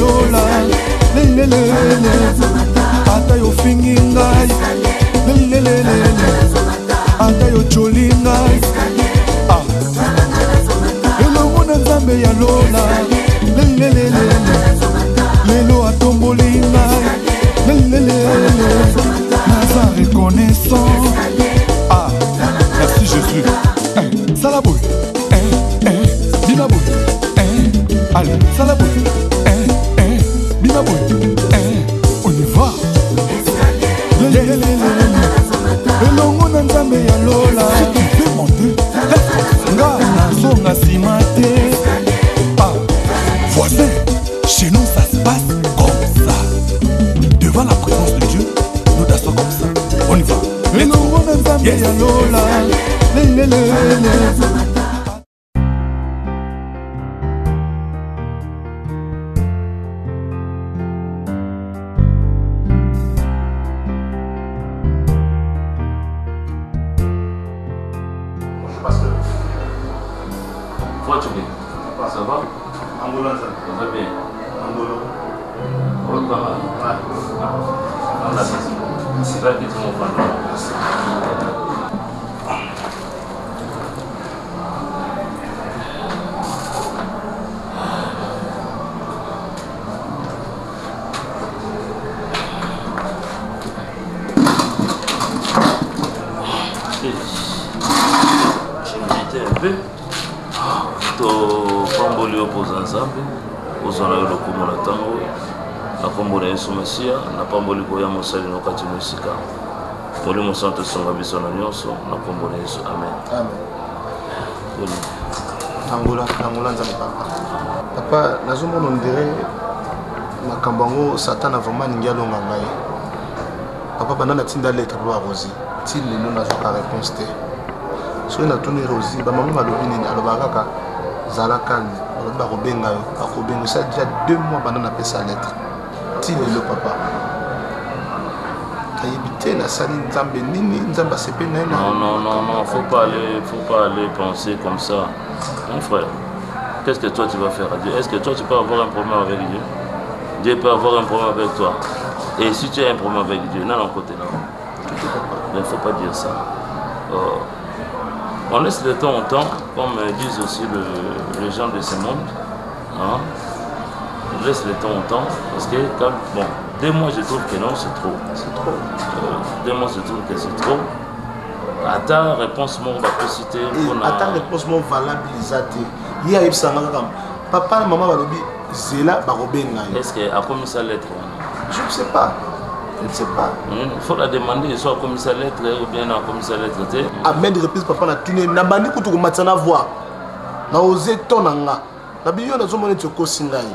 lola lelelele ata yofingi ngai lelelele ata yocoli ngai ah. elongo na nzambe ya lola lelelele lelo atomboli ngai lelelele naza reconnaissant ah merci jésus eh, sala boye eh, eh, bina boye eh, allez sala boye eh, eh, bina boye eh, on y va elongo na nzambe ya lola nga nazonga nsima te ah, voisin chez nous ça se passe comme ça devant la présence de dieu nous dansons comme ça on y va elongo na nzambe ya lola lelelele Bonjour pasteur. Comment tu vas Ça va Angola, ça. Ça va bien Angolo. Oh, pas mal. Ouais. Ah, là, c'est là que tu m'en parles. Merci. J'ai médité un peu. topamboli yo mpoza nzambe ozwa na yo lokumu na ntango oyo na nkombo na yesu masiya napamboli koya mosali na okati mo esika molimo santo esunga biso na nyonso na nkombo na yesu amen, amen. Angola, Angola nzambe papa. Papa, nazomona ondire makambo yango satana vraiment alingi alonga ngai. Papa banda natinda lettre mpo ba Rosie ti lelo nazwaka réponse te. Soki natuni Rosie bamama balobi nini alobaka kaka zala calme balobi bakobenga yo bakobenga osala déjà deux mois banda napesa lettre ti lelo papa nayebi te nasali nzambe nini nzambe asepeli na ye non non non non faut pas aller faut pas aller penser comme ça mon frère qu'est-ce que toi tu vas faire à Dieu est-ce que toi tu peux avoir un problème avec Dieu Dieu peut avoir un problème avec toi et si tu as un problème avec Dieu non non côté là il ne faut pas dire ça euh, on laisse le temps au temps comme disent aussi le, les gens de ce monde hein? On laisse le temps au temps parce que quand, bon, deux mois je trouve que non, c'est trop. C'est trop. Euh, deux mois je trouve que c'est trop. ata réponse moko bapesi te mpona ata réponse moko valable eza te ye ayebisanga kaka papa na mama balobi zela bakobenga yo est ce que akomisa lettre wana je ne sais pas je ne sais pas il hmm, faut la demander soit akomisa lettre ou bien akomisa lettre te à maintes reprises papa na tuni nabandi kutu komatisa na voix na ose ton na nga na biyo nazomona neti okosi ngai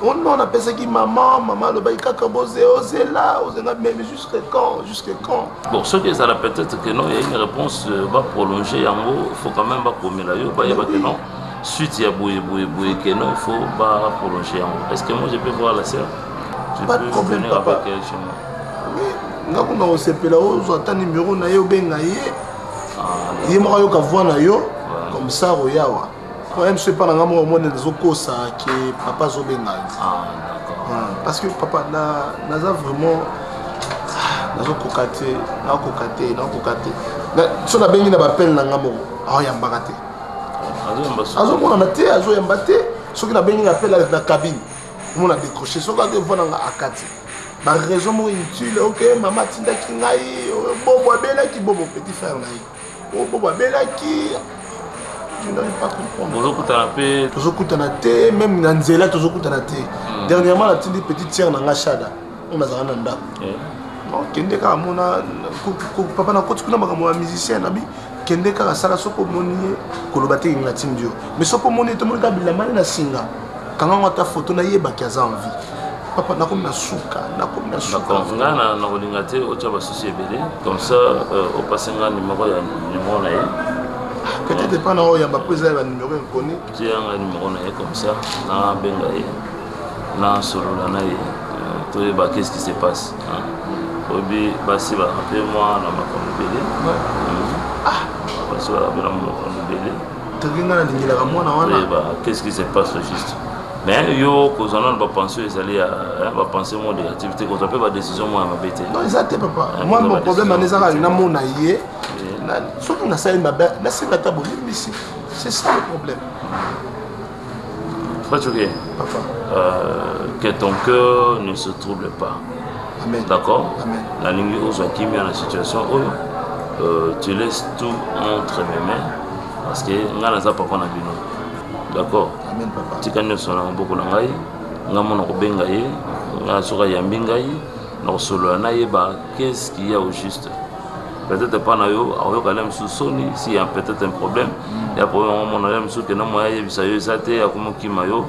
oh non napesaki mama mama alobaki kaka boze ozela ozela mais jusque quand jusque quand bon soki ezala peut-être que non ya une réponse euh, baprolonge yango faut quand même bakomela yo bayeba que non suite ya boye boye boye que non il faut baprolonge yango est ce que moi je peux voir la sœur je pas de problème papa avec elle chez moi oui nga kuna kosepela ozwa ata numéro na ye obenga ye ah, ye moko ayoka voix na yo comme ça oyawa problème soki epa na nga moko omoni nazokosa ke papa azobenga yo ah, ah, parce que papa naza vraiment ah, nazokoka te nakoka te nakoka te so nabengi na bapele na nga moko aoyambaka te azomonana te azoyamba te soki nabengi na pele na cabine omona décroche soki ake voi na nga akati baraison moko inutile ok mama atindaki ngai bobo abelaki bobo petit frère na ye Oh, bobo abelaki je n'arrive pas comprendre bozokutana mpe tozokutana te même na nzela tozokutana te hmm. dernièrement natindi petite sœur na nga shada oyo nazalaka na ndako eh. kende kaka mona papa nakoti kuna makambo ya musicien nabi kende kaka sala soki omoni ye koloba te kinga natindi yo mais soki omoni ye tomoni kaka bilamba nde na singa kanga ngo ata foto nayebaki aza en vie papa nakomi na suka nakomi na suka nga nakolinga te otya basusi ebele comme ça euh, opase nga numero ya numero na ye ah, peut-être epa na oyamba mpo eza ya banumero inconnu tia nga numero na ye comme ça nabenga ye nasolola na ye euh, toyeba qu'est ce qui se passe oyebi basi baka mpe mwa na makambo ebele ah. basi baka mpe na makambo ebele toki nga nalingelaka mwana wana qu'est ce qui se passe au juste Mais yo kozwa nano bapension ezali ya bapension moko négative te, kozwa mpe badécision moko ya mabe te. Non, eza te papa. Moi, mon problème wana ezaka namona ye, soki nasali mabe nasenga ata bolimbisi, c'est ça le problème. Frère Tchoké, papa, que ton cœur ne se trouble pas. Amen. D'accord. Amen. Nalingi ozwa kimia na situation oyo, tu laisses tout entre mes mains parce que nga naza papa na bino. D'accord. Amen papa. Tika nyonso na maboko na ngai, nga mona kobenga ye, nga soki ayambi ngai, nakosolola nayeba qu'est-ce qu'il y a au juste. Peut-être pas na yo, akoyoka na mosusu soni, s'il y a peut-être un problème, il y a problème omona na mosusu ke na moya ayebisa yo eza te, akomokima yo.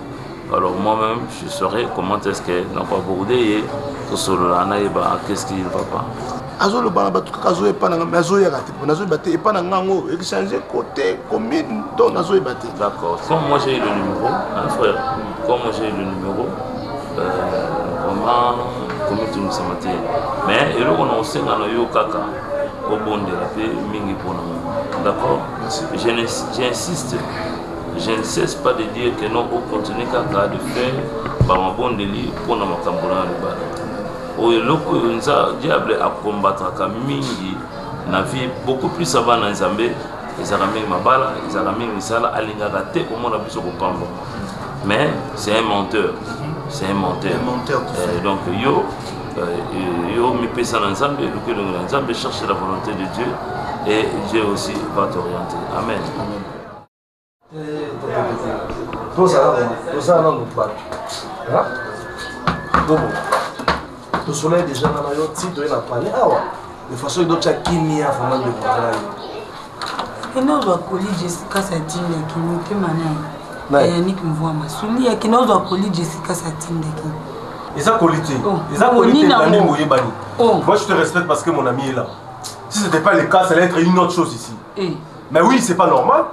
Alors moi-même, je saurais comment est-ce que nako aborder ye, tosolola nayeba qu'est-ce qui ne va pas. Azoloba na bato kaka azoya epa na nga, mais azoyaka te, mpo nazoyeba te epa na nga yango échange côté commune, donc nazoyeba te. D'accord. Comme moi j'ai eu le numéro, hein, frère, comme moi j'ai eu le numéro, vraiment komitungisama te, mais eloko na kosenga na yo kaka obondela mpe mingi mpona ngo. D'accord. J'insiste, je ne cesse pas de dire que non, ocontinue kaka de faire bamabondeli mpona makambo na libala oyo. Eloko oyo nza diable akombatraka mingi na vie, beaucoup plus abana Nzambe, ezalaka mingi mabala, ezalaka mingi misala, alingaka te komona biso kopambama, mais c'est un menteur, c'est un menteur. Un menteur, tout fait. Donc yo, yo mipesa na Nzambe, eluki elongi na Nzambe, cherche la volonté de Dieu et Dieu aussi va t'orienter. Amen. Amen. Tozala nano bato bobo, tosolai déjà nga na yo ti toye na palais awa de façon edotya kimia vraiment, ndeko na ngai. Kende ozwa colis Jessica satindaki motema na Nani? Yannick Mvwama suli akende ozwa colis Jessica satindaki. Eza colis te. Oh. Eza colis te. Nini yango? Dani Moyebani. Oh. Moi je te respecte parce que mon ami est là. Si c'était pas le cas, ça allait être une autre chose ici. Eh. Mais oui, c'est pas normal.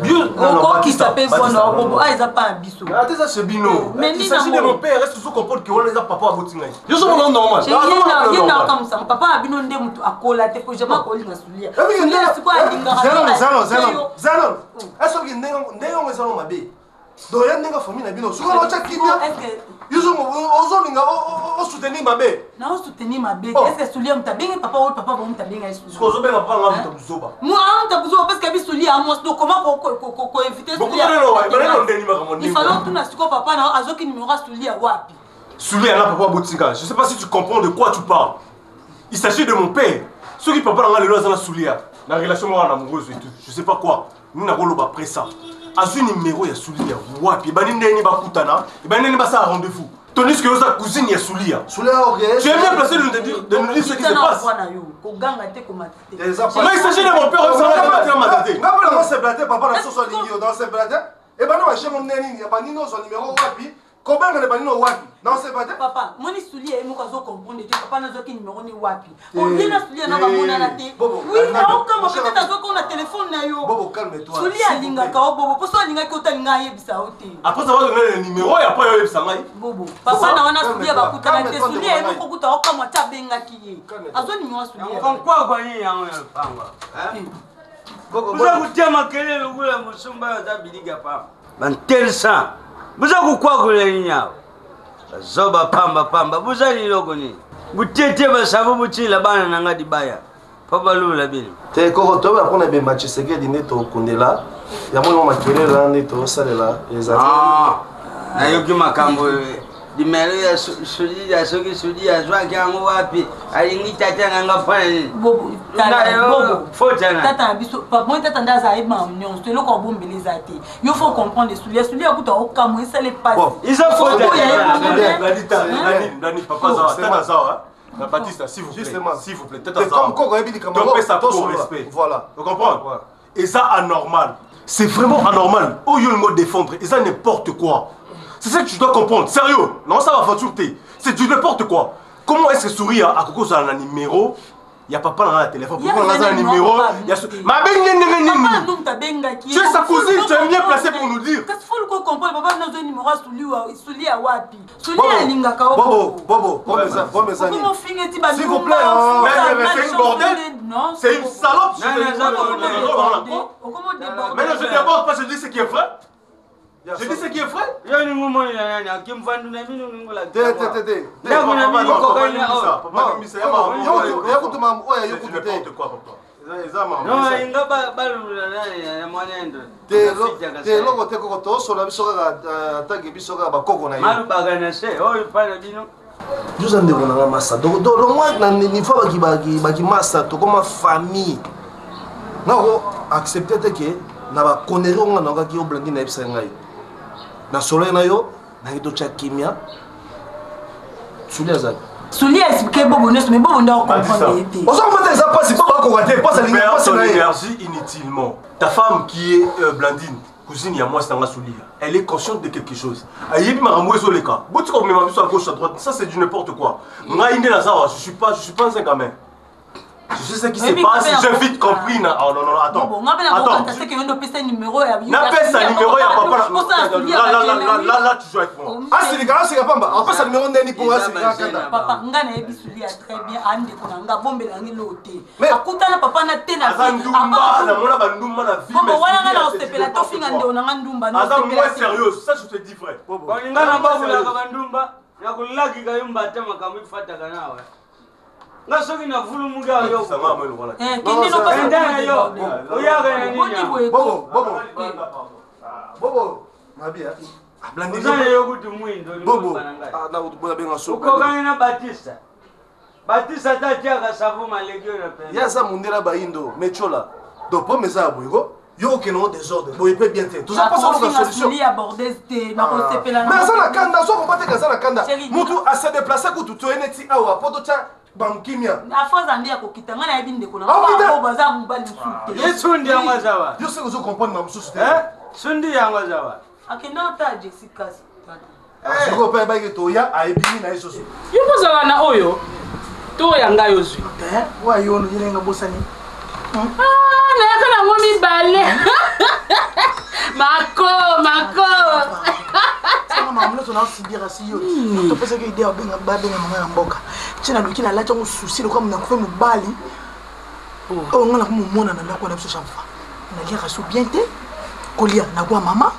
Dieu, non, non, okokisa Batista, mpe Batista, vwana non, bobo non. a eza pa na biso. Mais attends, ça c'est bino. Mais Il nini s'agit de yango? mon père, est-ce que tu comprends que on est papa à Botinga? Je suis mon normal. Chez ye na okamusanga papa na bino nde moto akola te po jamai akolinga sulia sulia sikoyo alingaka Zelo, te zelo, yo. zelo. Esoki ndenge yango ezalo mabe, donc ya ndenge famille na bino soki otya kimia, Est-ce que yo ozolinga osoutenir mabe? Naosoutenir mabe te. Oh. Est ce que sulia moto abengi papa oyo, papa bo moto abenga ye sulia? Ozobenga papa nga moto buzoba. Amuta buzoba parce que abi sulia mwasi, donc comment koinvite? Beaucoup de lelo, ouais, mais lelo ndeni makambo ndeni. Il fallait otuna sikoyo papa na azoki numéro ya sulia wapi. Soulier là, papa Botinga. Je sais pas si tu comprends de quoi tu parles. Il s'agit de mon père. Ceux qui papa nga lelo aza na Soulia, la relation moi amoureuse et tout. Je sais pas quoi. Nous n'a pas après ça. Azui numéro ya Soulia wapi? Bani ndeni bakutana, bani ndeni basa rendez-vous. Tandis que sa cousine ya Soulia. Soulia, ok. Tu es bien placé de nous dire ce qui se passe. Na yo koganga te, komata te. Eza Mais il s'agit de mon père, on s'en va pas ma tête. Nga mpe nango sepela te, papa na soso alingi yo dans sepela te. Ebanda bashemo nde nini ebandi nyonso numéro wapi, kobengana ebandi no wapi, na sepela te. Papa moni sulia ye moko azocomprendre te, papa nazwaki numéro ni wapi, olie na sulia na bamonana te. Bobo, Oui, calme-toi. naokama Mon cher peut-être ami. azwaki na telefone na yo. Bobo, calme-toi. Sulia S'il vous alingaka plaît. o bobo mpo so alingaki otalinga ayebisa yo te. Après ça va donner le numéro et après il y a Bobo, papa na wana sulia Calme-toi. bakutana te. Calme-toi, Sulia ye ndeko moko kuta okamwa te, abengaki ye. Calme-toi. Azwa numéro ya sulia. Konkwakwa nini yango ya lupango? Bobo, Buza Bobo. kutia makelele lokola musumba oyo aza biliga pamba bantelisa, buza kukwakula nini awo, bazoba pamba pamba, buza liloko nini butete basabu butila bana nanga dibaya po balula bino. Te koko, toyeba mpona ebemba Tshisekedi nde tokundela yango mwa makelele wana nde tosalela ezali. Ah, nayoki makambo limelo ya sulia, soki sulia azwaki yango wapi, alingi tata nanga mpona nini? Bobo, tala, Ngai, Bobo. fota na Tata na biso moi, tata nde aza ayebaka nyonso, eloko abombela eza te. Yo faut comprendre sulia, sulia kuta okamwa esala epasi. Bon. Eza fota. Oyo ya ye moko te. Nani, Nani, Nani, papa Zawa, C'est Tata moi. Zawa, hein. Baptiste, s'il vous plaît. Justement. S'il vous plaît, Tata C'est Zawa. comme Koko ayebi likambo Donc, yango, ça pour tosolola. respect. Voilà. Vous comprenez? Ouais. Et ça, anormal. C'est vraiment anormal. Oh, yo, le mot défendre. Et ça, n'importe quoi. C'est ça que tu dois comprendre. Sérieux. Non, ça va faire C'est du n'importe quoi. Comment est-ce que Souria a Coco un numéro? Il y a papa dans le téléphone. Pourquoi on a un numéro? Il y a Ma belle, Papa nene. ndu moto abengaki. Tu es sa cousine, tu es bien placé pour nous dire. Kasi faut luko comprendre, papa nazwa numéro ya sulia wapi, sulia Bobo, alingaka o. Bobo, Bobo, problème eza, problème eza nini? Okoma ofinga eti. S'il vous plaît, hein. Mais c'est une bordel. C'est une salope. Non, non, non, non, Mais non, je déborde pas, je dis ce qui est vrai. Je dis ce qui est vrai. Yo ni ngumo na nani akimfandu na mimi ngula. Te te te te. Ndako na mimi kokani na oyo. Papa limbisa ya mama. Ya kutuma oya yo kutu te. N'importe quoi papa. Eza mama. Non inga ba balula nani na mwanendo. Te te loko te koko tosola biso kaka tanke biso kaka bakoko na yo. Malu bagana se oyo pana bino. Yoza ndeko na nga masa. Donc donc moi na ni fois baki baki baki masa tokoma famille. Nga ko accepter te ke na ba conneries oyo nga nayokaki yo Blandine ayebisaki ngai. Na sololi na yo nayaki totya kimia. Suli azali. Suli a expliqué bobo nyonso mais bobo nde akokomprendre ye te. Ozo comprendre eza pasi mpo bakoka te pasi alingi pasi na ye. Énergie inutilement. Ta femme qui est euh, Blandine, cousine ya mwasi na nga Sulia, elle est consciente de quelque chose. Ayebi makambo ezoleka. Botika komema biso à gauche à droite, ça c'est du n'importe quoi. Ngai nde naza awa, je suis pas un gamin. Je sais ce qui se passe, j'ai vite compris. Na... Oh non, non, attends. Bon, nga attends. pe na opesa numéro ya Napesa numéro ya papa. Là, là, là, là, là, là, tu joues avec moi. Asilika, asilika pamba. Apesa numéro ndeni po asilika kanda. Papa, nga nayebi Sulia très bien, andeko na nga bombela ngi lo te. Akutana papa na te na Aza ndumba, namona ba ndumba na vie. Bongo wana nga na osepela tofinga ndeko na nga ndumba. Aza moins sérieux, ça je te dis vrai. Bolinga na babulaka bandumba, nakolakika yo mbata makambo ifataka nawe. Nga soki navulumuki awa yo. Kende no pasa Enda yo. Oyaka na nini? Bobo, bobo. Bobo, mabia. Oza na yo kutu mwindo. Bobo. Ah, na bobo benga so. Okokani na Batista. Batista ata atiaka savon maleki oyo na pembe. Ye aza mondela bayindo, mechola. Donc pomme eza ya boye ko. Yo okende ngo désordre. Boye pe bien te. Toza posa luka solution. Sulia bordez te, nakosepela. Mais aza na kanda, so comprendre te aza na kanda. Mutu a se déplacer kutu toye neti awa po totya bamkimia. Afaza nde ya kokita ngai nayebi ndeko na ngai baza mobali mosusu te. Ye sundi yango aza wa. Yo soki ozo comprendre ma mosusu te. Sundi yango aza wa. Akenda ata Jessica. Sikoyo mpe ayebaki toya ayebimi na ye susu. Yo kozala na oyo to ya ngai ozwi. Wa yo no yelenga bosani. Ah, nayaka nango mibale. Mako, mako. Sanga makambo nyonso naosibira si yo. Topesaki idea obenga babenga mama na mboka. Ti naluki nalati yango susi lokola nakufi mobali. Oyo ngai nakomomona na ndako na biso chaque fois. Naliaka so bien te. Kolia nakuwa mama.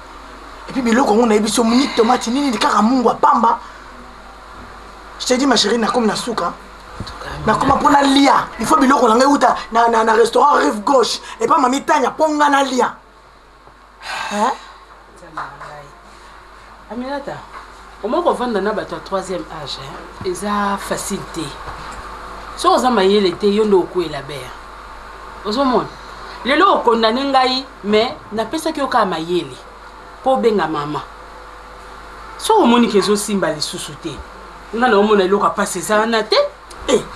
Et puis biloko yango nayebi so muni tomate nini kaka mungu apamba. Je te dis ma chérie nakomi na suka. Nakoma mpo nalia. Il faut biloko na ngai euta na, na, na restaurant rive gauche epa mami tanya mpo nga nalia. Hein? Aminata, omoi kovanda na bato ya troisième âge hein? Eza facile te. Soki oza mayele te, yo nde okwela bere. Ozomona lelo okondane ngai mais napesaki yo kaka mayele mpo obenga mama. Soki omoni ke ezosimba lisusu te, ngai naomona eloko ya mpasi eza wana te.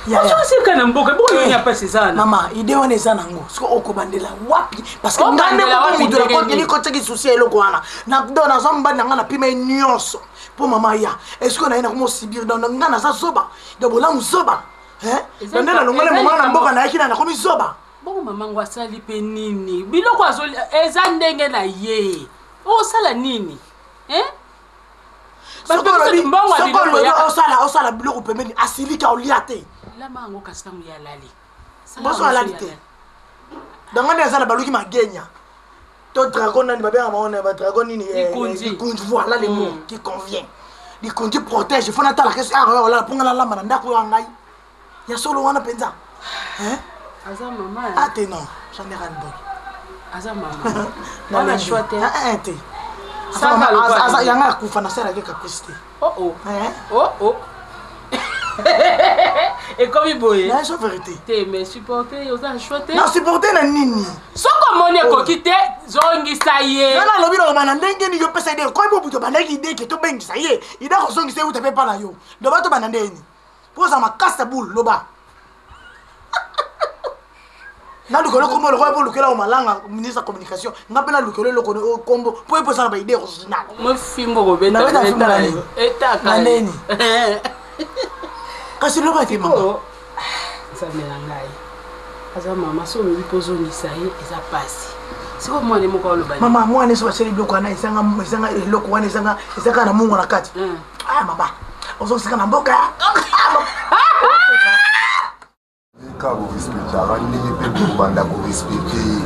Ozosika na mboka bongo nini ya mpasi eza wana? Mama, ide wana eza nango soki okobandela wapi? Parce que ngai nde Obandela moko wapi moto ndenge nakoteli nini? kotiaki susi ya eloko wana. Na do naza mobali na ngai napima ye nyonso mpo mama aya. Est-ce que naye nakoma osibir? Donc ngai naza zoba, donc bolamu zoba. Hein? Eza Donc nde nalongoli eza mama na likambo- mboka nayaki na nakomi zoba. Bongo mama ngo asali mpe nini? Biloko azoli eza ndenge na ye. Osala nini? Hein? Soki olobi soki olobi osala osala biloko pembeni asilika olia te. Lama yango kasi ntango ye alali. Boso alali te. Donc nde aza na baluki magenya. To dragon nani babengaka bango na ba dragon nini? Likonzi. Likonzi, voilà le mot qui convient. Likonzi protège, il faut natala kesi ah olala mpo nga nalamba na ndako ya ngai. Ya solo wana mpenza. Hein? Aza mama. Ah te non, j'en ai ras le bol. Aza mama. Wana choix te. Ah ah te. Saka lokola Aza nini? yanga akufa nasalaki caprice te. Oh oh. Hein? Oh oh. Ekomi boye. Na so vérité. Te mais supporter oza choix te. Na supporter na nini? Soki omoni ekoki te, zongisa ye. Nga nalobi naloba na ndenge nini yopesa ide koyi bo buto bandaki ide ke tobengisa ye ide akozongisa ye uta mpe epa na yo loba tobanda ndenge nini mpo ozala makasi na boule loba nalukela kombo lokola mpo olukela malanga ministre ya communication nga mpe nalukela eloko oyo kombo mpo ye mpo eza na baide original Mofimbo kobeta. Nabeta fimbo na nini? Etaka. Na nini? Kasi loba te mama. Nzambe na ngai. Aza mama so olobi mpo ozongisa ye eza pasi. Sikoyo mwana ye moko aloba nini? Mama mwana so basali biloko wana ezanga ezanga eloko wana ezanga eza kaka na mungu na kati. Ah mama ozosika na mboka. Kaka korespectaka ndenge mpe kobanda korespecte ye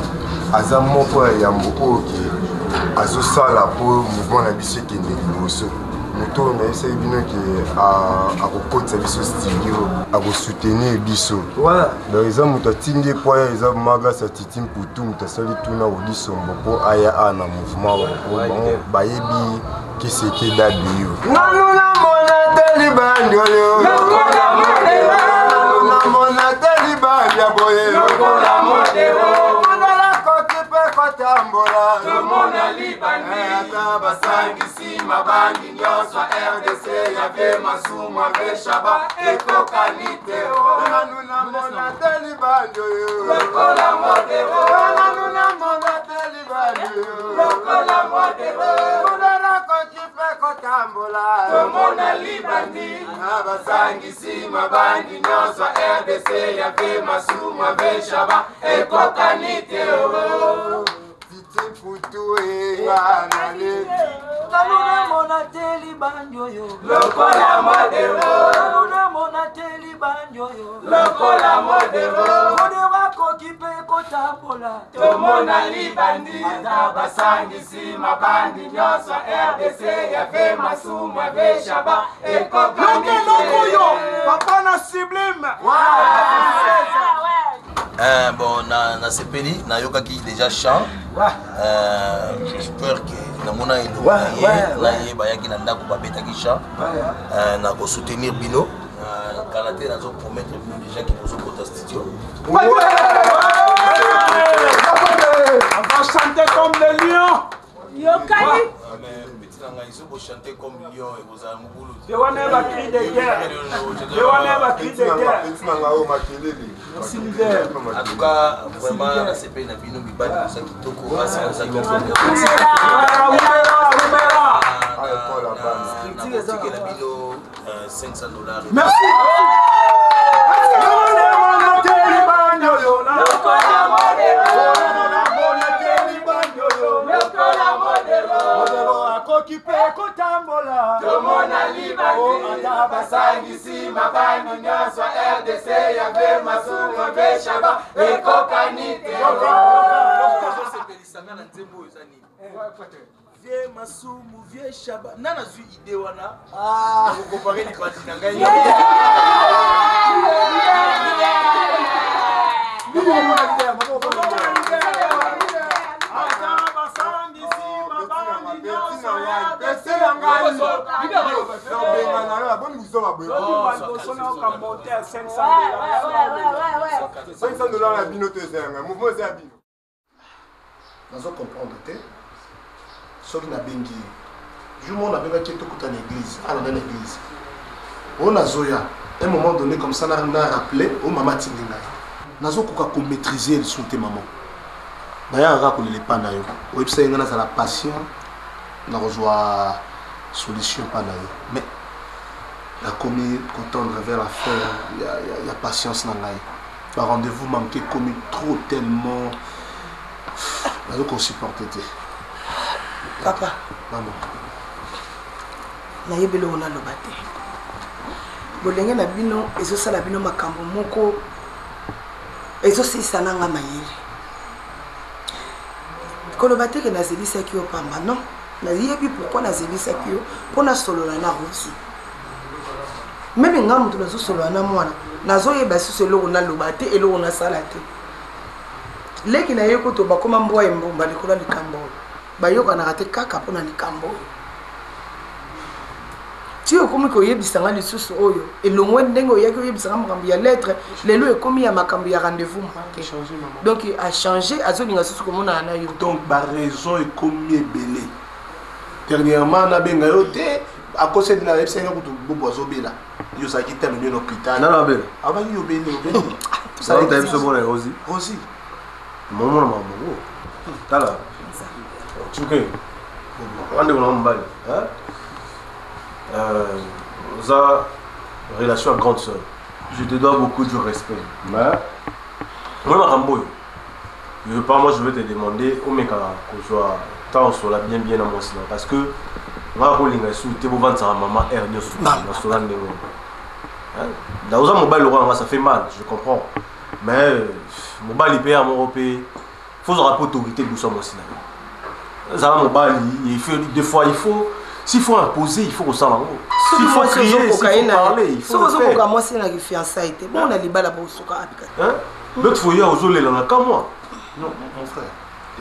aza moko ya yambo oyo ke azosala mpo mouvement na biso ekende liboso. Moto oyo nayebisaki bino ke akokotisa biso studio, akosoutenir biso. Donc eza moto atindi ye mpo aya, eza Magas Atiti Mputu, moto asali tuna Odisombo mpo aya a na mouvement oyo, mpo bango bayebi keseke dabiyo. Nanu namona te libandi oyo, nanu namona te libandi ya boye, modala koki mpe kotambola, ata basangisi mabandi nyonso RDC ya ve Masumu ave Shaba ekokani te. Nanu namona te libandi oyo, nanu namona te libandi oyo, modala koki mpe kotambola, tomona libandi na basangisi mabandi nyonso RDC ya ve Masumu ave Shaba ekokani te. Titi Mputu enga nale nanu namona te libandi oyo lokola modero, nanu namona te libandi oyo lokola modero, modero akoki mpe kotambola, tomona libandi ata basangisi mabandi nyonso RDC ya ve Masumu ave Shaba ekokani te. Oyo papa na sublime. Bon, na nasepeli, nayokaki déjà chant. J'espère que namona eloko na ye na ye bayaki na ndako, babetaki chant. Nakosoutenir bino. Kala te, nazopromettre bino déjà ke bozokota studio. On va chanter comme le lion. Yokani. Petit na ngai, soki bochante comme lion, ekozala mobulu. De wana ba cri de guerre. De wana ba cri de guerre. Petit na ngai oyo makelele. Merci leader. En tout cas, vraiment nasepeli na bino. Mibali koza kitoko, basi koza kitoko. Nakotikela bino 500 $. Merci. Akoki mpe kotambola, tomona libandi ata basangisi mabandi nyonso RDC ya ve Masumu ave Shaba ekokani te. Ozosepelisanga na nzembo oyo eza nini? Vie Masumu, vie Shaba, nga nazwi idée wana nakocomparer libandi na ngai. Ata basangisi mabandi nyonso. Nabenga na yo aboni buzoba boye. Liboso nayoka monte ya 500. 500 $ na bino to eza yanga mouvement, eza ya bino. Nazo comprendre te. Soki nabengi ye jour moko, nabengaki ye, tokuta na église, alanda na église oyo nazoya. Un moment donné comme ça, na rappelé oyo mama atindi ngai, nazokoka komaîtrise lisusu te. Mama, nayaka kaka kolela epa na yo. Oyebisa ye ngai nazala patient, nakozwa solution epa na yo, mais nakomi kotendre vers la fin ya patience na ngai. Barendez-vous manqué ekomi trop, tellement nazo kosupporte te. Papa. Mama. Nayebi eloko naloba te. Bolenge na bino ezosala bino makambo moko ezosilisa nanga mayele. Koloba te ke nazelisaki yo pamba, non. Nayebi pourquoi nazelisaki yo, mpo nasolola na Rosi. Même nga moto nazosolola na mwana, nazoyeba susu eloko naloba te, eloko nasala te. Leki na ye kutu bakoma mbwa embumba likolo ya likambo oyo, bayokanaka te kaka mpo na likambo oyo. Ti okomi koyebisa nga lisusu oyo elongwe, ndenge oyaki oyebisa nga makambo ya lettre, lelo ekomi ya makambo ya rendez-vous manqué. Donc achange, azolinga susu komonana na yo. Donc baraison ekomi ebele. Dernièrement nabenga yo te, akoseli na yebisa nga kutu bobo azobela, yo ozalaki te, amemi na hôpital. Nano abela? Abaki obeli, obeli. Sauta biso bona Rosi. Rosi. Momona makambo tala tuke wandeko na mobali oza relation ya grande sœur, je te dois beaucoup du respect, mais moi makambo oyo je veux pas. Moi je veux te demander omeka kozwa temps osola bien bien na mwasi na, parce que nga kolinga esu te bovandisaka mama aire nyonso nasola ndenge oyo. Oza mobali lokola nga, ça fait mal, je comprends, mais mobali mpe ya moko mpe fozwaka mpe autorité liboso ya mwasi na yo. Zala mobali, il faut des fois il faut s'il faut imposer, il faut kosala yango. S'il faut crier, s'il faut parler, il faut soki le faire. ozokoka mwasi na kifiançai te bongo na libala bosuka apika. Hein? L'autre fois hier ozolela na kamwa. Non, mon frère,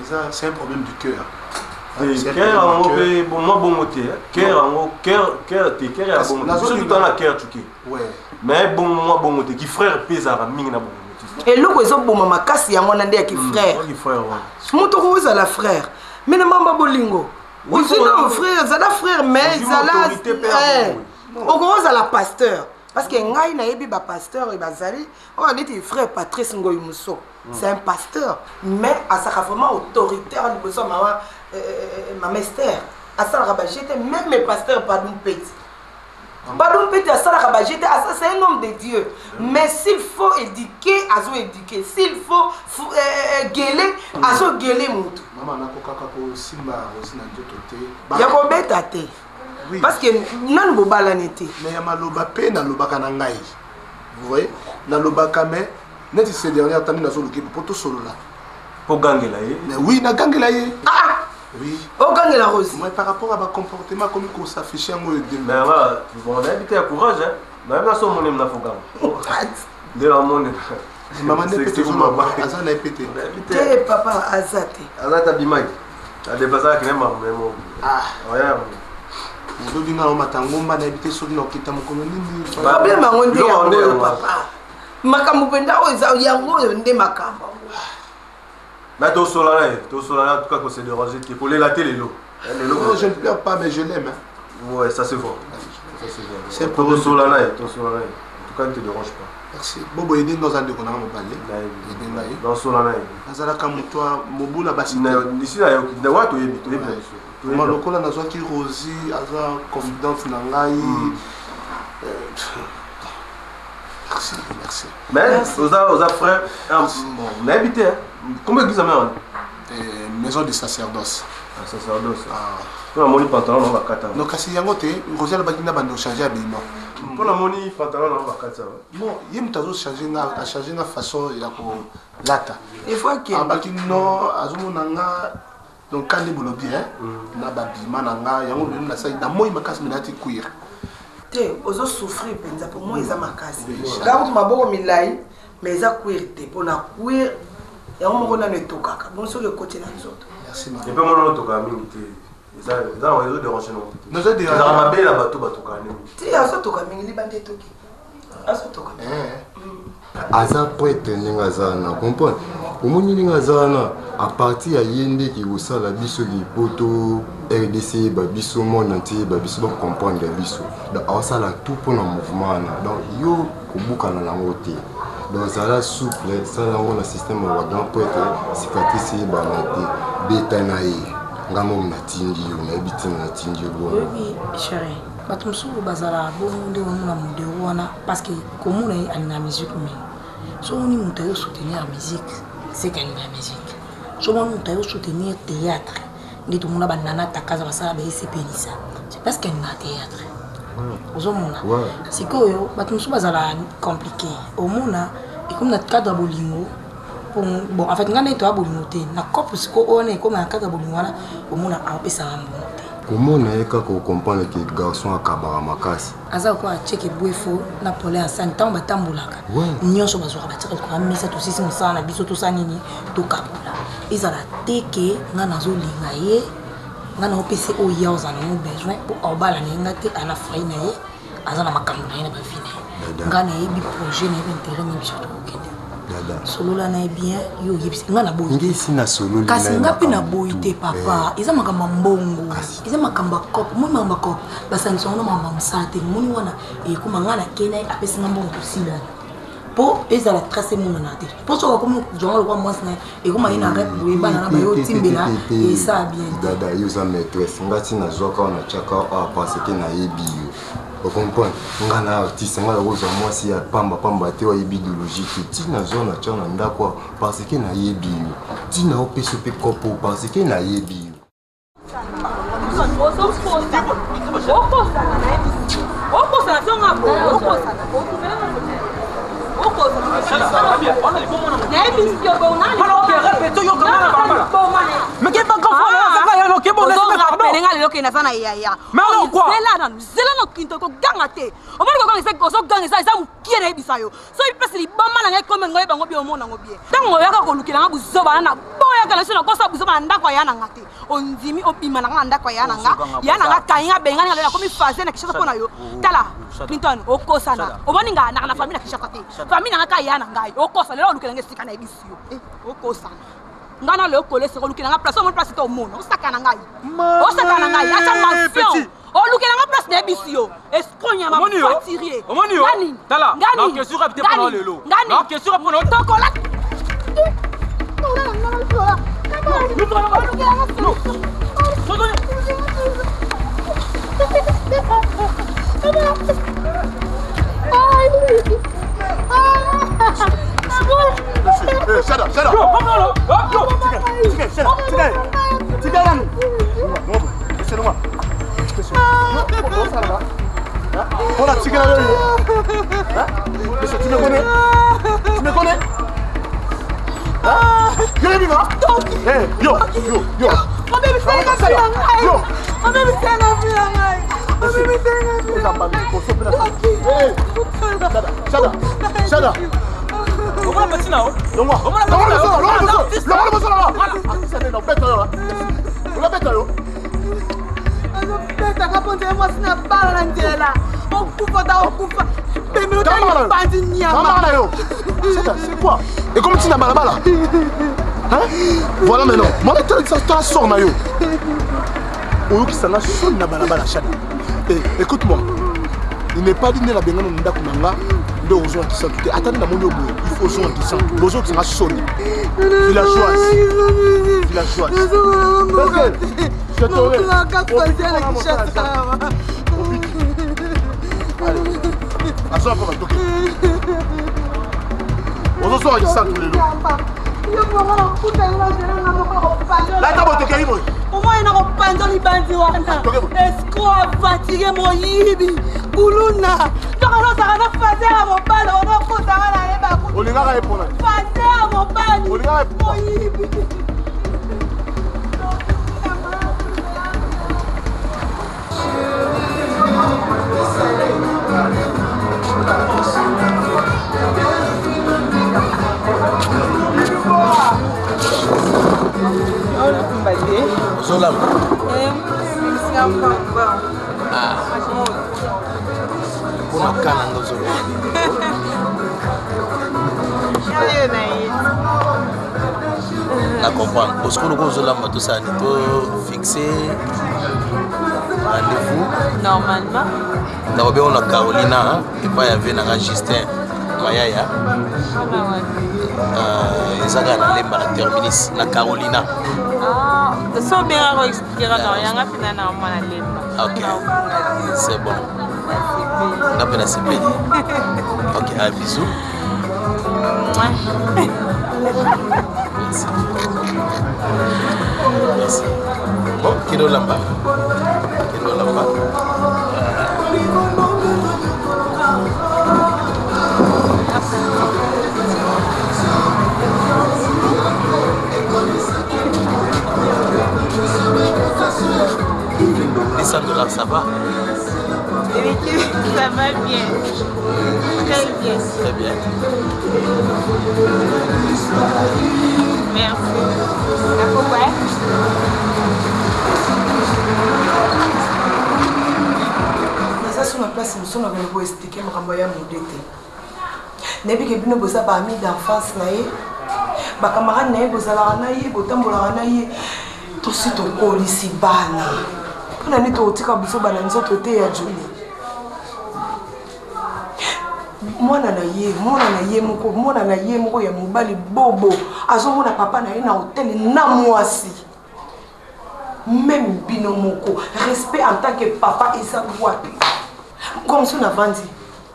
eza c'est un problème du cœur. Cœur yango mpe mwa bongo te. Cœur yango, cœur te, cœur ya bongo te. Biso tout na cœur tuke. Mais bongo mwa bongo te, ki frère mpe ezalaka mingi na bongo te. Eloko ezoboma makasi yango wana nde ya kifrère. Moto okozala frère mais na mamba bolingo ozwi na frère, zala frère mais zala okozala pasteur, parce que ngai nayebi bapasteur oyo bazali oyo neti frère Patrice Ngoi Muso. C'est un pasteur, mais azalaka vraiment autoritaire liboso ya mama, mama Ester. Asalaka baje te. Même pasteur Padum Peti, Padum Peti asalaka baje te. C'est un homme de Dieu, mais s'il faut éduquer, azo éduquer, s'il faut gele, azo gele mutu. Mama, nakokaka kosimba Rosi na nzoto te. Ya kobeta te, parce que nanu bobalani te. Mais ya maloba mpe nalobaka na ngai, vous voyez, nalobaka, mais neti ces dernières temps nazoluki mpo tosolola. Mpo gangela ye? Mais oui, nagangela ye. Ah oui. Ogangela Rosi? Mais par rapport à bacomportement akomi kosaffiche yango. Mais voilà, bon, nayebi te ya courage, nayebi na so omoni na foganga nde namoni. Mama nde pe aza na ye pe te. Te papa, aza te. Aza te, abimaki, adepasaka ne makambo ye moko. Oya. Olobi nga naomata ngomba, nayebi te soki nakokita mokolo nini. Problème yango nde yango oyo papa, makambo mpenza oyo eza yango oyo nde makambo. Mais tosola na ye, tosola na, en tout cas kose déranger te, kolela te lelo. Non, je ne pleure pas, mais je l'aime, hein. Ouais, ça se voit, ça se voit. C'est tosola na ye, tosola na ye. En tout cas, ne te dérange pas. Merci. Bobo ede nga, oza ndeko nanga mobali, ede ngai. Nasola na ye. Nazalaka moto ya mobula basi. Isi nayoki wa, toyebi, toyebi na biso. Ma lokola nazwaki Rosi, aza confidente na ngai. Merci, merci. Mais oza frère, bon, nayebi te combien église amema. Maison du sacerdoce. Sacerdoce. Mpo namoni pantalon nango bakata. Non, kasi yango te. Rosi alobaki na bando change habillement. Mpo namoni pantalon nango bakata. Bon, ye moto azochange nga, achange nga façon ya kolata. Abaki non, azomona nga donc kandi bolobi na babima na nga yango lelo nasali na moi makasi, me nayati cuir. Te, ozosouffrir mpenza po moi eza makasi. Nga kutu maboko milai, mais eza cuir te, mpona cuir yango moko nano etokaka bon soki ekoti na nzoto. Epe mona otokaka mingi te, eza ezoderange ezalaka mabe na bato batokaka nini. Te, azotoka mingi, libanda etoki, azotoka. Aza prêtre ndenge aza wana, comprendre, omoni ndenge aza wana, à partir ya ye nde kosala biso po to RDC yeba biso, monde entier yeba biso, bacomprendre biso. Donc aosala tout mpona mouvement wana. Donc yo kobukana nango te, donc zala souple, sala yango na système ya bagrand prêtre, cicatrice eyebana te. Beta na ye, nga momo natindi yo, nayebi ntina natindi yo bongo. Oyebi chéri, bato mosusu bazala bongo nde omona modero wana, parce que komona ye alingaka musique mingi. So omoni moto ayo soutenir musique, seke alingaka musique. So omoni moto ayo soutenir théâtre, nde tomona banana takaza basala baesepelisa, c'est parce que alingaka théâtre. Ozomona sikoyo bato mosusu bazala compliqué, omona ekomi na cadre ya bolingo. Bon, en fait ngai nde toya bolingo te na cope. Sikoyo oyo wana ekóma na cadre ya bolingo wana, omona aopesaka mbongo te. Komona ye kaka, ocomprendre ke garçon akabaka makasi. Aza lokola cheke bwefo na pole ya sani. Ntango batambolaka nyonso bazwaka, batiaka likolo ya mesa. Tosisi mosala na biso, tosala nini, tokabola. Ezala te ke ngai nazolinga ye, ngai naopesa oyo ye ozala nango besoin mpo aobala na ye. Ngai te, ana foyer na ye, aza na makambo na ye na bavie na ye. Ngai nayebi projet, nayebi intérêt nini biso tokokende. Solola na ye bien, yo oyebisi ngai naboyi. Nge esi nasololi. Kasi nga mpe naboyi te papa. Eza makambo ya mbongo, eza makambo ya cope. Moni makambo ya cope, basangisa yango na makambo ya mosala te. Moni wana ekoma ngai nakei na ye, apesi nga mbongo, tosilana mpo ezala trace emonana te. Mpo soki akomi zwanga lokwa mwasi na ye, ekoma ye na rep boye, bana na bayo otimbela, esala bien te. Dada, yo oza maîtresse. Nga ti nazwaka wana, natiaka awa parce que nayebi yo, ocomprendre. Nga na artiste, nga nakozwa mwasi ya pamba pamba te, oyebi idéologie te. Ti nazwa, natya na ndako awa parce que nayebi yo. Ti naopesa mpe kopo parce que nayebi yo. Okosana, nayebisi, okosana songa boye, okosana, nayebisi yo. Ozorappeler nga lelo ke naza na yaya. Mais alors quoi? Zela nanu, zela na kinto koganga te. Omoni koganga eza ozoganga eza eza mokie nayebisa yo. Soki place liboma na ngai ekomi ngai bango bien omona yango bien. Ntango oyaka kolukela nga buzoba na naboyaka na biso nakosa buzoba na ndako ya ya na nga te. Ondimi obima na nga na ndako ya ya na nga. Ya na nga akangi nga abengani nga lelo nakomi phase na Kinshasa mpo na yo. Tala Clinton okosana. Omoni nga naka na famille na Kinshasa te. Famille na nga kaka ya na ngai. Okosa lelo olukela nga esika nayebisi yo. Okosana. Nga na lelo kolese olukela nga place omoni place te omona. Osakana ngai. Osakana ngai. Acha mention. Olukela nga place nayebisi yo. Escroc nyama voiturier. Omoni yo? Tala, na question rap te pona lelo. Na question rap pona tokola. Shut up, shut up. Mpona tikela yo ye. Monsieur, tu me connais? Tu me connais? Yo yebi nga? Eh, yo, yo, yo. Yo. Shada, Shada. Omona petit na yo? Longwa. Omona Longwa petit na yo? liboso, longwa liboso. Longwa liboso na nga. Artiste nde na obeta yo. Olabeta yo. Azobetaka mpo nzela mwasi na bala na nzela okufa ta okufa pembeni otali panzi nyama na yo. C'est quoi? Et comme tu n'as balabala. Hein? Voilà maintenant. Moi, toi, sors na yo. Oyokisa nga soni na balabala Shada. Eh, écoute-moi. Il n'est pas dit nde nabengana na ndako na nga nde ozonga kisantu te ata nde namoni yo boye il faut ozonga kisantu bozokisa nga soni villageoise villageoise. Azwa mpo batoki ozozonga kisantu lelo lata botokeli boye omoi na kopanza libandi wana escro avantire moyibi kuluna ntongo nozalaka na faze ya mobali onokosanga na ye olingaka ye mpona faze ya mobali moyibi. Ozolamba mpona kana nga ozoloba. Na comprendre osiko lokola ozolamba tosala nini to fixe rendez-vous normalement. Nakobengo na Carolina epai ya ve nanga Justin Mayaya. Eza kaka na Lemba na terminus na Carolina. So obengaka oexplikera na yanga mpena na mwana Lemba. Ok, c'est bon, nga mpe nasepeli. Ok, un bisou. Merci. Merci. Bon, kende olamba. Kende olamba. $200, ça va? Ça va bien. Très bien. Très bien. Merci. D'accord. Naza so na place mosusu nakende koexplike makambo ya mode te. Nayebi ke bino boza baami d'enfance na ye, bakamarade na ye, bozalaka na ye, botambolaka na ye. Tosi tokolisi bana, mpona nini tokotika biso bana nzoto te ya Joni? Mwana na ye, mwana na ye moko, mwana na ye moko ya mobali Bobo azomona papa na ye na hotel na mwasi. Même bino moko, respect en tant que papa eza wapi? Moko mosusu navandi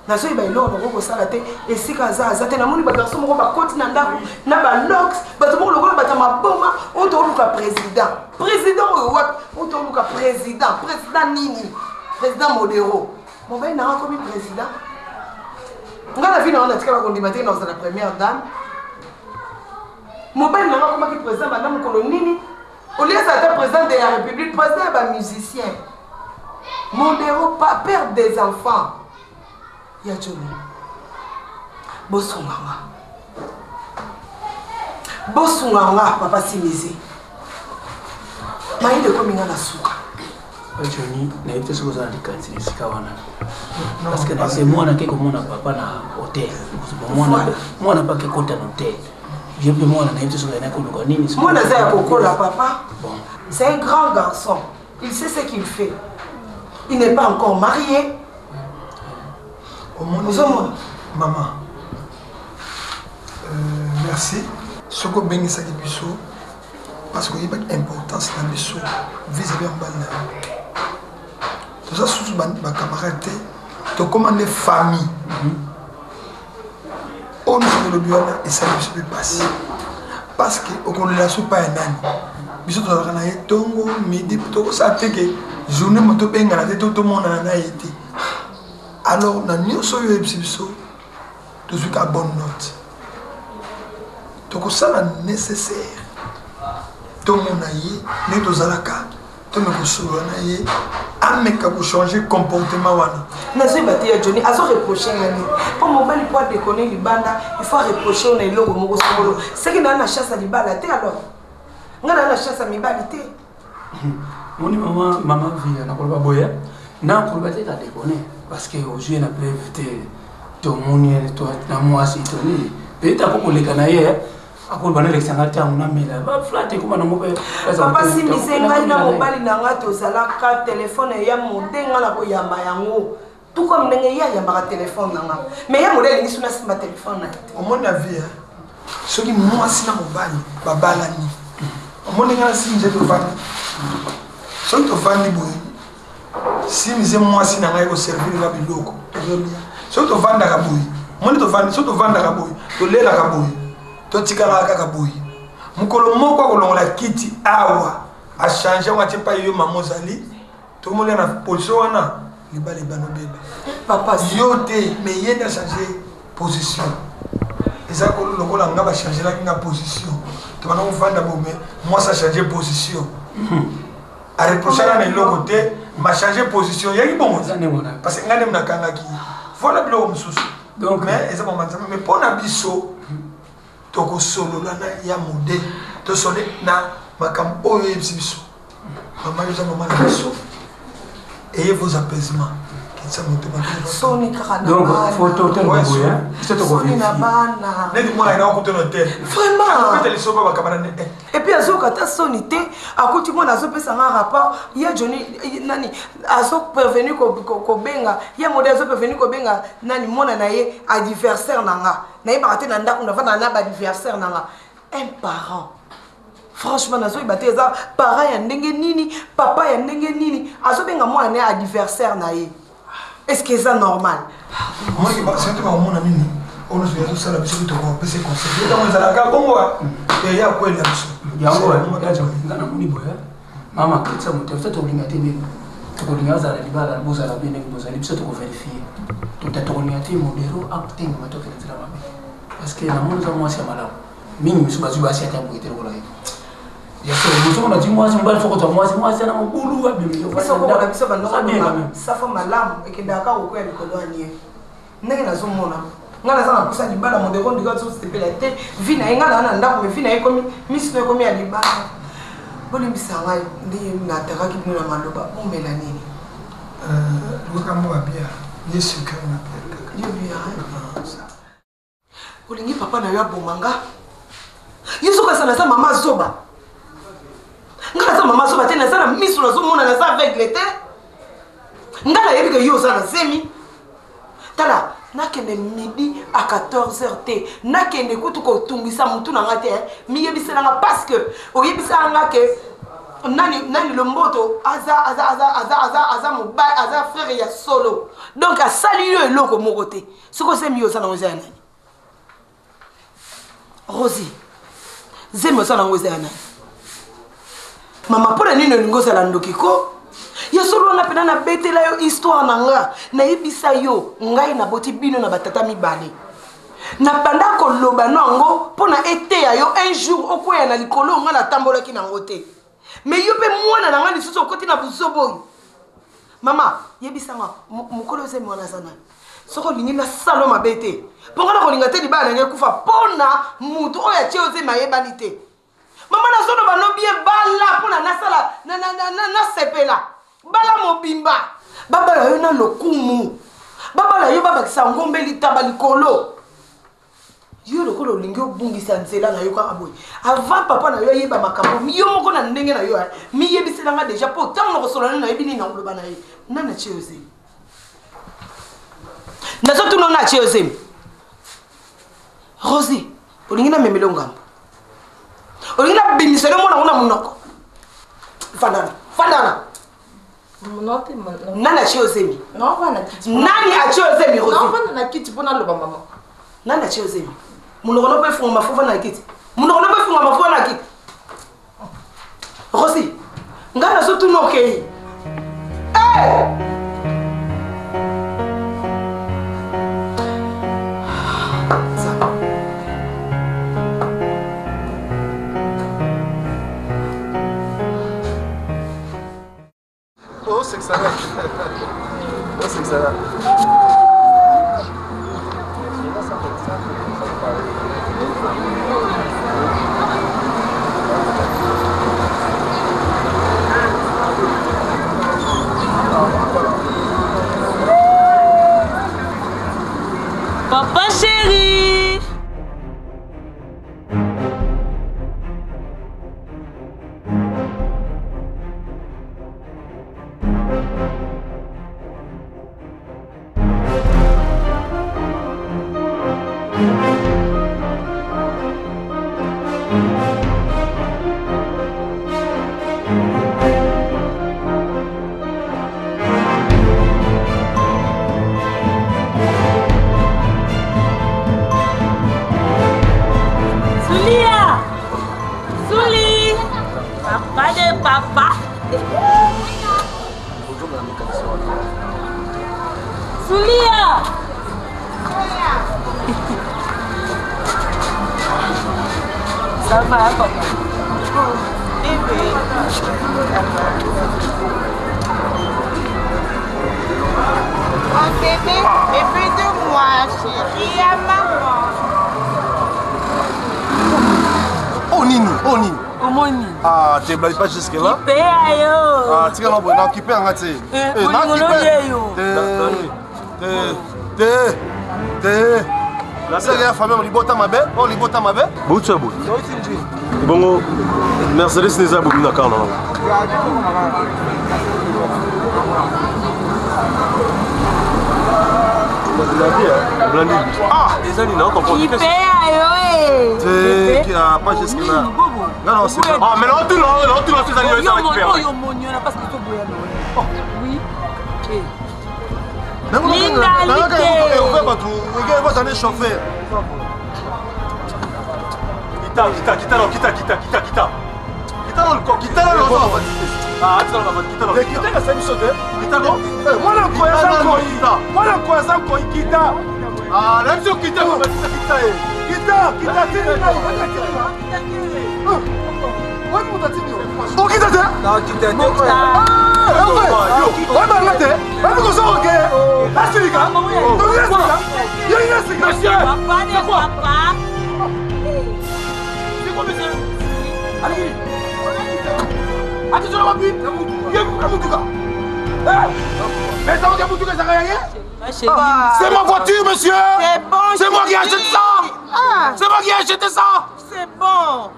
nazoyeba eloko nakoki kosala te, esika aza aza te. Namoni bagarso moko bakoti na ndako na balox, bato moko lokola bato ya maboma. Oyo toluka président, président oyo wapi? Oyo toluka président, président nini? Président Modero, mobali nanga akomi président. Nga na vi nanga natikala kondima te nazala première dame. Mobali nanga akomaki président banda mokolo nini? Olie ata président de la République, président ya ba musicien. Modero pa père des enfants. Ya Johnny. Bosunga nga. Bosunga nga papa Simize. Mayele ekomi nga na suka. Johnny, nayebi te soki oza na likanisi na esika wana parce que nase mwana ake komona papa na hotel mwana mpe ake kota na hotel ye mpe mwana nayebi te soki ayaki koluka nini. Mwana aza ya kokola papa. C'est un grand garçon, il sait ce qu'il fait, il n'est pas encore marié. Ozomona mama, merci soki obengisaki biso parce que oyebaki importance na biso vis-à-vis ya mobali na yo. Toza susu bacamarade te, tokóma nde famille. Oyo nyonso tolobi wana esali biso mpe mpasi parce que okolela so epai ya nani? Biso tozalaka na ye ntongo midi, tokosala te ke journée mo tobengana te to tomonana na ye te. Alors na nyonso oyo oyebisi biso, tozwi ka bonne note, tokosala nécessaire tomona ye ndenge tozalaka, tomeka kosolola na ye, ameka kochange comportement wana. Nazoyeba te ya Johnny azoreproche nga nini, mpo mobali mpo adekone libanda, il faut areproche yo na eloko moko songolo. Seki naa na chasse ya libala te, alors nga naa na chasse ya mibali te. Moni mama, mama via, nakoloba boye, nakoloba te kadekone parce que ozwi na preuve te. Tomoni na mwasi to nini, peut-être akokoleka na ye, akoloba nalekisa nga ntango namela baflate ekoma nango mpe. Papa Simise, ngai na mobali na ngai tozalaka telefone ya mode, ngai na koyamba yango tout comme ndenge ye ayambaka telefone na nga, mais ye mode alingi so nasimba telefone na ye te. Omoni na vie, soki mwasi na mobali babalani, omoni ngai na Simise tovandi, soki tovandi boye, Simise mwasi na ngai koservir nga biloko, tozolia. Soki tovandaka boye, moni tovandi, soki tovandaka boye, tolelaka boye, totikalaka kaka boye. Mokolo moko akolongola kiti awa, achange yango, atie epai yo mama ozali, tomolia na position wana, libala ebano beba. Papa yo te, mais ye nde achange position. Eza lokola nga bachangelaki nga position, tobanda kovanda bo, mais mwasi achange position, areprochaka na eloko te, machange position yaki bongo parce que ngai nde nakangaki. Voilà biloko mosusu, mais eza mama Nzambe. Mais mpo na biso tokosolola na ya mode, tosole na makambo oyo oyebisi biso. Mama, yo oza mama na biso, ayez vos apaisements, kitisa motema. Soni kaka na Donc photo hotel boye, biso soni na bana. Neti mwana ina okutana hotel. Vraiment. Akopeta lisoko bakabana ne. Et puis azoyoka ata soni te, akuti mwana azopesa nga rapport ya Johnny nani azoprevenu kobenga ye mode, azoprevenu kobenga nani mwana na ye adversaire na nga. Nayebaka te na ndako navanda na baadversaire na nga. Un parent, franchement nazoyeba te eza parent ya ndenge nini, papa ya ndenge nini azobenga mwana na ye adversaire na ye. Est ce que eza normal? Soki bakomona nini oyo nyonso yazosala biso, tokopesa conseil ntango ezalaka bongo eya kwela biso. Yango nga namoni boye, mama, kitisa motema. Biso tokolinga te ndenge tokolinga azala libala, bozala be ndenge bozali. Biso tokoverifie tota, tokolinga te modero akutengama tokende nzela mabe parce que namoni oza mwasi ya malamu mingi. Misu bazwi basi ata boye te lokola ye. Mosuku nazwi mwasi, mobali fo kozwa mwasi, mwasi ana mobulu. Biso koko na biso bandoko safa malamu ekendaka kaka kokwea likolo ya nie. Ndenge nazomona ngai naza na posa libala, modero ndika azosepela te vi na ye. Ngai naa na ndako, me vi na ye ekomi miso no ekomi ya libala. Bolimbisa ngai ndenge natakaki bino na maloba. Bomela nini? Luka mwa bia ye sucre na bia kaka. Yo bia olingi papa na yo aboma nga? Yo soki aza naza mama zoba, nga naza mama zoba te, naza na miso nazomona, naza aveugle te. Nga nayebi ke yo oza na zemi. Tala, nakende midi à 14 heures te, nakende kutu kotungisa motu na nga te. Miyebiselanga parce que oyebisaka nga ke nani nani Lomboto aza aza aza aza aza aza mobali, aza frère ya solo, donc asali yo eloko moko te. Soki ozemi, yo oza nango eza ya nani? Rosi, zemi oza nango eza ya nani? Mama, mpo na nini olingi ozala ndoki ko ya solo wana? Mpena nabetela yo histoire na nga, nayebisa yo ngai naboti bino na batata mibale. Nabanda koloba no yango mpo na eteya yo un jour okweya na likolo. Ngai natambolaki nango te. Mais yo mpe mwana na ngai lisusu okoti na buzoba oyo. Mama, yebisa nga, mokolo ozemi wana aza nani? Soki olingi nasala mabe te, mpo nga nakolinga te libala na ngai ekufa mpo na moto oyo atie yo zemi ayebani te. Mama, nazoloba no bien, bala mpo na nasala nasepela. Bala mobimba. Babala yo na lokumu. Babala yo babakisa ngombe litaba likolo. Yo lokola olingi obungisa nzela na yo kaka boye avant papa na yo ayeba makambo yo moko na ndenge na yo miyebisela nga deja mpo ntango nakosolola nini nayebi nini nakoloba na ye. Nani atie yo zemi? Nazotuna na atie yo zemi. Rosie, olingi namemela yo ngambo? Olingi nabimisela yo mwana ngo na monoko? Fandana, fandana. Nani atie yo zemi? Nani atie yo zemi, Rosie? Nani atie yo zemi? Monoko no mpe efungama fo fanda na kiti. Monoko no mpe efungama fo fanda na kiti. Rosie, ngai nazotuna okei. Hey! Osekisaka. Osekisaka. Papa chéri. Zulia! Zuli! Papa de papa! Zulia! Ça va, papa? Bébé. Mon bébé, bébé de moi, chérie à maman. Oh nini, oh nini. Omoni. Ah, te blague pas jusque là. Kipe ayo. Ah, tika na boye na kipe anga te. Eh, na kipe. Yo. Te te te te. La sœur ya famille libota mabe, oh libota mabe. Bouti ya boye. Bongo Mercedes neza bobi na car na. Blandi. Ah, eza nini na comprendre. Kipe ayo eh. Te qui a pas jusque là. Non non, c'est pas. Ah, mais là tu là, là tu là, c'est ça Yo ça mon kipe. yo moniona parce que to boya no. Oui. Eh. Linda Lite. Bato, oke chauffeur. Kita, kita, kita, non, kita, kita, kita, kita. Kita dans le corps, kita dans le corps. Ah, kita dans le kita dans le Kita ka sabi sote. Kita non. Mwana nkoyi aza nkoyi. Mwana nkoyi aza nkoyi kita. Ah, la biso kita, kita, kita eh. Kita, kita tini na. Wani mutu atindi yo. Okita te? Nakita te. Ah, oyebanga te. Babi koza oke. Asilika. Tolingi asilika. Yo lingi asilika. Monsieur. Papa de papa. C'est quoi monsieur? Allez. Attention wapi? Ye na mutuka. Eh! Mais ça va mutuka ça ya ye? C'est ma voiture monsieur. C'est bon. C'est moi qui ai acheté ça. Ah. C'est moi qui ai acheté ça. C'est bon.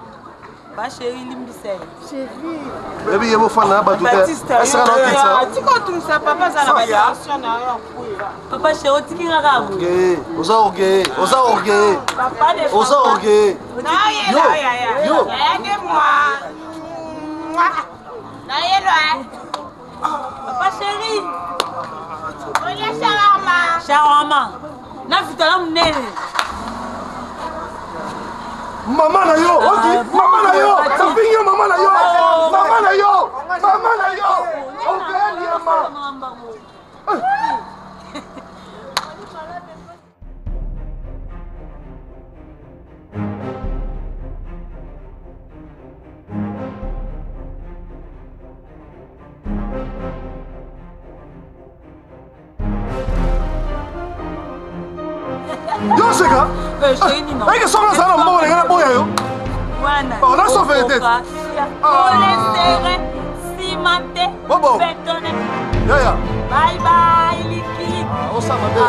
Ba chérie limbisa ye. Chérie. Ebi ye bofanda na bato te. Esaka na okitisa. Tika otungisa papa aza na batension na yo. Papa chérie otiki nga kaka boye. Oza orgueilleux, oza orgueilleux. Papa de papa. Oza orgueilleux. Yo, yo. Yaya de moi. Nayelo eh. Papa chéri. Olia shawarma. Shawarma. Na vitala munene. Mama na yo, oki, mama na yo, nafingi yo mama na yo, mama na yo, mama na yo, orgueil yama. Yo seka. Ayike soki nazala na mbongo na ngai naboya yo. Oh, na sauve tete. Bobo. Yaya. Bye bye liki. Osala mabe.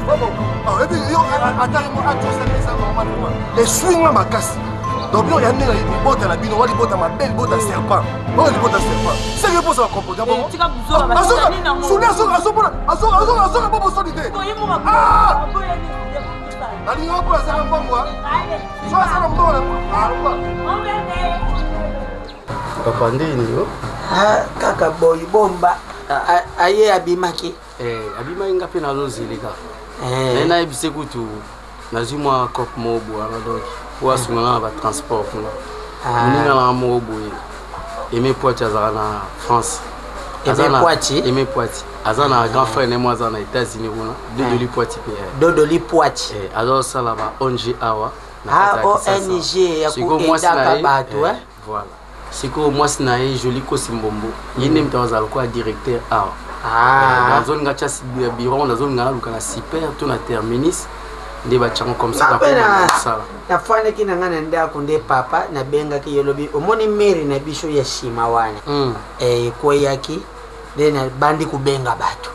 Bobo. Ah, et puis yo ata mo atosa eza normal vraiment. Esui nga makasi. Donc bino ya ndenge libota na bino wa libota mabe libota serpent. Oyo libota serpent. Seke mposa bakomporte bongo. Azoka suli azoka azomona azoka azoka azoka bobo soni te. Ah! Nalinga mpo azaka mbongo. So azaka mbongo na alba. Papa ndeni yo? Ah, kaka boyi bomba aye abimaki. Eh, abimaki nga mpe nazozeleka. Eh. Naye nayebise kutu nazwi mwa cope moko boye wana donc po asunga nga na batransport kuna. Ah. Moninga nanga moko boye Aimé Poiti azalaka na France. Aimé Poiti? Aimé Poiti. Aza na grand frère ne mo aza na États-Unis kuna. Dodoli Poiti mpe. Dodoli Poiti. Eh, azosala ba ONG awa. Ah, ONG ya koedaka bato eh. Voilà. Sikoyo mwasi na ye Jolie Kosi Mbombo, ye nde moto azala lokola directeur awa. Ah. Nazolinga tia bureau, nazolinga naluka na super to na terminus nde batyango comme ça Nga mpe na- nakosala. nafandaki na ngai na ndako nde papa nabengaki ye lobi omoni meri na biso ya nsima wana eh, ekweyaki nde nabandi kobenga bato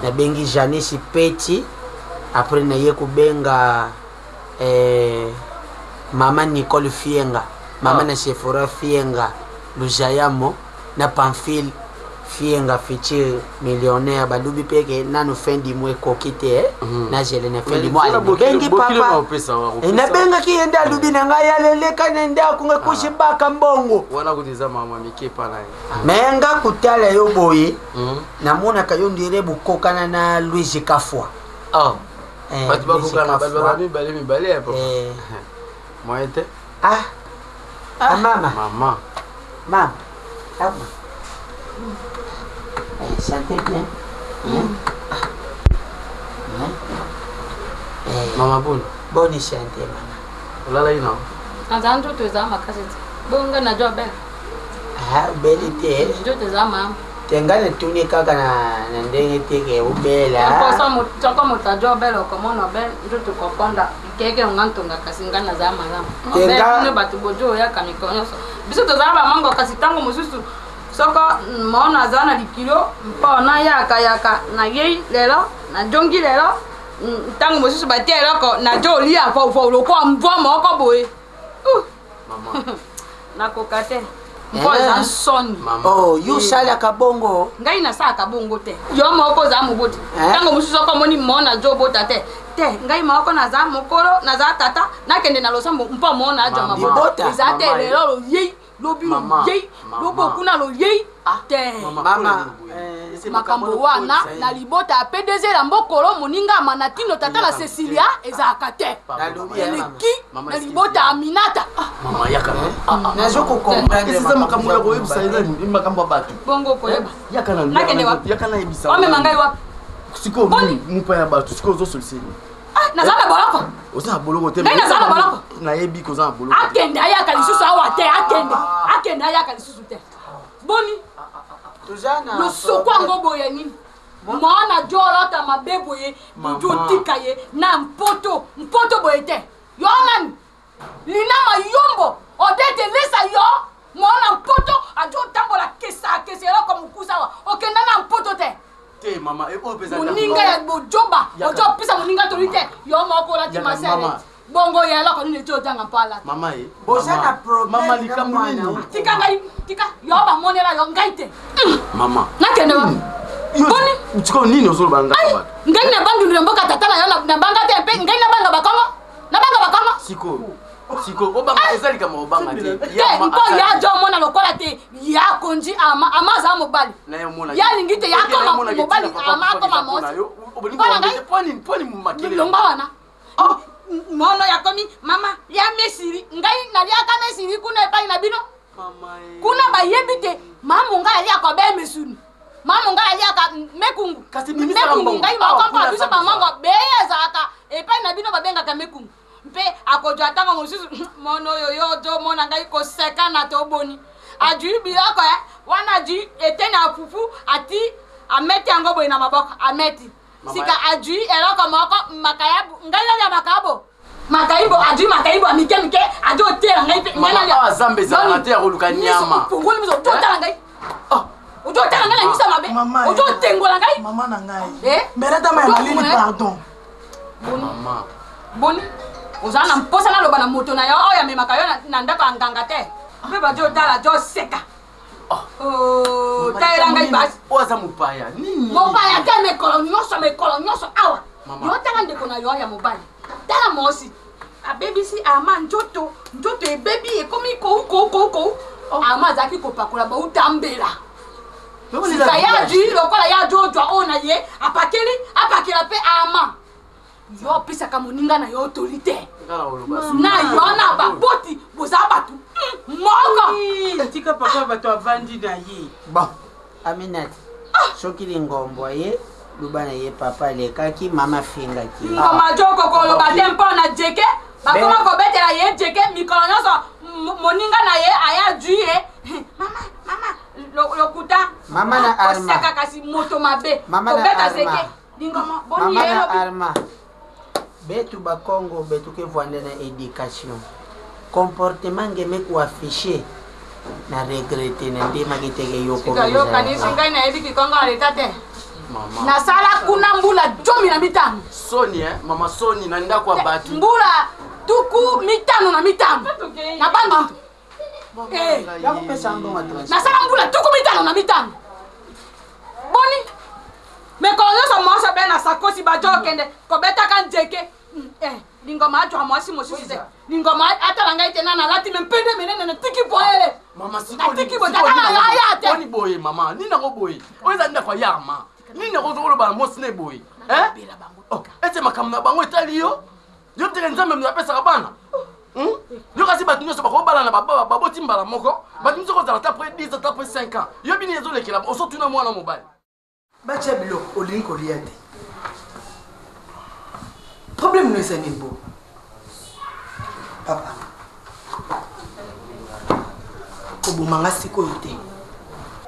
nabengi janisi peti apres naye kobenga eh, mama nicole fienga mama na sephora fienga luzayamo na pamphile fienga futur millionnaire balobi mpe ke nanu fin du mois ekoki te eh? Mm. nazele na fin Mais du mois nzela bokilo- nabengi bokilo papa na opesa wa, opesa. Eh, nabengaki ye nde alobi na ngai aleleka na ndako ngai kusi baka mbongo wana kutu eza mama mike epa na ye me nga kotala yo boye namonaka yo ndire bokokana na louise kafwa Ah. Eh, bato bakokana bato Louise baza mibale mibale ya papa moyen te ah ah mama mama mama mama Eh, santé bien Hein? Hein? Eh, mama boni boni santé mama olalaki na Naza nzoto eza makasi te. Bongo ngai najua bele. ah obeli te Nzoto eza malamu. te ngai natuni kaka na na ndenge te ke obela Soko moto ajua bele okomona bele nzoto kokonda keke nga ntonga kasi ngai naza malamu. Te Bele nga- bino bato bojo oyaka mikolo nyonso. Biso tozala bamango kasi ntango mosusu soko maona aza na likilo mpo nayakayaka nayei lelo najongi lelo ntango mosusu batia eloko najo olia vovo lokola mvwa moko boye Uh. nakoka te mpo eza nsoni oh yo osalaka bongo ngai nasalaka bongo te yo moko oza moboti ntango mosusu oko omoni mona azobota te te ngai moko naza mokolo naza tata nakende na losambo mpo mona aja mabota Libota. eza te Mama, lelo loyei lobi loyei lobo kuna loyei te mama makambo wana na libota ya pdg ya mbokolo moninga ya manatino tata na cecilia ezalaka te eleki na libota ya aminata mama yaka nazo kokomprendre eza makambo ya koyebisa eza makambo ya bato bongo koyeba yaka na Nakende wapi? yaka nayebisa omema ngai wapi sikoyo mopa ya bato sikoyo ozosolise nini naza na boloko oza na boloko te Ngai naza na boloko. nayebi koza na boloko te. akende ayaka lisusu awa te akende akende ayaka lisusu te boni losoko yango boye nini mwana jo olota mabe boye butu Mama. otika ye na mpoto mpoto boye te yo nani lina mayombo odete lesa yo mwana mpoto ajo otambola kesa kesa eloko mokusa awa okenda na mpoto te te mama eh, oyo mpenza moninga ya bojoba Yaka. ojo opesa moninga toli te yo moko olati Yaka, masere mama. bongo ya eloko nini eti otanga mpo alata mama ye boza na mama likambo nini tika ngai tika yo bamonela yo ngai te mama nakende wapi boni sikoyo nini ozoloba na ndako ya bato ngai na bandundu na mboka tata na yo nabanga te mpe ngai nabanga bakongo nabanga bakongo sikoyo sikoyo obanga eza likambo obanga te te mpo ya jo omona lokola te ya konzi ama ama aza mobali ya alingi te ya akoma mobali ama akoma mosi mpona ngai longwa wana mono yakomi mama ya mesiri ngai naliaka mesiri kuna epai na bino kuna bayebi te mamu ngai aliaka be mesuni mamu ngai aliaka mekungu mekungu ngai makompa biso bamango beye ezalaka epai na bino babengaka mekungu mpe akozwa ntango mosusu mono oyo yo ozomona ngai koseka na toboni ajui biloko eh, wana ajui eteni ya fufu ati ameti yango boye na maboko ameti sika ajui eloko moko makayabu ngai nalia makayabo makayimbo adui makayimbo ya mike mike adi otela ngai mpe ngai nalia awa zamba ezalaka te ya koluka nyama fungoli miso ojo otala ngai ojo otala ngai na miso ya mabe ojo otengola ngai mama na ngai mbela tama ya malili pardon mama boni ozala na mposa naloba na moto na yo oyo amemaka yo na ndako ya nganga te mpe bajo otala jo oseka Oh, talela ngai basi oyo aza mopaya nini mopaya te mikolo nyonso mikolo nyonso awa yo tala ndeko na yo ya mobali tala mosi abebisi ama nzoto nzoto ebebi ekomi kou kou kou kou oh. Ama azalaki kopakola bautambela sika ya jui lokola ya jojwa oyo na ye apakeli apakela mpe ama yo opesaka moninga na yo autorité na yo na baboti boza bato moko tika papa bato avandi na ye bon aminat soki lingombo ye loba na ye papa alekaki mama afingaki ngoma joko koloba te mpo na jeke bakoma kobetela ye jeke mikolo nyonso moninga na ye aya jui ye mama mama lokuta mama na arma koseka kasi moto mabe kobeta zeke lingoma boni mama na arma betu bakongo betu ke vwanda na education comportement ngeme kuaffiche na regrete na ndemaki teke yokoyokanisi ngai nayebi kikongo ya leta te nasala kuna mbula 15 soni eh? mama soni na ndako ya bato mbula 55 na bandundu eh. nasala mbula 55 boni mikolo nyonso mwasi abe na sakosi bato okende kobetaka nzeke eh, lingoma ajwa mwasi mosusu te lingoma atala ngai te na nalati me mpende menene natiki boyele natiki boye tata na yaya te boni boye mama nini yango boye oyo eza ndako ya yarma nini yango ozokoloba na mwasi na boye oh, ete makambo na bango etali yo yo teke nzambe moto apesaka bana hmm? yo kasi bato nyonso bakobalana baboti mbala moko bato nyonso kozala ata après 10 ata après 5 ans yo bini ezolekela osotuna mwana mobali batya biloko olingi kolia te problème no eza nini bo papa koboma nga sikoyo te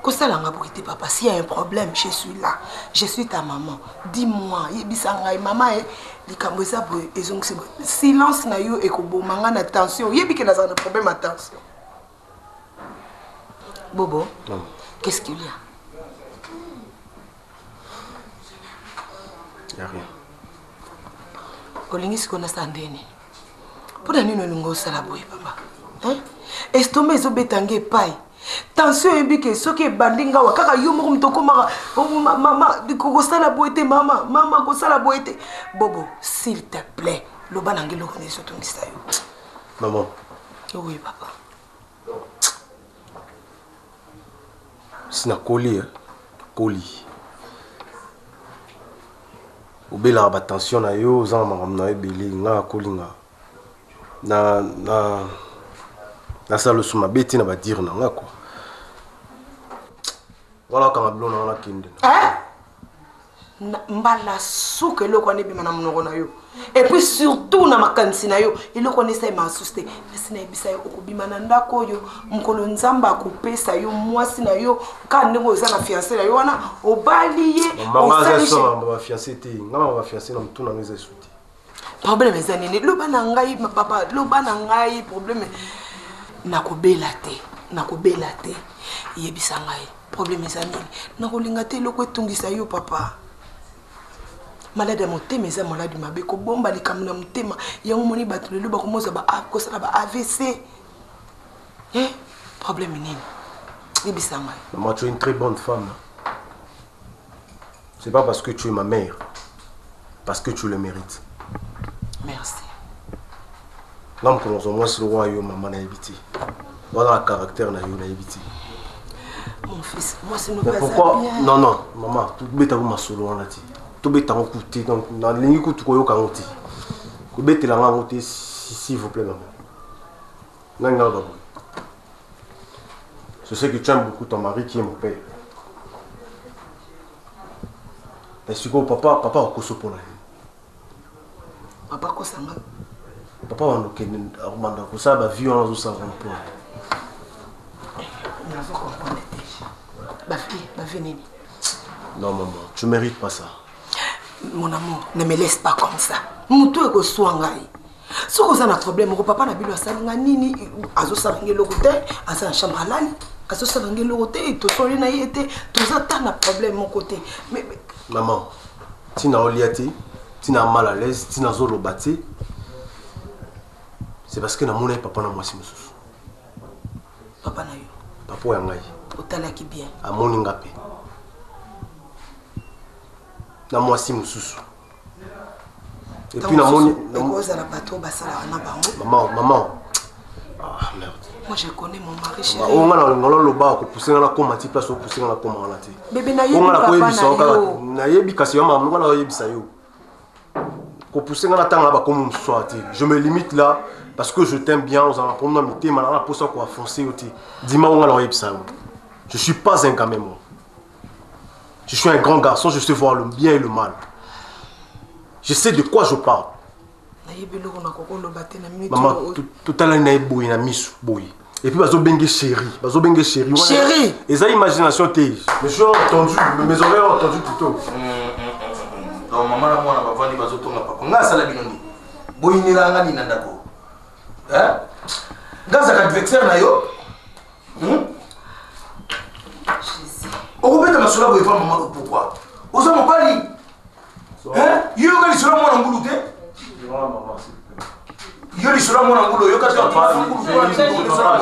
kosala nga boye te papa s'il y a un problème je suis là je suis ta maman dis-moi yebisa ngai mama e likambo eza boye ezongisi boye silence na yo ekoboma nga na tension oyebi ke nazala na problème ya tension Bobo, qu'est-ce qu'il y a Y a rien. Olingi sikoyo nasala ndenge nini? Mpo na nini olingi osala boye papa? Hein? Estomac ezobeta nge epai. Tension oyebi ke soki ebandi ngawa kaka yo moko moto okomaka oh, mama kosala boye te mama mama kosala boye te. Bobo, s'il te plaît, loba na ngai eloko nini ezotungisa yo. Maman. Oui papa. Si nakoli eh? Koli. Obelaka ba tension na yo, oza na makambo na yo ebele, nga nakoli nga. Na na nasala losu mabe te na ba dire na nga quoi. Wana okanga biloko na nga nakende. Hein? Mbala suka eloko wana ebima na monoko na yo epuis surtout na makanisi na yo eloko wana esalema lisusu te nasi nayebisa yo okobima na ndako oyo mokolo nzambe akopesa yo mwasi na yo kaka ndenge oza na fiance na yo wana obali ye bafiance te nga na bafiance na motu na nga eza esu te problème eza nini loba na ngai papa loba na ngai problème nakobela te nakobela te yebisa ngai problème eza nini nakolinga te eloko etungisa yo papa maladi ya motema eza maladi mabe kobomba likambo na motema yango moni bato lelo bakomozwa kosala ba avc eh, problème nini yebisa ngai maman tu es une très bonne femme c'est pas parce que tu es ma mère parce que tu le mérites merci nga mokolo nazwa mwasi lokola yo mama nayebi te wana na caractère na yo nayebi te mon fils mwasi no Mais pourquoi non non mama tobeta ngo masolo wana te tobeta yango kutu te donc nalingi kutu koyoka yango te kobetela nga yango te s'il vous plaît mama nani nga loba boye je sais que tu aimes beaucoup ton mari qui est mon père mais sikoyo papa papa akoso mpo na ye Papa akosa nga. Papa banda okende akobanda kosala ba vie wana azosala wana mpo nazo comprendre te. Ba vie, ba vie nini? Non maman, tu mérites pas ça. Mon amour, ne me laisse pas comme ça. Moto ekoswa ngai. Soki oza na problème moko, papa na bino asali nga nini, azosala nga eloko te, aza na chambre alali, azosala nga eloko te, tosoli na ye te, toza ta na problème moko te. Mais, Maman, ntina olia te, ntina mal à l'aise, ntina azoloba te, c'est parce que namonaki papa na mwasi mosusu. Papa na yo? Papa oyo ya ngai. Otalaki bien? Amoni nga mpe na mwasi mosusu. Et puis namoni ekozala bato oyo basalaka na bango. Maman, maman, ah merde. Moi je connais mon mari chéri. Oyo nga na naloba akopuse nga nakoma ti place opuse nga nakoma wana te. Bebe, nayebi papa na yo. Nayebi kasi yo mama, nga nakoyebisa yo kopuse nga natanga bakomi mosusu awa te. Je me limite là parce que je t'aime bien. Ozala na problème na mitema nanga, naposa koafonce yo te. Dima oyo nga nakoyebisa yo, je suis pas un gamin, moi. Je suis un grand garçon, je sais voir le bien et le mal. Je sais de quoi je parle. Nayebi eloko nakoki oloba te na minute. Mama, totalani na ye boye na miso boye. Et puis bazobenge chéri, bazobenge chéri. Wana- Chéri. Eza imagination te. Mais je entendu, mes oreilles ont entendu plutôt. Donc mama na mwana bavandi bazotonga papa. Ngai asala bino nini? Boyinela nga nini na ndako? Hein? Ngai azalaka adversaire na yo? Okobeta masolo boye pa mama, pourquoi? Oza mobali. Hein? Yo yoka lisolo ya mwana ngulu te? Yo lisolo ya mwana ngulu oyoka te? Papa,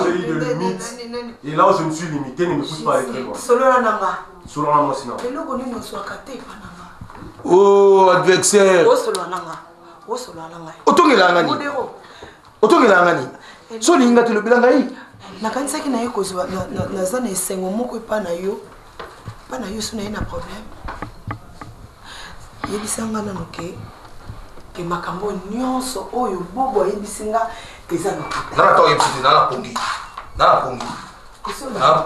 j'ai eu de limites. Et là où je me suis limité, ne me pousse pas à aller très loin. Solola na nga. Solola mwasi na. Eloko nini ozwaka te epa na nga? Oh, adversaire. Osolola na nga, osolola na ngai. Otongelaka nga nini? Modero. Otongelaka nga nini? So olingi nga te, lobela ngai. Nakanisaki naye kozwa naza na esengo moko epa na yo, epa na yo. So naye na problème, yebisa nga nano ke makambo nyonso oyo Bobo ayebisi nga eza lokuta. Nana ta oyebisi te, nana pongi, nana pongi,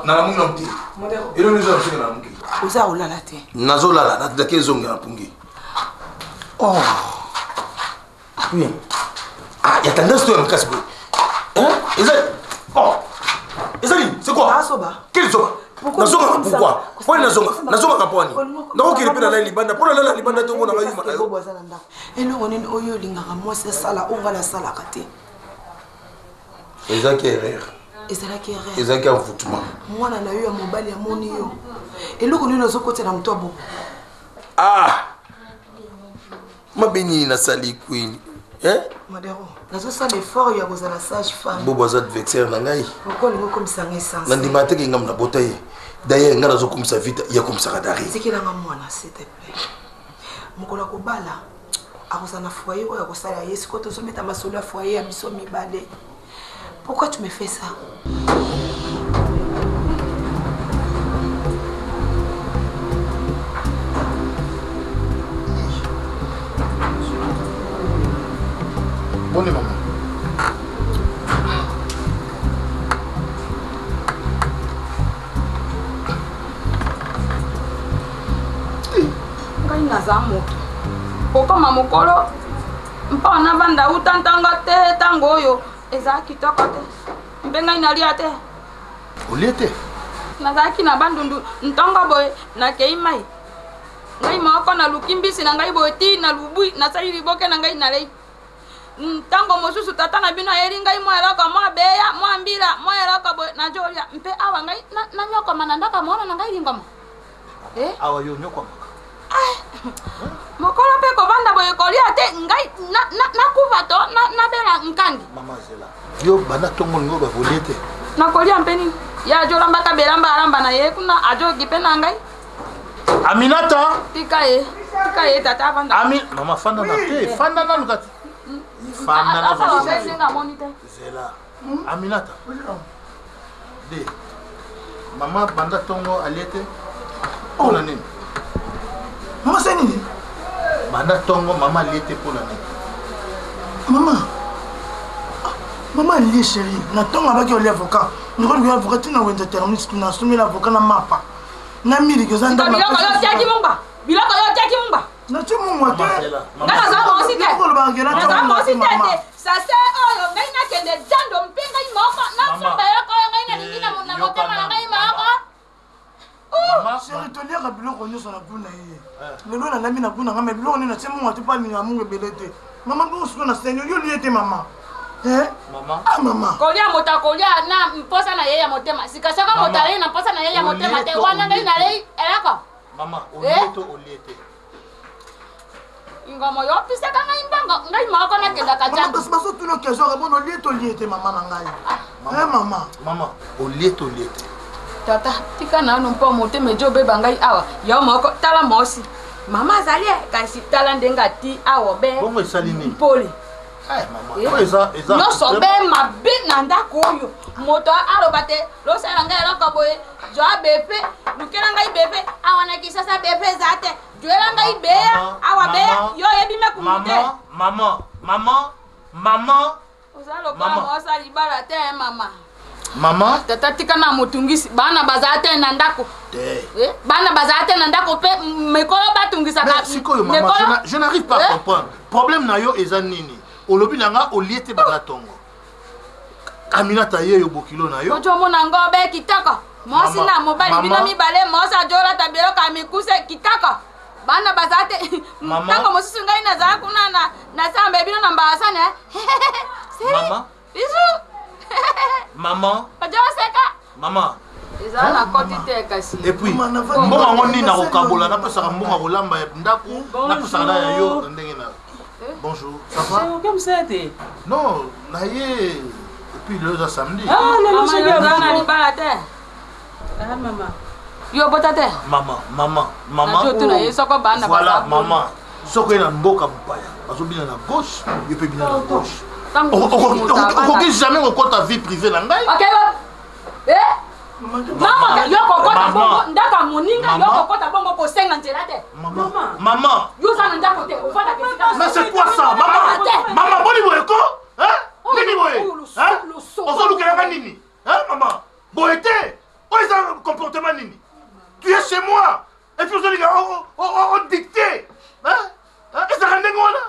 nalamuki nanu te. Modero. Eloko nyonso na soki nalamuki. Oza olala te? Nazolala, natindaki ezongela na pongi. Oh oui, ah ya tendance to ya makasi boye. Hein? Eza, oh, eza nini? C'est quoi? Azoba. Quel zoba? Nazongaka pourquoi? Poni nazonga, nazongaka poni nakokende mpe nalali libanda mpo nalala libanda te, omona ngai yuma na yo. Bobo aza na ndako. Eloko nini oyo olingaka mwasi asala oyo ngai nasalaka te? Ezalaki erreur. Ezalaki erreur. Ezalaki envoûtement. Mwana na yo ya mobali amoni yo. Eloko nini ozokotela moto ya Bobo? Ah, mabe nini nasali, Queen, eh? Modero, nazosala effort ya kozala sage femme. Bobo aza adversaire na ngai. Pourquoi olingi okomisa ngai essence? Nandima teke ngai nabota ye. D'ailleurs ngai nazokomisa vita, ye akomisaka dari. Tikelanga mwana, s'il te plaît. Mokolo ya kobala akozala na foyer oyo akosala ye. Sikoyo tozobeta masolo ya foyer ya biso mibale. Pourquoi tu me fais ça? Boni mama? Ngai naza moto kokoma mokolo mpo navanda uta ntango te. Ntango oyo eza kitoko te mpe ngai nalia te. Olie te? Nazalaki na Bandundu ntongo boye, nakei mai ngai moko, naluki mbisi na ngai boye ti na lubui, nasali liboke na ngai, nalei. Ntango mosusu tata na bino ayeli ngai mwa eloko, mwa beya, mwa mbila, mwa eloko boye, nazolia. Mpe awa ngai nanyokoma na ndako ya mwana na ngai lingoma. Eh? Awa yo nyokwamaka? Mokolo mpe kovanda boye kolia te, ngai nakufa to nabela nkangi. Mama, zela. Yo banda ntongo olingi oyo bakolie te. Nakolia mpe nini? Ye ajolambaka belamba, alamba na ye kuna, ajoki mpe na ngai. Aminata. Tika ye, tika ye, tata avanda. Ami, mama, fanda na te, fanda nanu kati, fanda na. Asala mpe ndenge amoni te. Zela. Aminata de mama, banda ntongo alie te, mpona nini? Mama, se nini? Banda ntongo mama alie te, mpona nini? Mama, mama alie, chéri. Na ntongo abaki olia avocat, ndikoluki avocat ntina wenza terminus kuna, asomeli avocat na mapa na miliki. Oza Tika biloko yo otiaki mungba, biloko yo otiaki mungba. Natie mungwa te. Ngai naza mosi te, naza mosi te te. Sase oyo ngai nakende jando mpe ngai moko nasomba eloko oyo ngai nalingi na motema na ngai moko. Mama. Mama Chéri, toliaka biloko nyonso na goût na ye. Lelo nalambi na goût na nga, mais biloko nini natie mungu ate mpo alingaka mungu ebele te. Mama, bongo sikoyo na sengi yo olie te mama. Eh? Mama. Ah mama. Kolia moto akolia na mposa na ye ya motema. Sika soki moto alei na mposa na ye ya motema te, wana ngai nalei eloko. Mama, olie to olie te. Ngomo yo opisaka ngai mbongo, ngai moko nakendaka Mama, kasi bazotuna question répondre olie to olie te mama na ngai. Eh mama. Mama, olie to olie te. Tata, tika nanu mpo motema ejo obeba ngai awa. Yo moko tala mosi. Mama azali eh, kasi tala ndenge ati awa be. Bongo esali nini? Mpoli. Eh, mama, oyo eza eza nyonso be mabe na ndako oyo moto aloba te losala ngai eloko boye zwa bepe lukela ngai bepe awa na kisasa bepe eza te zwela ngai beya awa beya yo oyebi mekumu te mama mama mama oza lokola mosa libala te eh, mama mama tata tika na motungisi bana bazala te na ndako eh, bana bazala te na ndako mpe mikolo batungisaka sikoyo mama je n'arrive pas à eh? comprendre problème na yo eza nini olobi na nga olie te banda tongo aminata ye yo bokilo na yo ojo omona ngo be kitoko mwasi na mobali bino mibale mwasi ajolata biloko ya mikuse kitoko bana baza te ntango mosusu ngai nazala kuna na nasambe bino na mbaasani mama bisu mama ojoseka mama eza na koti te kasi epuis mbongo yango nini nakokabola napesaka mbongo ya kolamba ya ndako napesaka na ya yo na ndenge na eh? bonjour ça va comme ça te non na ye epuis lelo eza samedi ah lelo na libala te ah mama yo obota te mama mama mama voilà mama soki oye na mboka mopaya bazobina na gauche yo mpe bina na gauche okoki jamais kokota vie privée na ngai Eh? Mama, yo kokota bongo ndako ya moninga yo kokota bongo kosenga nzela te. Mama. Yo oza na ndako te, ofanda esika. Mais c'est quoi ça, mama? Mama, boni boye ko? Hein? Nini boye? Hein? Ozolukela nga nini? Hein, mama? Boye te. Oyo eza comportement nini? Tu es chez moi. Et puis ozolinga o dicter. Hein? Ezalaka ndenge wana?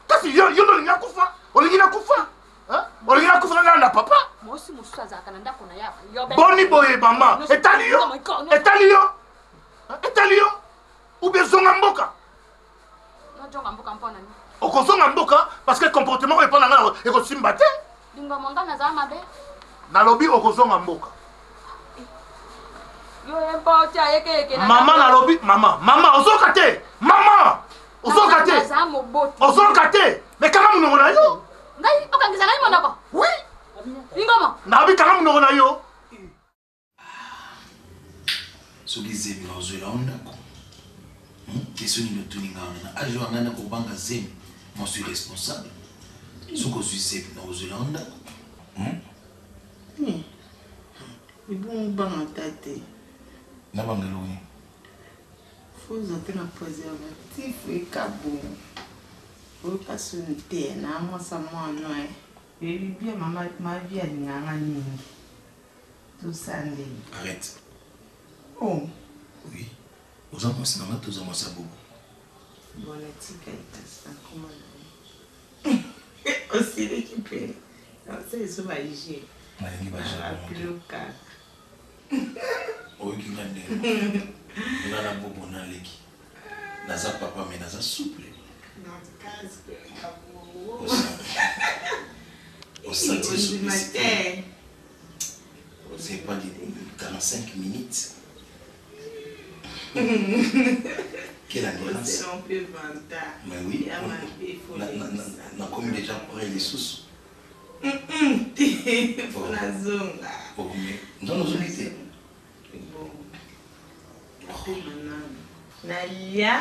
Kasi yo yo olingi nakufa? Olingi nakufa? olingi nakufa nga na papa boni boye mama etali yo etali yo etali yo ou bien zonga mboka okozonga mboka parce que comportement oyo epa na ngai ekosimba te nalobi okozonga mboka mama nalobi mama mama ozoka te mama ozoka te ozoka te me kanga monoko na yo ngai okangisa ngai monoko oui ingoma nabi kanga monoko na yo soki zemi nazwela yo ndako question nini otuni ngai wana na age oyo ngai nakobanga zemi moi suis responsable soki ozwi zemi nakozwela yo ndako Ebongo banga ta te. Nabanga eloko nini? Faut ozwa te na préservatif eka bongo. Oyoka soni te na mwasa mwana eh. Eyebi bien mama ma vie alingaka nga mingi. Tosala ndenge. Arrête. Oh. Oui. Oza mwasi na nga to oza mwasi ya bobo? Bon natikali kasi nakoma na ye. Osiliki mpe. Nasala ezo ba jeu. Nalingi ba jeu bongo te. Rapilo kaka. Oyoki nga ndenge nga na bobo na leki. Naza papa mais naza souple. Osentir souplicité. C'est pas des 45 minutes. Quelle endurance. Mais oui, nakomi déjà près lisusu. Te mpo nazonga. Nzonga ozongi te. Napema nanu. Nalia,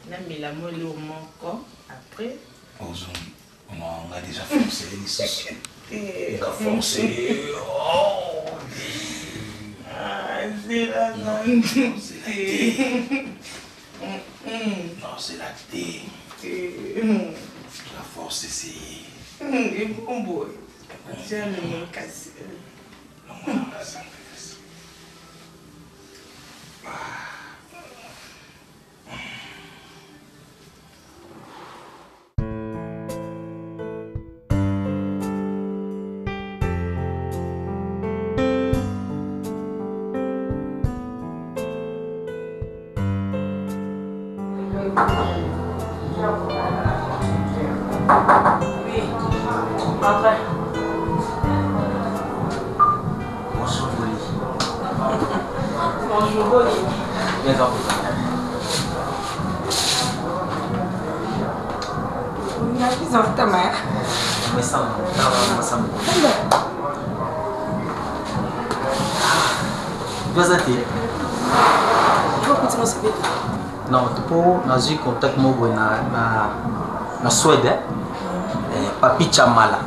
namela mwa eloko moko après. Ozongi. Non, nga déjà forcé lisusu. Nga forcé. Oh. Ah, zela nanu. Non, c'est la thé. La force, c'est. Ebon boye. Tia numéro kasi. Oui, entrez. Bonjour, Boli. Bonjour, Boli. Bien, Baza te. Non, mpo nazwi contact moko boye na, na, na Suède eh? Eh, Papi Chamala.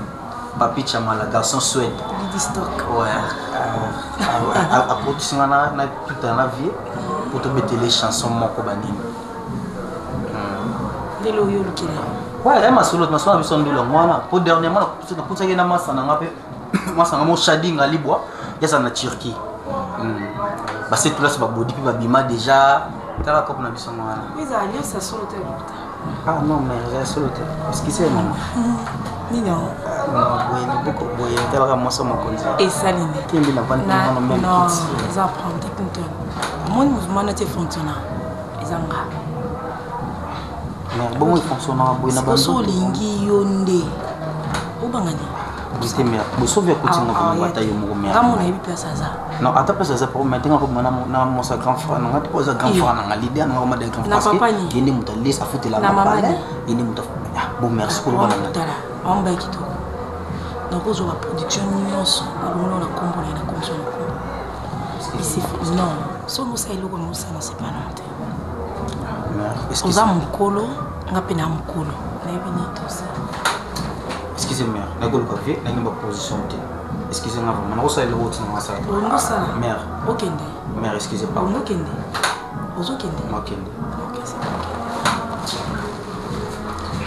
Papi Chamala, garçon Suède. Ouais. Euh, akotisi nga na, na tuta na vie mpo tobetele chanson moko banini. Ndele oyo olukela. Ouais, ya masolo masolo na biso ndula yango wana mpo dernièrement nakutisaki na masa na nga mpe masa na nga mo shadinga libwa yaza na Turquie. Basetulasi babodi mpe babima déjà tala kopo na biso ngo wana. Eza alliance ya solo te lokuta. Ah non, mais eza solo te. Excusez mama. Nini yango? Non, boye loboko boye talaka mwasi ya mokonzi. Esali nde. Kembi na vandi Na- mwana meme non, kiti. eza prendre te Clinton. Omoni mouvement nati efonctionna eza nga. Mais bongo efonctionnaka boye na Sikoyo so banzoto. olingi yo nde obanga nini? Boye te mère. Bosovi akoti nga Ah, ah, vraiment ata yo moko mère. Nga mona yebi place aza. Non, ata place aza po mais tenga kobima na mwasi ya grand frère na nga te po aza grand Iyo. frère na nga leader na nga koma de grand Na frère papa parce nini? que ye nde moto alesi afutelaka Na mama palais nini? ye nde moto ah, bon merci koloba na nga. Tala, aomba ya kitoko. Nakozwa baproduction nyonso alongoli na nkombo na ye na komso na nkombo. Isi non, soki osala eloko na osala c'est pas non te. Mère, Oza mokolo, nga mpe na mokolo. Nayebi nini tosala. Excusez mère, nakoluka vie, nalingi ba position te. Excusez nga vraiment, nakosala eloko otina nga sala te. Olingi osala? Mère, Okende. mère, excusez pardon. Olingi okende. Ozokende. Nakende. Ok, c'est bon.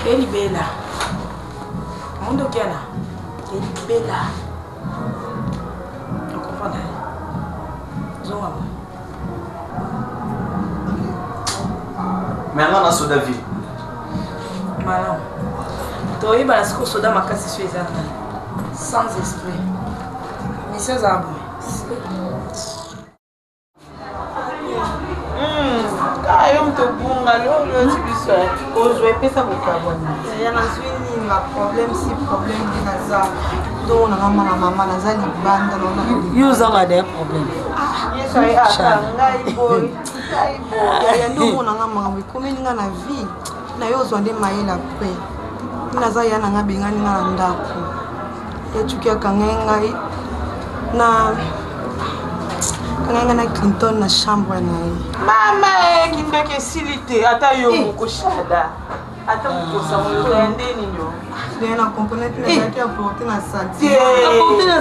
Elibela. Mondo kiana. Elibela. Okomprendre? Zonga mo. Mais nga na soda ville. Malamu. Toyebana sikoyo soda makasi so eza nani. Sans esprit. Mission ezala boye. Kaka yo moto obunga loloti biso kozwa epesa kokabwana. Ya nazwi nini ba problème si problème nde naza ndongo nanga mwana mama naza libanda. Yo ozanga de problème. Yesu aye ata ngai boy ngai boy. Ya nde omona nga makambo ekomeli nga na vie na yo ozwa nde mayele apres nde naza ya nanga bengani nga na ndako ya cuki akangai ngai na akangai ngai na Clinton na chambre na ye. Mama e kindoki esili te ata yo moko shada ata mokosa moyoka ya nde nini yo. Ndenge na comprendre te nazalaki apporte na Te,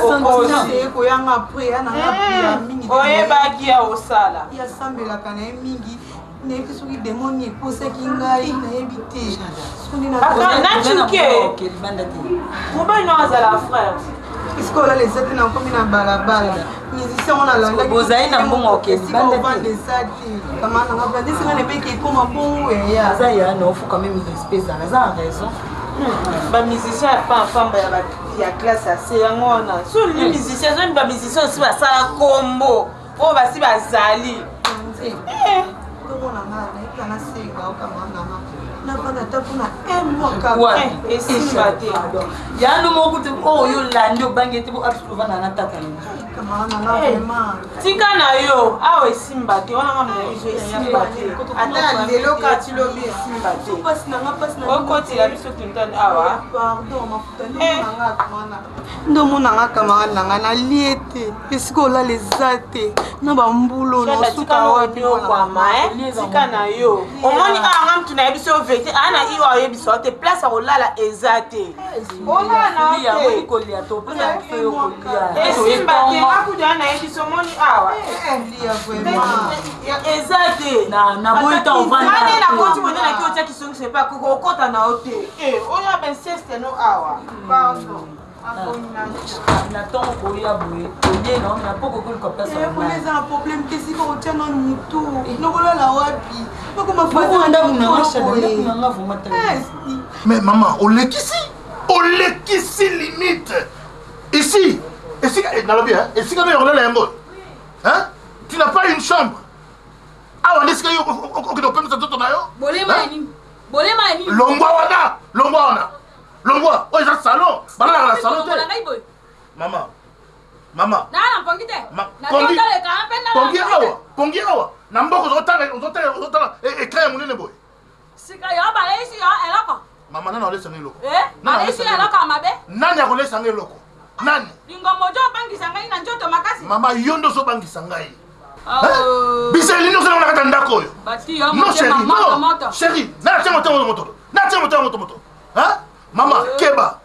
sentiment koyanga apres ya nanga ya mingi te. Oyebaki ya osala. Ye asambelaka na ye mingi nayebi soki demoni ekosaki ngai nayebi te soki Ata nacuke mobali no azala frère. Esika olala eza te nakomi na balabala musicien wana alandaki Bozali na mbongo okende libanda te. ovanda eza te kama nanga vanda esinga na ebeki ekoma bongo eya Aza ya na ofuka meme respect ezala aza na raison. Bamusicien ya pambapamba ya classe ya se yango wana so olingi musicien zoni bamusicien osi basala kombo oyo basi bazali. Tomona nga nayebi nasenga okama nanga navanda ata mpona un mois kaka. Esimba te. Yano moko kutu oyo olandi obangi ete bo absolu ovanda na tata na Camarade nanga vraiment. Tika na yo awa esimba te wana nga mna biso esimba te ata lelo kati lobi esimba te. Mpasi nanga mpasi na okotela biso Clinton awa. Pardon mafuta nde nanga kamana nde omonanga camarade nanga nalie te esika olala eza te na bambulo Shada, nasuka tika na wapi onyokwama tika na yo omoni awa nga mutu nayebi so vérité aa na iyo ayebisa yo te place ya kolala eza te olala na yo te kolia to mpona biso yo kolia esimba te nga kutu aa nayebi so omoni awa eza te. Naboyi ta ovanda. Nga nde nakoti boye nde naki otia kisongiso epa koko okota na yo te oyo bainseste no awa pardon. Na ntongo koya boye olie na na poko koluka place ya kuna eza na problème te sika kotia nanu mutu nokolala wapi Moko ndako na nga Shada, ndako na nga vraiment tala. Mais maman, olekisi, olekisi limite. Ici, esika eh, nalobi hein, esika no yokolela yango. Hein? Tu n'as pas une chambre. Awa nde esika yo okende kopemisa nzoto na yo. Bolema Hein? nini? Bolema ya nini? Longwa wana, longwa wana. Longwa, oyo eza salon. Balalaka na salon te. Mama. Mama. Na na pongi te. Na pongi. Pongi awa, pongi awa. Na mboka ozotala ozotala ozotala écran ya monene boye. Sika yo balesi yo eloko. Mama nani alesa nga eloko? Eh? Balesi yo eloko ya mabe? Nani akolesa nga eloko? Nani? Lingomo ojo obangisa ngai na nzoto makasi. Mama yo nde ozobangisa ngai. Oh. Bizeli nyonso na kati ya ndako oyo. Non chérie, non. Chérie, nani atia motema moto? Nani atia motema moto moto? Hein? Mama, keba.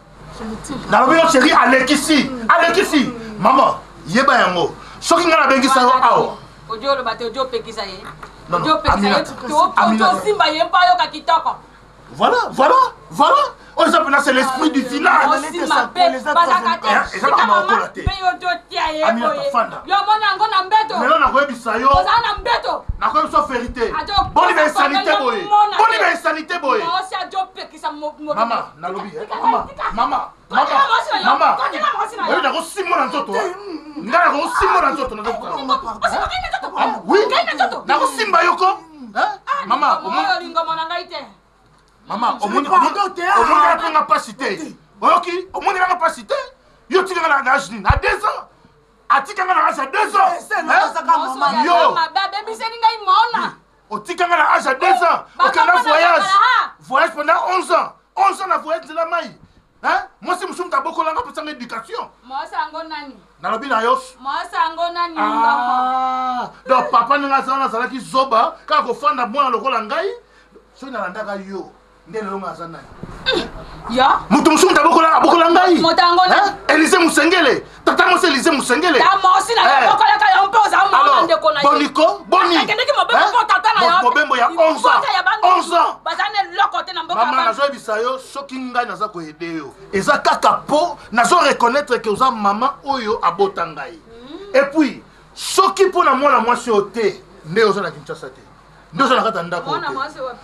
Nalobi yo chérie alekisi, alekisi. Mama, yeba yango. Soki ngai nabengisa yo awa. Ojo oloba te, ojo opekisa ye. Ojo opekisa ye, ojo osimba ye mpo ayoka kitoko. Voilà, voilà, voilà. Oyo eza mpena c'est l'esprit du village. Eza makambo ya kokola te. Aminata fanda. Lelo nakoyebisa yo. Nakoyebisa yo vérité. Boni ba insanité boye. Boni ba insanité boye. Mama, nalobi eh. Mama, mama. Mama, mama. Oyo nakosimba na nzoto. Ngai nakosimba na nzoto. Oui. Nakosimba yo ko. Mama, olingomo na ngai te. Mama, omoni omonelaka nga mpasi te. Oyoki, omonelaka mpasi te. Yo otikaka na age nini? Na 2 ans. Atika nga na age ya 2 ans. Yo. Abebiseli ngai mona. Otika nga na age ya 2 ans. Okenda voyage. Voyage pendant 11 ans. 11 ans na voyage nzela mai. Hein? Mwasi mosusu moto abokolanga apesanga éducation. Mwasi yango nani? Nalobi na yo. Mwasi yango nani? Ah, donc papa ndenge aza wana azalaki zoba kaka kofanda mwana lokola ngai soki nalandaka yo nde lelo ngai aza nani? Ya? Moto mosusu moto abokola abokola ngai. Moto yango nani? Elise Musengele. Tata mwasi Elise Musengele. Ta mwasi na yo bokolaka yo mpe oza mwana ndeko na ye. Boniko, boni. Akendeki mobembo mpo tata na yo. Mobembo ya 11 ans. 11 ans. Baza na eloko te na mboka. Mama nazoyebisa yo soki ngai naza koyede yo eza kaka mpo nazo reconnaître ke oza mama oyo abota ngai. Et puis soki mpo na mwana mwasi oyo te nde oza na Kinshasa te. nde oza na kati ya ndako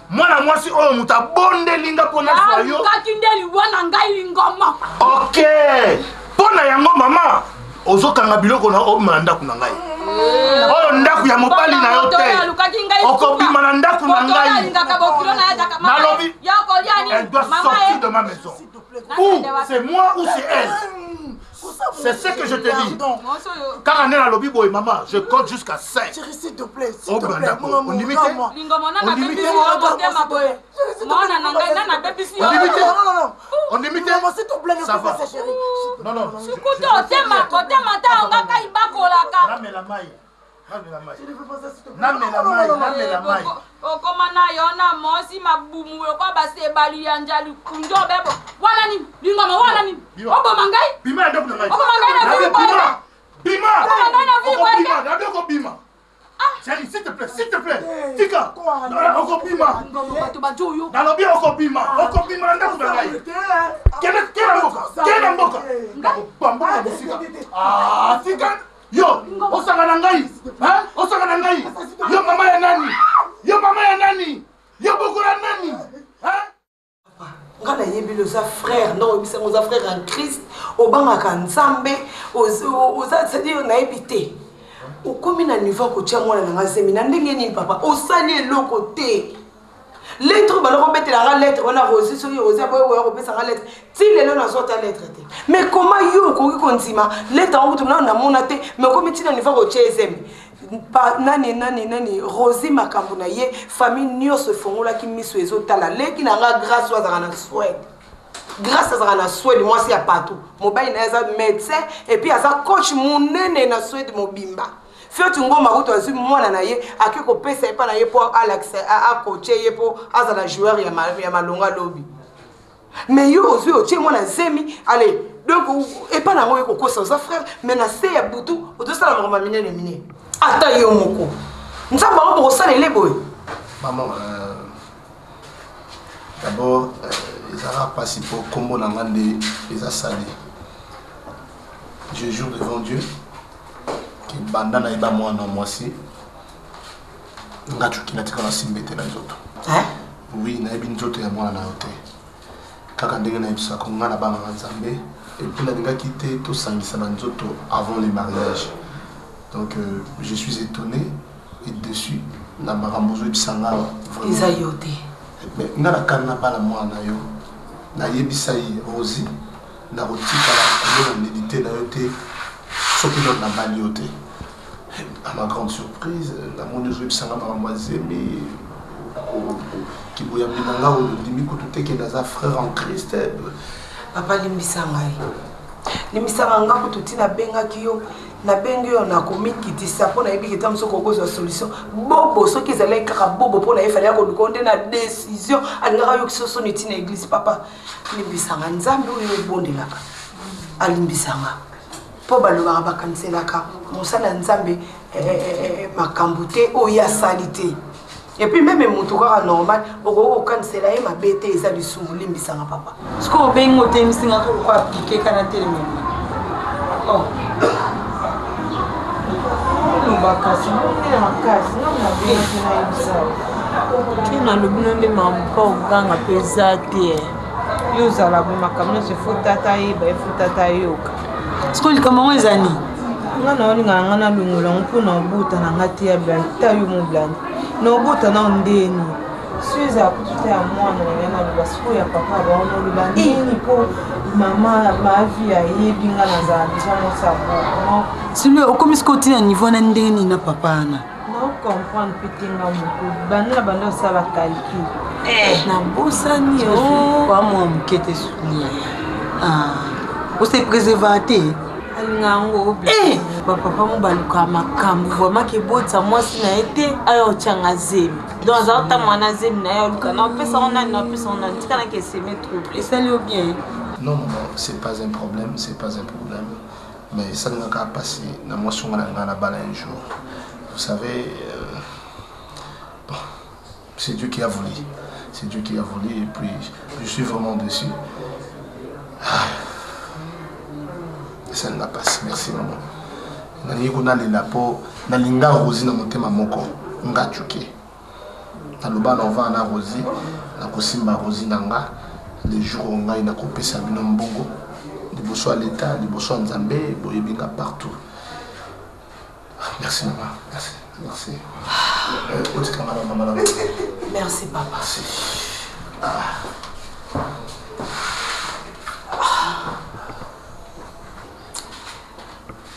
mwana mwasi oyo moto abondeli nga mpo nazwa yo alukaki nde liwa na ngai lingoma ok mpo na yango mama ozokanga biloko na obima na ndako na ngai eh. oyo ndako ya mobali na yo te okobima na ndako na ngai nalobi elle doit sortir de ma maison ou c'est moi ou c'est elle C'est ce que je te dis. Kaka nde nalobi boye mama, je compte jusqu'à 5. Chérie, s'il te plaît, s'il te plaît. Ondimi te? Ondimi te? Ondimi te? Ondimi te? S'il te plaît, Ça va. Non, non. Sukuta otema, otema ta ongaka ibakolaka. Namela mai. Namela mai, namela mai. Okoma na yo na mosi mabumu lokola basebali ya njali kunjo bebo. Wana nini? Lingoma wana nini? Oboma ngai? Bima ya ndako na ngai. Oboma ngai na vili boye. Bima. Oboma ngai na vili boye. Bima, nabi okobima. Chérie, s'il te plaît, s'il te plaît. Tika. Okobima. Bato bajo yo. Nalobi okobima. Okobima na ndako na ngai. Kende kende mboka. Kende mboka. Nakobamboka na bisika. Ah, tika. Yo, osanga na ngai. Hein? Osanga na ngai. Yo mama ya nani? Yo mama ya nani? Yo bokola nani? Hein? nga nayebi oza frère ndongo oyebisa ngo oza frère en christ obangaka nzambe oza cestadire nayebi te okomi na niveau ya kotia mwana na nga zemi na ndenge nini papa osali eloko te lettre banda kobetela nga lettre wana rosi soki rosi aboyi koya kopesa nga lettre ti lelo nazwa ata lettre te mais koma yo okoki kondima lettre yango kutu nano namona te mais okomi ntina niveau kotia ezemi nani nani nani rosi makambo na ye famille nyonso efongolaki miso ezotala leki na nga grâce oyo azalaka na swede grâce azalaka na swede mwasi ya pato mobali na ye aza médecin epuis aza coach monene na swede mobimba Fioti Ngoma kutu azwi mwana na ye ake kopesa ye mpa na ye mpo alakisa akoche ye mpo azala joueur ya malonga lobi mais yo ozwi otie mwana zemi ale donc epa na yango oye kokosa oza frère mais na se ya butu ozosala makambo ya minene minene ata yo moko nzambe yango bokosalela boye maman euh, d'abord euh, ezalaka mpasi mpo nkombo na nga nde eza sali je jure devant dieu ke banda nayeba mwana mwasi nga cuki natika nasimba ete na nzoto oui nayebi nzoto ya mwana na yo te kaka ndenge nayebisaka nga nabangaka nzambe epuis nalingaki te tosangisa banzoto avant le mariage donc euh, je suis étonné et déçu na makambo ozoyebisa nga eza yo te. Mais nga nakani nabala mwana na yo, nayebisa ye Rosie, nakotikala komona nudité na yo te soki nano nabali yo te. À ma grande surprise, namoni ozoyebisa nga makambo ya zemi, kiboyambi na nga oyo ondimi kutu te ke naza frère en Christ. Papa limbisa ngai, limbisa ngai, nga kutu ntina abengaki yo, nabengi yo na komikitisa mpo nayebi ke ntango soki okozwa solution bobo, soki ezalaki kaka bobo mpo na ye fale akoluka nde na décision alingaka yokisa soni ntina église. Papa limbisa nga, nzambe oyo obondelaka alimbisa nga, mpo balobaka bakaniselaka mosala ya nzambe makambo te oyo ye asali te. Et puis meme moto kaka normal okoki kokanisela ye mabe te, eza lisumu. Limbisanga papa. Sikoyo obengi otelemisi nga ko lokola pike kana telemeli. Oh. Oloba kasi nde makasi nga nabengaki nayebisa yo. Te nalobi no nde makambo mpa oganga mpe eza te. Yo ozala boye makambo nyonso efo tata ayeba, efo tata ayoka. Sikoyo likambo yango eza nini? Nga na olinga na nga nalongola yango mpo na obota na nga te ya blandi ta yo mo blandi na obota nao ndeni so ezala kutu te ya mwana na ngai naloba sikoyo ya papa bango naloba nini mpo mama mavi ayebi nga nazala deja mwasi ya boko. Silo okomi sikoyo ntina niveau na ndenge nini na papa wana? Naocomprendre mpe te nga moko banda na banda osala calcul. Nabosani wa mwa moke te sukulia ose préserva te. Alinga yango bapapa mo balukaka makambo vraiment kebotisa mwasi na ye te, aya otyanga zemi, donc aza otanga na zemi na ye, oluka na opesa ngo nani, na opesa ngo nani, tika naki eseme trouble. Esali yo bien? Non maman, c'est pas un problème, c'est pas un problème, mais esalingaka mpasi na mwasi onga na ngai na bala un jour, vous savez, bon, c'est Dieu qui a voulu, c'est Dieu qui a voulu, et puis je suis vraiment déçu. Ah. Esalinga mpasi. Merci maman. Nalingi konalela mpo nalinga Rosi na motema moko. Nga cuke naloba na ovanda na Rosi, nakosimba Rosi na nga le jour oyo ngai nakopesa bino mbongo liboso ya leta, liboso ya Nzambe, boyebi nga partout. Merci mama, merci, merci. Otikanga na mama na. Merci papa. Merci. Ah.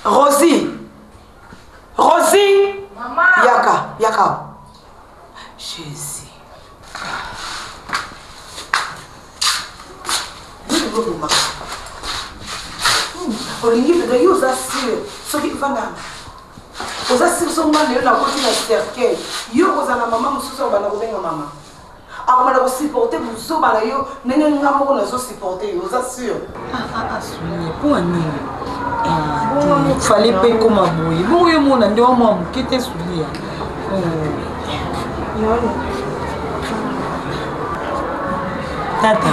Rosie, Rosie, Mama. Yaka, yaka. Jésus. Olingi mpenza yo oza sire soki vanda oza sire so nga lelo nakoti na cercueil, yo kozala na mama mosusu akobanda kobenga mama, akobanda kosupporte buzoba na yo ndenge nga moko nazosupporte yo, oza sure? Asunie mpo ya nini fale mpe ekoma boye bongo? Yo mona nde wa mwa moke te sulia. Tata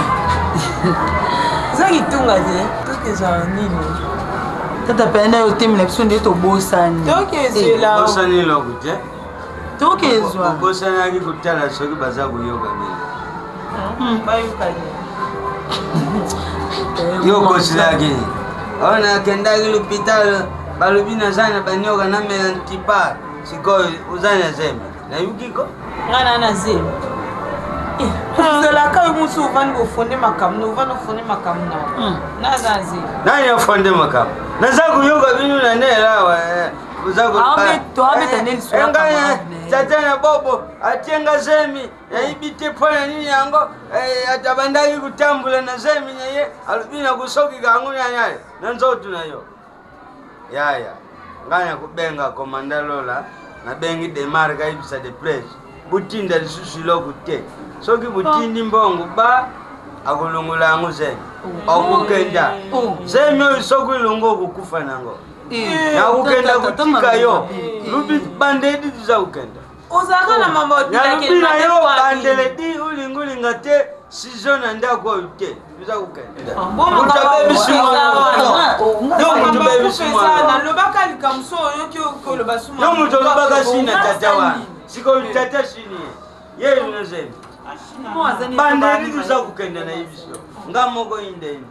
eza kitunga te, tokezala nini? Tata pene na yo otemela biso nde tobosani. Tokezela. Bosani eloko te. Tokezwa. Bosanaki kotala soki baza koyoka bino. Bayokani. Yo kosilaki oyo nakendaki l'hôpital, balobi naza na banioka, namela antipar. Sikoyo oza na zemi, nayuki ko. Nga na na zemi ozalaka yo mosu ovandi kofonde makambo na ovandi ofonde makambo na naza na zemi. Nani afonde makambo? Naza koyoka bino na ndela awa. Toabeta nde lisolo. Ngai tata na bobo atienga zemi, nayebi te mpo na nini yango atabandaki kotambola na zemi na ye, alobi na kosokika yango nayaya na nzoto na yo. Yaya ngai nakobenga komanda Lola, nabengi demarke ayebisa de prese botinda lisusu eloko te. Soki botindi mbongo ba akolongola yango zemi, okokenda zemi oyo soki elongo okokufa nango. Nakokenda kotika yo lubi bandedi tuza kokenda. Ozalaka na mama. Nalobi na yo bandele di olingolinga te sizo na ndako oyo te, tuza kokenda. Nalobaka likambo so oyoki koloba. Yo moto olobaka sini na tata wana, sikoyo tata sini ye ye na zemi bandeli tuza kokenda na ye biso nga moko indeni.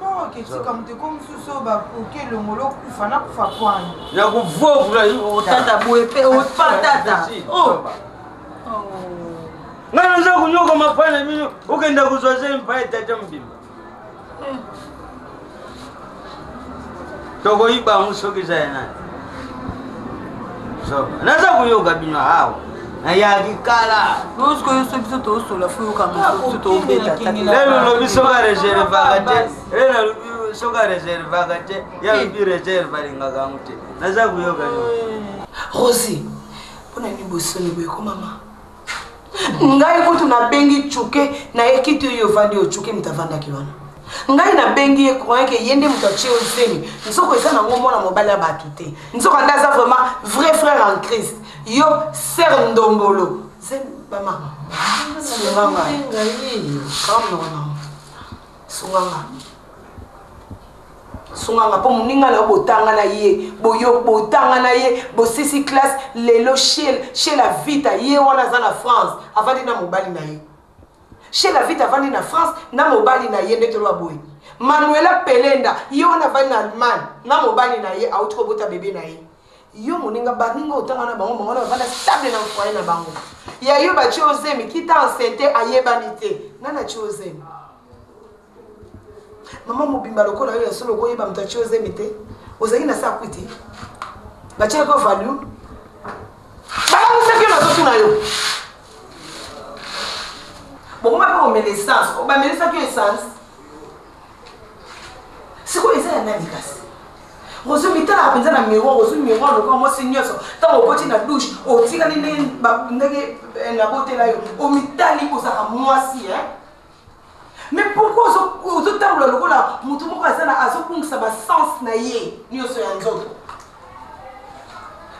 Oketika moto eko mosusu oyo bakoki elongolo okufa nakufa pwani. Nakovovula. Tata boye mpe opa tata. Ngai naza kunyokoma mpa na bino, okenda kozwa zemi mpa ya tata mobimba. Tokoyiba yango soki eza ya nani. Zoba. Naza koyoka bino awa. Nayaki kala. Sikoyo so biso tosola fo yoka mosusu tobeta. Lelo lobi soki areservaka te. Lelo nalobi soki areservaka te. Ye alobi reserve alingaka yango te. Naza koyoka yo. Rosie, mpo na nini bosoni boye ko mama? Ngai kutu nabengi Tshuke na ye kiti oyo ovandi oyo Tshuke moto avandaki wana. Ngai nabengi ye croyant ke ye nde moto atie yo zemi. Nzoko eza nango mwana mobali ya bato te. Nzoka nde aza vraiment vrai frère en Christ. Yo sœur Ndombolo. Zemi mama. Sunga ngai. Kanga monoko na yo. Sunga ngai. Sunga nga mpo moninga na yo botanga na ye boyo botanga na ye bosisi classe lelo chez chez la vita ye wana aza na France avandi na mobali na ye chez la vita avandi na France na mobali na ye nde toloba boye Manuela Pelenda ye wana avandi na Allemagne na mobali na ye auti kobota bebe na ye yo moninga baninga otanga na bango bango wana bavanda stable na foyer na bango ya yo batie yo zemi kita enceinte ayebani te nani atie yo zemi Mama mobimba lokola yo ya solo okoyeba moto atie yo zemi te ozalaki na sa kwiti batiaki yo value balangwisaki yo nazotuna yo bokoma mpe komela essence bamelisaki yo essence sikoyo eza ya nani kasi ozwi mitalaka mpenza na miroir ozwi miroir lokola mwasi nyonso ntango okoti na douche otikali ndenge eh, nabotela yo omitali ozalaka mwasi eh? Mais pourquoi ozotambola lokola moto moko aza na azobungisa basens na ye nyonso ya nzoto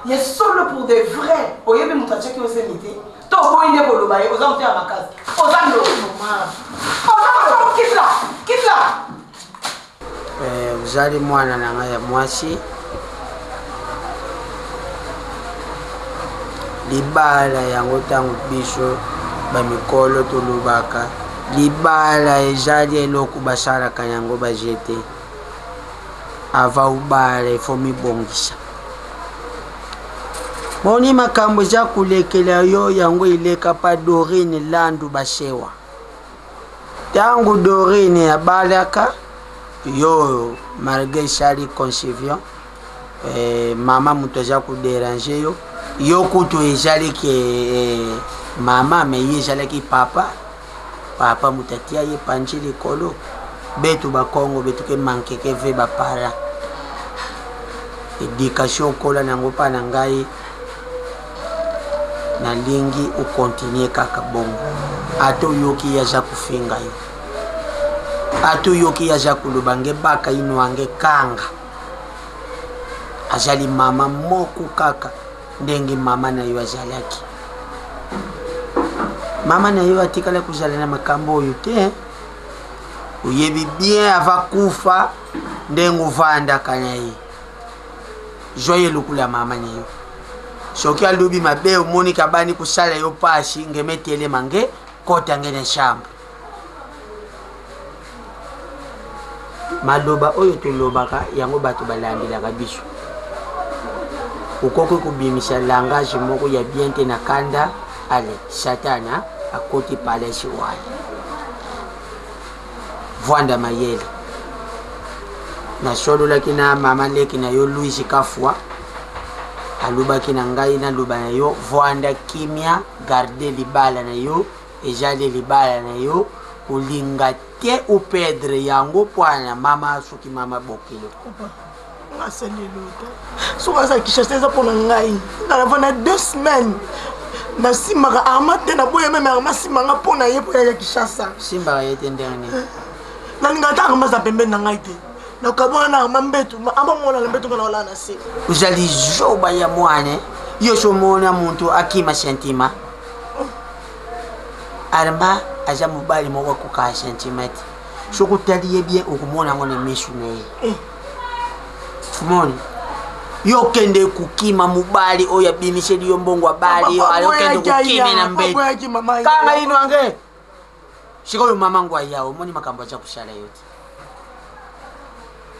ya solo pour de vrai oyebi moto atiaki yo zemi te to oboyi nde koloba ye oza moto ya makasi oza ndoki oza kitla kitla eh, ozali mwana na ngai ya mwasi libala yango ntango biso bamikolo tolobaka libala ezali eloko basalaka yango bajete ava obala ifo mibongisa boni makambo eza kolekela yo yango eleka pa dorine landu basewa Tango Dorine abalaka yo malgre esali concevion eh, mama moto aza koderange yo yo kutu ezali ke eh, mama me ye ezalaki papa papa moto atia ye panzi likolo betu bakongo betu ke manke ke ve baparent education okola na yango mpa na ngai nalingi okontinue kaka bongo ata oyoki ye aza kofinga yo ata oyoki ye aza koloba nge baka inwa nge kanga azali mama moko kaka ndenge mama na yo azalaki mama na yo atikala kozala na makambo oyo te oyebi bien ava kufa ndenge ovandaka na ye zwa ye lokola mama na yo soki alobi mabe omoni kabani kosala yo pasi ngeme telema nge kota nge na chambre maloba oyo tolobaka yango bato balandelaka biso okoki kobimisa langage moko ya bien te na kanda ale satana akoti palais wana vwanda mayele nasololaki na mama leki na yo louise kafua alobaki na ngai naloba na yo vwanda kimia garde libala na yo ezali libala na yo kolinga te opedre yango mpo na mama soki mama bokilo asali elota soki aza kinshasa eza mpo na ngai nga navanda deux semaines nasimbaka arma te naboya meme arma asimba nga mpo na ye mpo yaya kinshasa simbaka ye te ndenge nini nalinga ata arma aza pembeni na ngai te nakabwana na arma mbetu arma mona na mbetu nga na olala na se ozali zoba ya mwana yo somona moto akima sentiment arma aza mobali moko akokaka sentiment te soki otali ye bien okomona yango na misu na ye eh. moni yo okende kokima mobali oyo abimiseli yo mbongo abali yo okende kokime na mbeto kanga ino ange sikoyo mama ngo aya omoni makambo aza kosala yo te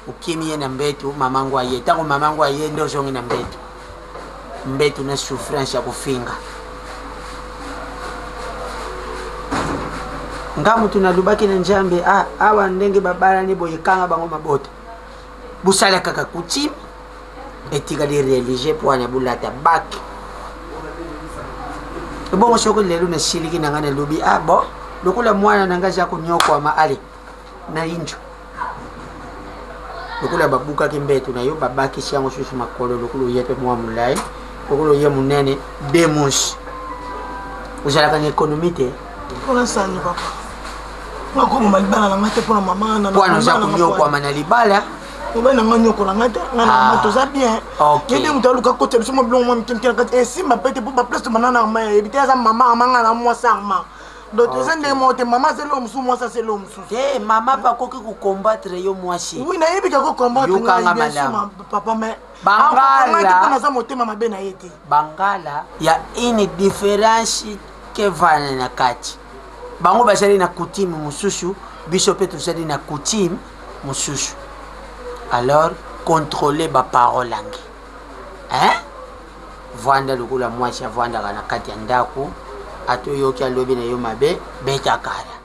okimi ye na mbeto mama ngo aye ntango mama ngo aye nde ozongi na mbeto mbeto na souffrance ya kofinga Nga mutu nalobaki na Nzambe, ah, awa ndenge babalani boye kanga bango mabota. Bosala kaka coutume, etikali religieux mpo wana bolata bak. Ebongo soki lelo nasiliki na ngai nalobi, ah bon, lokola mwana na ngai aza konyokwama, ale na injo lokola babukaki mbeto na yo babakisi yango susu makolo lokola oye mpe mwa molai lokola oye monene demus ozalaka na ekonomi te mpona sani papa nakoboma libala na ngai te mpona mama wana oza konyokwama na libala mobali na ngai nyokola ngai te ngai na mama ah. toza bien ye nde moto aluka kotya biso mwa biloko mwa mike mike na kati esimba mpe te mpo baplace tobanda na arma yebi te aza mama arma ngai na mwasi arma donc eza ndenge moko te mama aza eloko mosusu mwasi aza eloko mosusu te mama mpe akoki kocombattre yo mwasi oui nayebi ka kocombattre ngai bien sûr papa mais bangala naza motema mabe na ye te bangala ya une différence ke vana na kati bango bazali na coutume mosusu biso mpe tozali na coutume mosusu alors contrôler baparole ange hein? Vanda lokola mwasi avandaka na kati ya ndako, ata oyoki alobi na yo mabe, beta kala.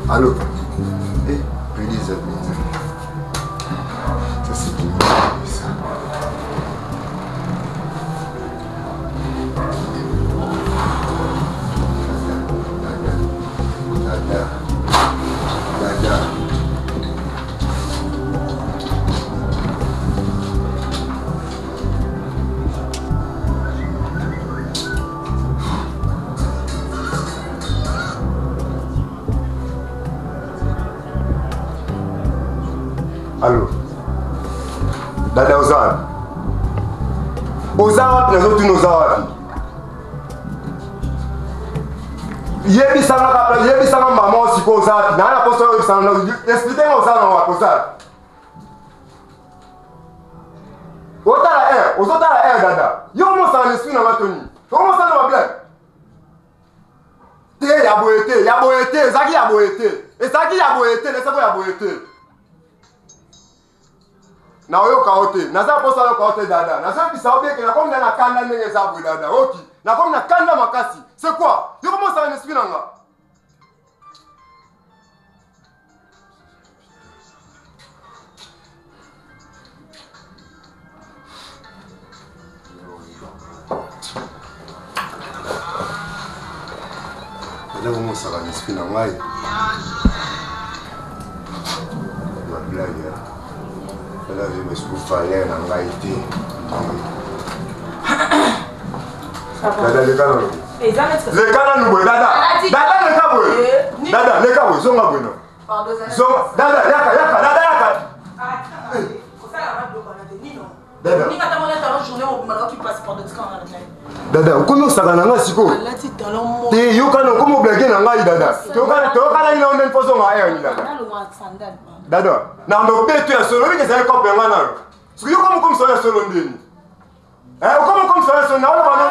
Allô Eh, please, please. Ça, c'est du ça. Dada. Dada. Allo Dada oza wapi? Oza wapi nazotuna oza wapi? yebisanga kaka yebisanga mama sikoyo oza wapi naa na posa oyebisanga explike nga oza na wapi oza wapi otala air ozotala air dada yo omosala na esprit na nga toni omosala na bablage te ya boye te ya boye te ezalaki ya boye te ezalaki ya boye te nasako ya boye te naoyoka yo te naza mposa yoka yo te dada nazoyebisa yo bieke nakomi na kanda ndenge eza boye dada oki nakomi na kanda makasi c'est quoi yo komosala na esprit na nga Dada komosaka na esprit na ngai bablage dada azoyeba soki valeur na ngai te dada leka nanu leka nanu boye dada dada leka boye dada leka boye zonga boye na zonga dada yaka yaka dada yaka Dada. Dada, okomi osaka na ngai sikoyo. Te yokana okomi oblage na ngai dada. Toyokanaki na ndeni mpo ozonga air ni dada. Dada, na ndobeto ya solo obiki ezali kope ngai nayo. Soki yo okomi okomisa ya solo ndeni. Eh, okomi okomisa ya solo na oloba na.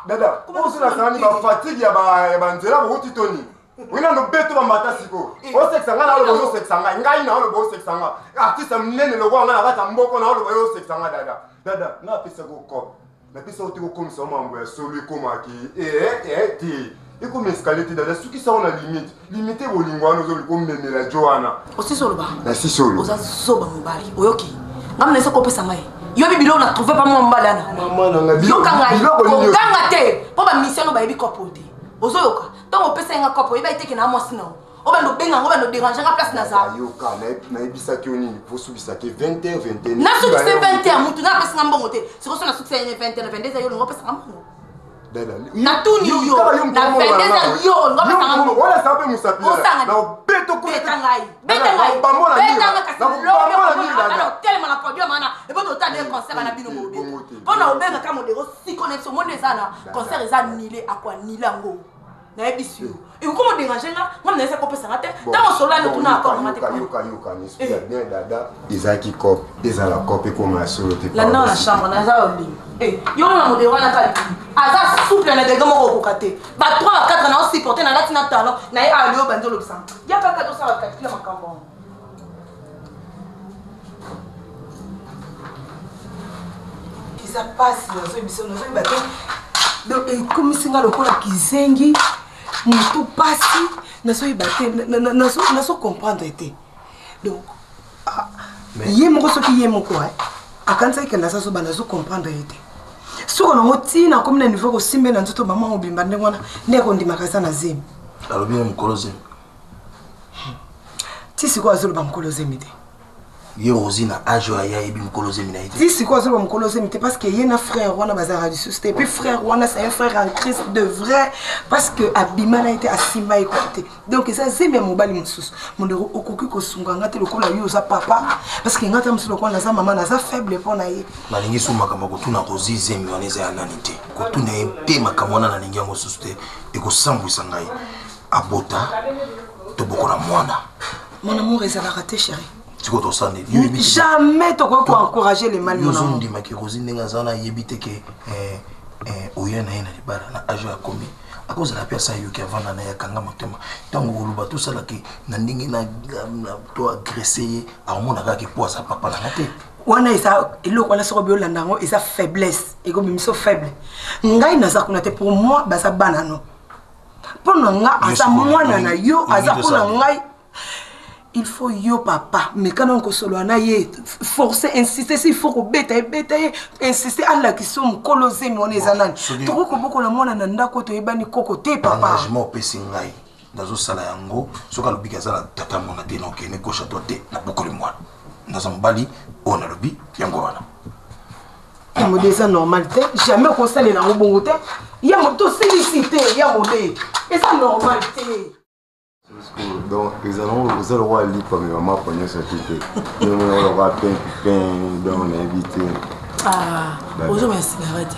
Dada, ozolasana ni ba fatigue ya banzela bouti toni. Oyi nano beto bambata sikoyo osekisa ngai naoloba ozosekisa ngai ngai naoloba osekisa ngai artiste monene lokola ngai na kati ya mboko naoloba yo osekisa ngai dada dada ngai apesaki okop napesa yo te kokomisa yo mambo ya solo ekomaki ee eh, eh, te ekoma escalier te dada sukisa yo na limite limite bolingo wana ozoluka omemela jo wana osisi oloba nasisi oloba oza zoba mobali oyoki ngai naesa kopesa ngai yobi biloko na trouve pa mwa mobali wana yoka ngai koganga te mpo bamisio no bayebi kopo te ozoyoka. Ntango opesa nga kopo, oyebaki te ke na mwasi na yo. Obanda obenga ngo, obanda oderange nga place naza. Yoka, nayebisaki yo nini? Posukisa te 20 h 21. Nasukisi 20 h, mutu na apesi nga mbongo te. Sikoyo so nasukisa ye 20 h, 22 h yo olingo opesa nga mbongo. Natuni yo na 22 h, yo olingo opesa nga mbongo. Wana eza mpe mosapi. Osanga beta ngai, beta ngai, beta ngai kasi lobi okomona otelema na podium wana ebo totala ndenge concert wana bino bobe mpo na obengaka modero siko na biso omoni eza na concert eza annulé, ako annulé yango. Nayebisi yo ekokoma oderange nga, nga nayesa kopesa nga te. Ntango osolola nde tuna accord nga te. Yoka, yoka, nespia bien dada, ezalaki cop, ezala cop ekoma ya solo te. Landa na chambre naza olima yo mona modero wana kali aza souple na dege moko okoka te. Ba 3 ba 4 na osupporte nalati na talon na ye awa leo bandi olobisa ya kaka tosala calcul ya makambo yango. Eza mpasi, nazoyebisa, nazoyeba te. Donc ekomisi nga lokola kizengi, motu mpasi, nazoyeba te, nazocomprendre te. Donc ye moko, soki ye moko akanisaki ke naza zoba, nazocomprendre ye te. Soki nango ntina akomi na niveau kosimbe na nzoto mama mobimba ndenge wana, nde akondimaka aza na zemi. Alobi ye mokolo zemi. Ti sikoyo azoloba mokolo zemi te. Ye Rosi na age oyo aya ayebi mokolo zemi na ye te. Ti sikoyo azoloba mokolo zemi te, parce que ye na frère wana bazalaka lisusu te. Et puis frère wana, c'est un frère en Christ de vrai, parce que abima na ye te, asimba ye kutu te. Donc eza zemi ya mobali mosusu. Mondeko, okoki kosunga nga te lokola yo oza papa? Parce que nga ta mosusu lokola naza mama, naza faible mpo na ye. Nalingi so makambo ya kotuna Rosi zemi wana eza ya nani te, kotuna ye te makambo wana nalingi yango susu te, ekosambwisa ngai. Abota, tobokola mwana. Mon amour, ezalaka te, chéri. Sikoyo tosala nini? Jamais tokoki koencourager le mal, mon amour. Ozondimaki Rosi ndenge aza wana, ayebi te ke oya na ye na libala na age oyo akomi, akozala mpe asa yoki avanda na ye, akanga motema. Ntango koloba tosalaki na ndenge to agresse ye, akomona kaka po aza papa nanga te. Wana eza eloko wana, soki obi olanda yango eza faiblesse, ekobimiso faible. Ngai naza kuna te. Pour moi baza bana no. Mpo na nga aza mwana na yo, aza mpo na ngai. Il faut yo papa meka nano kosolola na ye, force, insiste. Si il faut kobeta ye, beta ye, insiste, alakisa yo mokolo zemi wana eza nani. Tokoki kobokola mwana na ndako toyebani koko te, papa. Engagement opesi ngai, nazosala yango. Soki alobiki aza na tata mwana te, nakokende gauche à droite te, nabokoli mwana, naza mobali oyo nalobi yango wana. Ya mode, eza normal te, jamais okosalela yango bongo te. Ya tosilisi te, ya mode, eza normal te. Donc ezala oza lokola lipa me bamapa nyonso te te, omona lokola pain pain, donc nayebi te. Ozomela cigarette?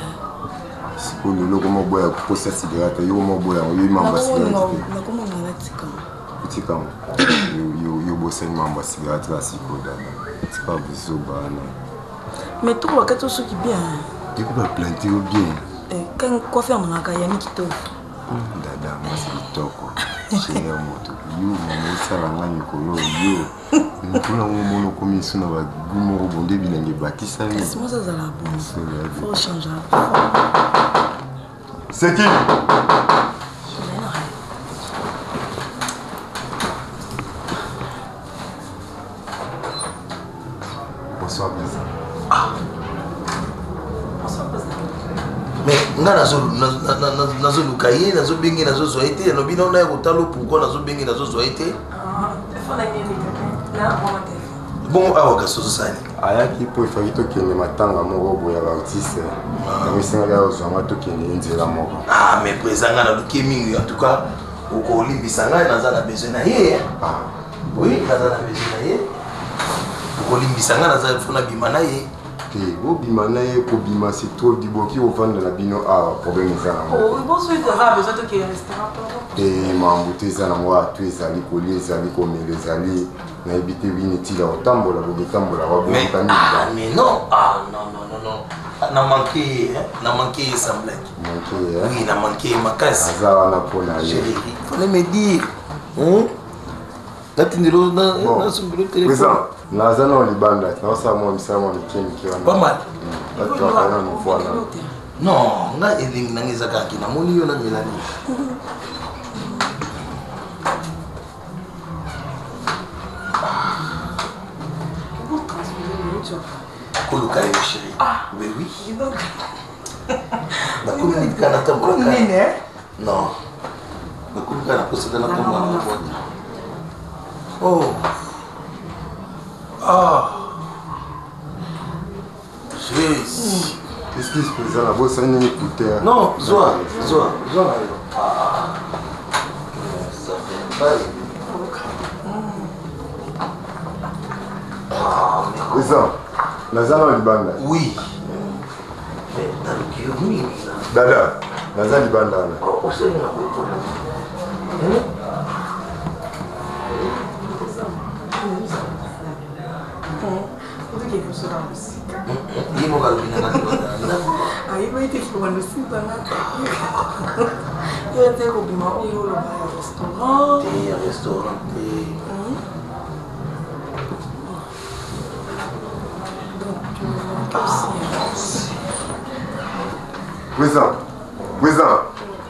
Sikoyo lelo okoma oboya kosa cigarette, yo koma oboya yango, yoyebi mambo ya cigarette te. Nakomona natika. Otika yango, yo bosani mambo ya cigarette kaka sikoyo. Dada, tika buzoba wana. Mais toko bakati osuki bien. Eko baplante yo bien. Coiffure nangaka yani kitoko. Dada, mwasi kitoko, chéri ya moto, yo mama osala nga mikolo yo mikolo yango omona okomi esu na bagu moko bonde bilenge ebakisami. Kasi mwasi azala bon, faut changer. C'est qui? Bonsoir, président. Ah. Mais nga nazoluka ye, nazobenge, nazozwa ye te. Alobi nao naya kotala pourquoi nazobenge, nazozwa ye te. Bongo awa kasi ozosala nini? Ayaki mpo efaki tokende matanga moko boye ya baartiste, yango esengaki azwanga tokende ye nzela moko. Ah, mais président, nga naluki ye mingi. En tout cas okolimbisa ngai, naza na besoin na ye. Oui, naza na besoin na ye, okolimbisa ngai, naza fo nabima na ye. Te, obima na ye, kobima c'est trop diboki. Ovanda na bino awa, problème eza nango te. Mambo te eza nango atu, ezali kolia, ezali komela, ezali nayebi te bini etila kotambola boketambola. Ah, mais non, ah non, non, non, non, na manqué ye, na manqué ye sans blague. Manqué? Oui, na manqué ye makasi. Aza wana mpo na ye. Fallait me dire, hein? Natindelo nasombelo téléphone. Naza nao libanda, naosala mwa misala mwa mike mike wana. Pas mal. Batwaka nano voila. Non, nga elengi nanga eza kaka namoni yo na Melanie. Koluka yo, chéri. Oui, oui, nakomi kaka natambolaka. Non, Nakomi kaka na posa ata natombola na boîte. Oh. Ah. Jésus. Excuse président, nabosani nini écouteur. Non, zwa, zwa, zwa na yo. Ah. Ça fait mal. Président, naza na libanda. Oui. Naluki yo mingi. Dada, naza libanda wana. Osalinga boye ye moko alobi na ayebi ete kobanda osimbanga yo te kobima oyo oloba ya restaurant te ya restaurant te Président, président,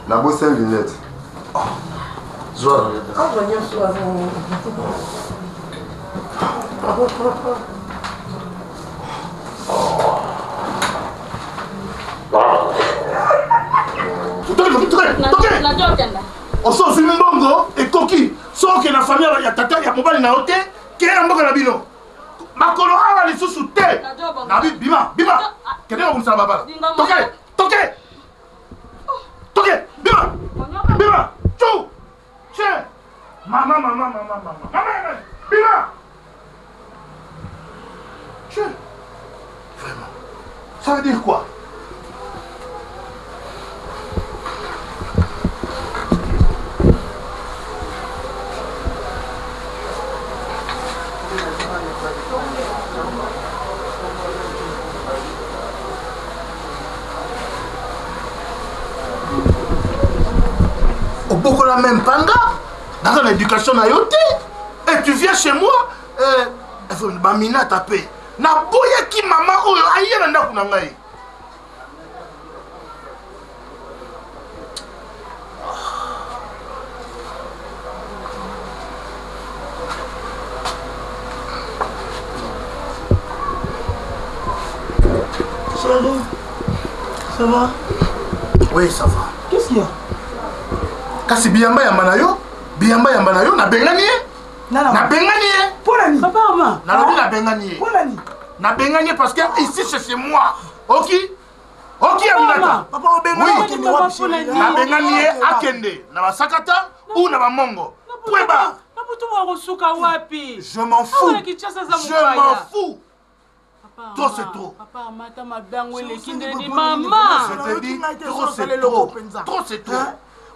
nabosani lunette. Zwa oso ozwi mbongo ekoki soki okende na famille ya tata ya mobali na yo te keye na mboka na bino makolo awa lisusu te nabi bima bima kende kobongisa na babala toke toke toke bima bima tu che mama mama mama mama mama bima che vraiment ça veut dire quoi obokola même pas nga naza na éducation na yo te et tu viens chez moi euh, baminata mpe naboyaki mama oyo aye na ndako na ngai Chérie, ça va Oui, ça va. Qu'est-ce qu'il y a Kasi biyamba yamba na yo, biyamba yamba na yo, nabengani ye. Nabengani ye. Mpo na nini? Papa Armand. Nalobi nabengani ye. Mpo na nini? Nabengani ye parce que ici c'est chez moi. Oki? Oki Aminata. Papa obengani Oui. Nabengani ye akende na basakata ou na bamongo. Point barre. Na butu bakosuka wapi? Je m'en fous. Awa na Kinshasa eza Je mopaya. m'en fous. Trop c'est trop. Papa amata mabe yango eleki ndeni mama. Je te dis, trop c'est trop. Trop c'est trop.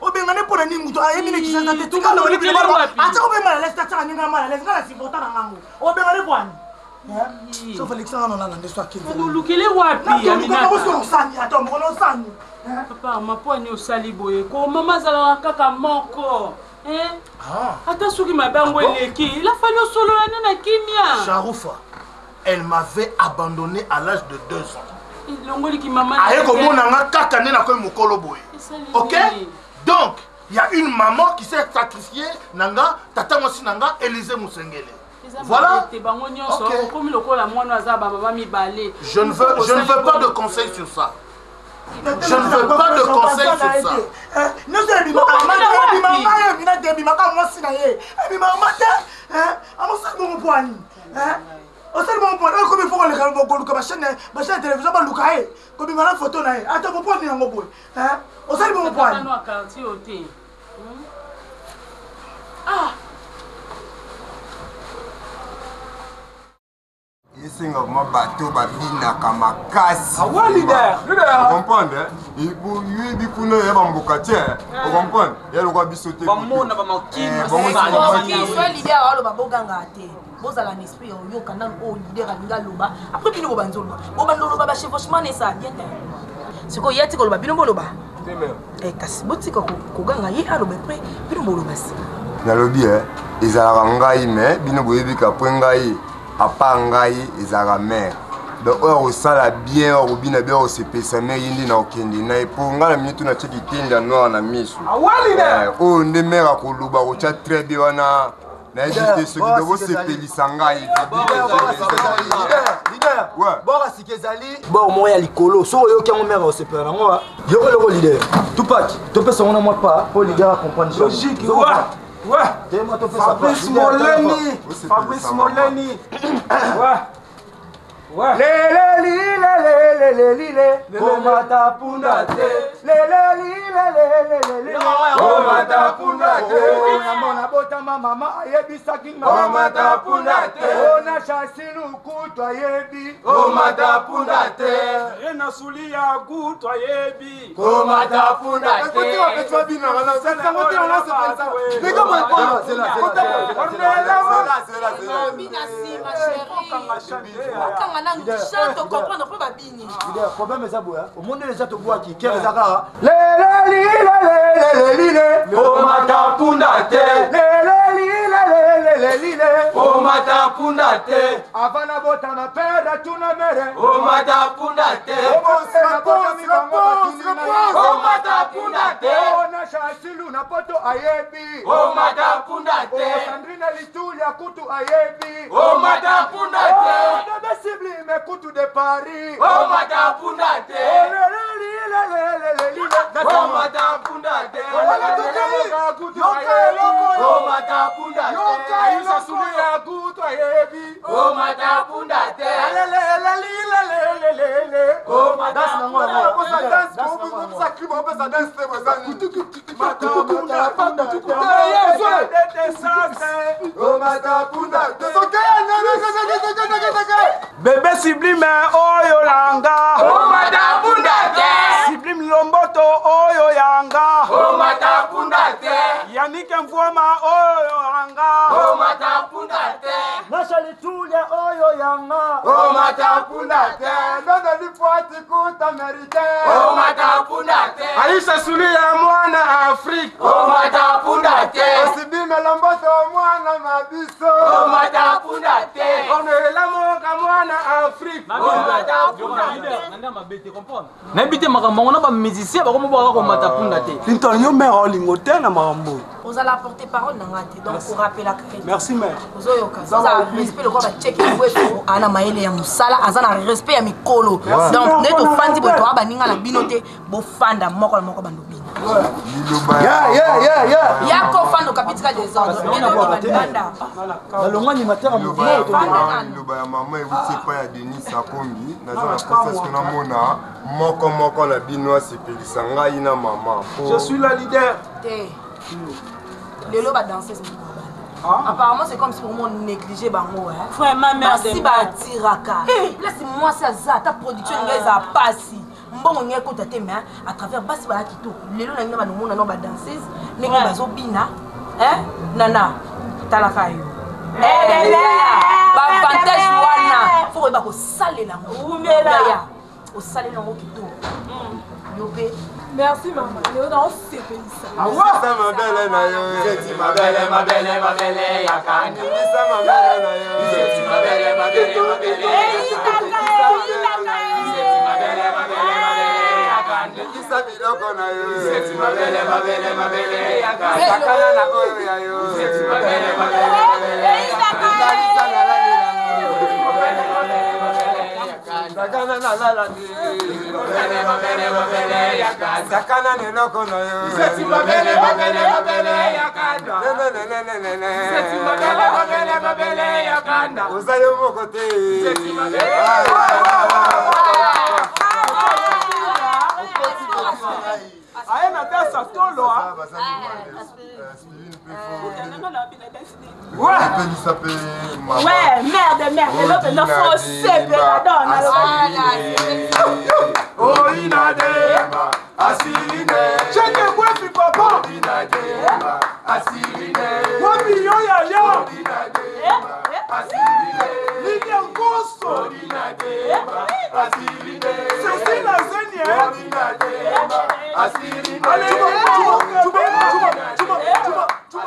obengane mpo na nini moto ayebi na kisasa te tika Tumba na olekeli wapi? atia kobema na lese atiaka ndenge mal alese nga na supporta na ngango obengane mpo ani sauf alexanga nolala nde so olukele wapi Aminata? akendosani ata mokolo osani Papa Armand mpo ani osali boye ko mama azalaka kaka moko hein? Ata soki mabe yango eleki il a fallu osolola nde na kimia. Sharoufa, elle m'avait abandonné à l'âge de 2 ans. Elongoliki mama. Aye komona nga kaka nde nakomi mokolo boye. Ok? Donc, il y a une maman qui s'est sacrifiée, nanga, tata mwasi nanga, Élisée Moussengele. Voilà. Te bango nyonso Ok. okomi lokola mwana aza bamama mibale. Je ne veux pas de conseils sur ça. Je ne veux pas de conseils sur ça. nyonso ebimaka ebima te ebimaka mwasi na ye ebimaka ma te amosali bongo mpo ani osali bongo mpo ani oyo komi fo koleka koluka bachaine ya télévision baluka ye kobima na foto na ye ata po ani yango boye osali bongo mpo ani Tata no ya quartier oyo te. Ah! Esenga vraiment bato babinaka makasi. Ah ouais, leader, leader. Ocomprendre yoyebi kuna ya bamboka te ocomprendre ya lokwa biso te. Bamona bamakini. So leader aloba boganga te, bozala na esprit ya oyoka nanu oyo leader alingi aloba. Après bino bobanzi oloba, bobanda oloba bachevauchement na esa bien te. Sikoyo ye atika oloba, bino boloba. Eh, kasi botika koganga, ye aloba, après bino boloba sika. Nalobi ezalaka ngai me bino boyebi ka apres ngai apa ngai ezalaka mare. Donc oyo akosala bien, oyo akobina bien, akosepelisa mare ye nde na kokende na ye mpo ngai na minute natie kitenda noir na miso. Ah ouais, leader. Oyo nde mare akoloba akotya très bien wana. Nayebi te soki bokosepelisa ngai. Bora sika ezali bor moko ya likolo, soki oyoki yango mare osepela nango. Yoko eloko leader Tupac, topesa yango na mwa pa mpo leader acomprendre. Logique, ouais. Fabrice Moleni, Fabrice Moleni. Ouais. Lelelilelelelelile komata punda te, lelelilelelelelile komata punda te. Namona botama, mama ayebisaki nga komata punda te. Ona chasilu kutu ayebi komata punda te. Rena Sulia kutu ayebi komata punda te. Okanga nanu chante, ocomprendre mpo babini. Problème eza boya, omoni deja tobwaki kere eza kaka lelelilelelelelile komata punda te, lelelilelelelelile komata punda te. Avant nabotama pere tuna mere komata punda te, komata punda te. Ona chasilu na poto ayebi komata punda te. Sandrine Litulia kutu ayebi komata punda te. Bebe Sublime kutu de Paris komata punda te, komata punda te, komata punda te. Aisha Sulia kutu ayebi komata punda te. Bebe Sublime oyo langa komata punda te. Sublime Lomboto oyo yanga komata punda te. Yannick Mvwama oyo yanga komata punda te. Nasha Litulia oyo yanga komata punda te. Nono lipwati kuta américain komata punda te. Aisha Sulia mwana Afrique komata punda te. Osibime Lomboto mwana mabiso komata punda te. Ornella Moka mwana Afrique komata punda te. Nayebi te makambo yango na bamusicien bakomobwaka komata punda te. Linton, yo mare olingo te na makambo. Ozala porte parole na nga te, donc korapelaka ye. Merci mare. Ozoyoka, oza respect lokola bacheki weso ana mayele ya mosala, aza na respect ya mikolo. Donc nde tofandi boye, toya baninga na bino te, bofanda moko na moko bando bino. Ya kofanda okapitika desordre libanda. Nalongwa animateur ya mouvement. Liloba ya mama euti epai ya Denis Akombi. Naza na posa soki namona moko moko na bino asepelisa ngai na mama. Je suis la leader. Te, lelo badanseuse apparemment c'est comme si vraiment négligé bango. Vraiment, mère de basi mère. Batiraka place mwasi aza ata production ngai ezala pasi, mbongo ngai ekota te, mais à travers basi baya kitoko. Lelo na ngai banomona no badanseuse ndenge bazobina. Nana, talaka yo baavantage wana, fo koyeba kosalela yango. Yaya, osalela yango kitoko, yo mpe. Merci mama, lelo naosepelisa. Ningisa mabele na yo. Mabele, mabele, mabele ya kanda. Ningisa mabele na yo. Mabele, mabele, mabele. Mabele, mabele, mabele ya kanda. Ningisa biloko na yo. Mabele, mabele, mabele ya kanda. Sakana na oyo ya yo. Mabele, mabele, mabele ya kanda. Ningisa na lali Sakana na lala te. Mabele, mabele, mabele ya kanda. Sakana na eloko na yo. Mabele, mabele, mabele ya kanda. Nenenenenene. Mabele, mabele, mabele ya kanda. Oza yo moko te. Aye na dansa tolo. Opelisa mpe mama. Ouais, merde, merde, lelo mpenza fo osepela don. Oinadema asiline. Cheke bwefi papa. Oinadema asiline. Wapi yo yaya. Oinadema asiline. Lidia Nkoso. Oinadema asiline. Cécile Azenie. Oinadema asiline. Allez, Chuma, Chuma, Chuma, Chuma, Chuma, Chuma.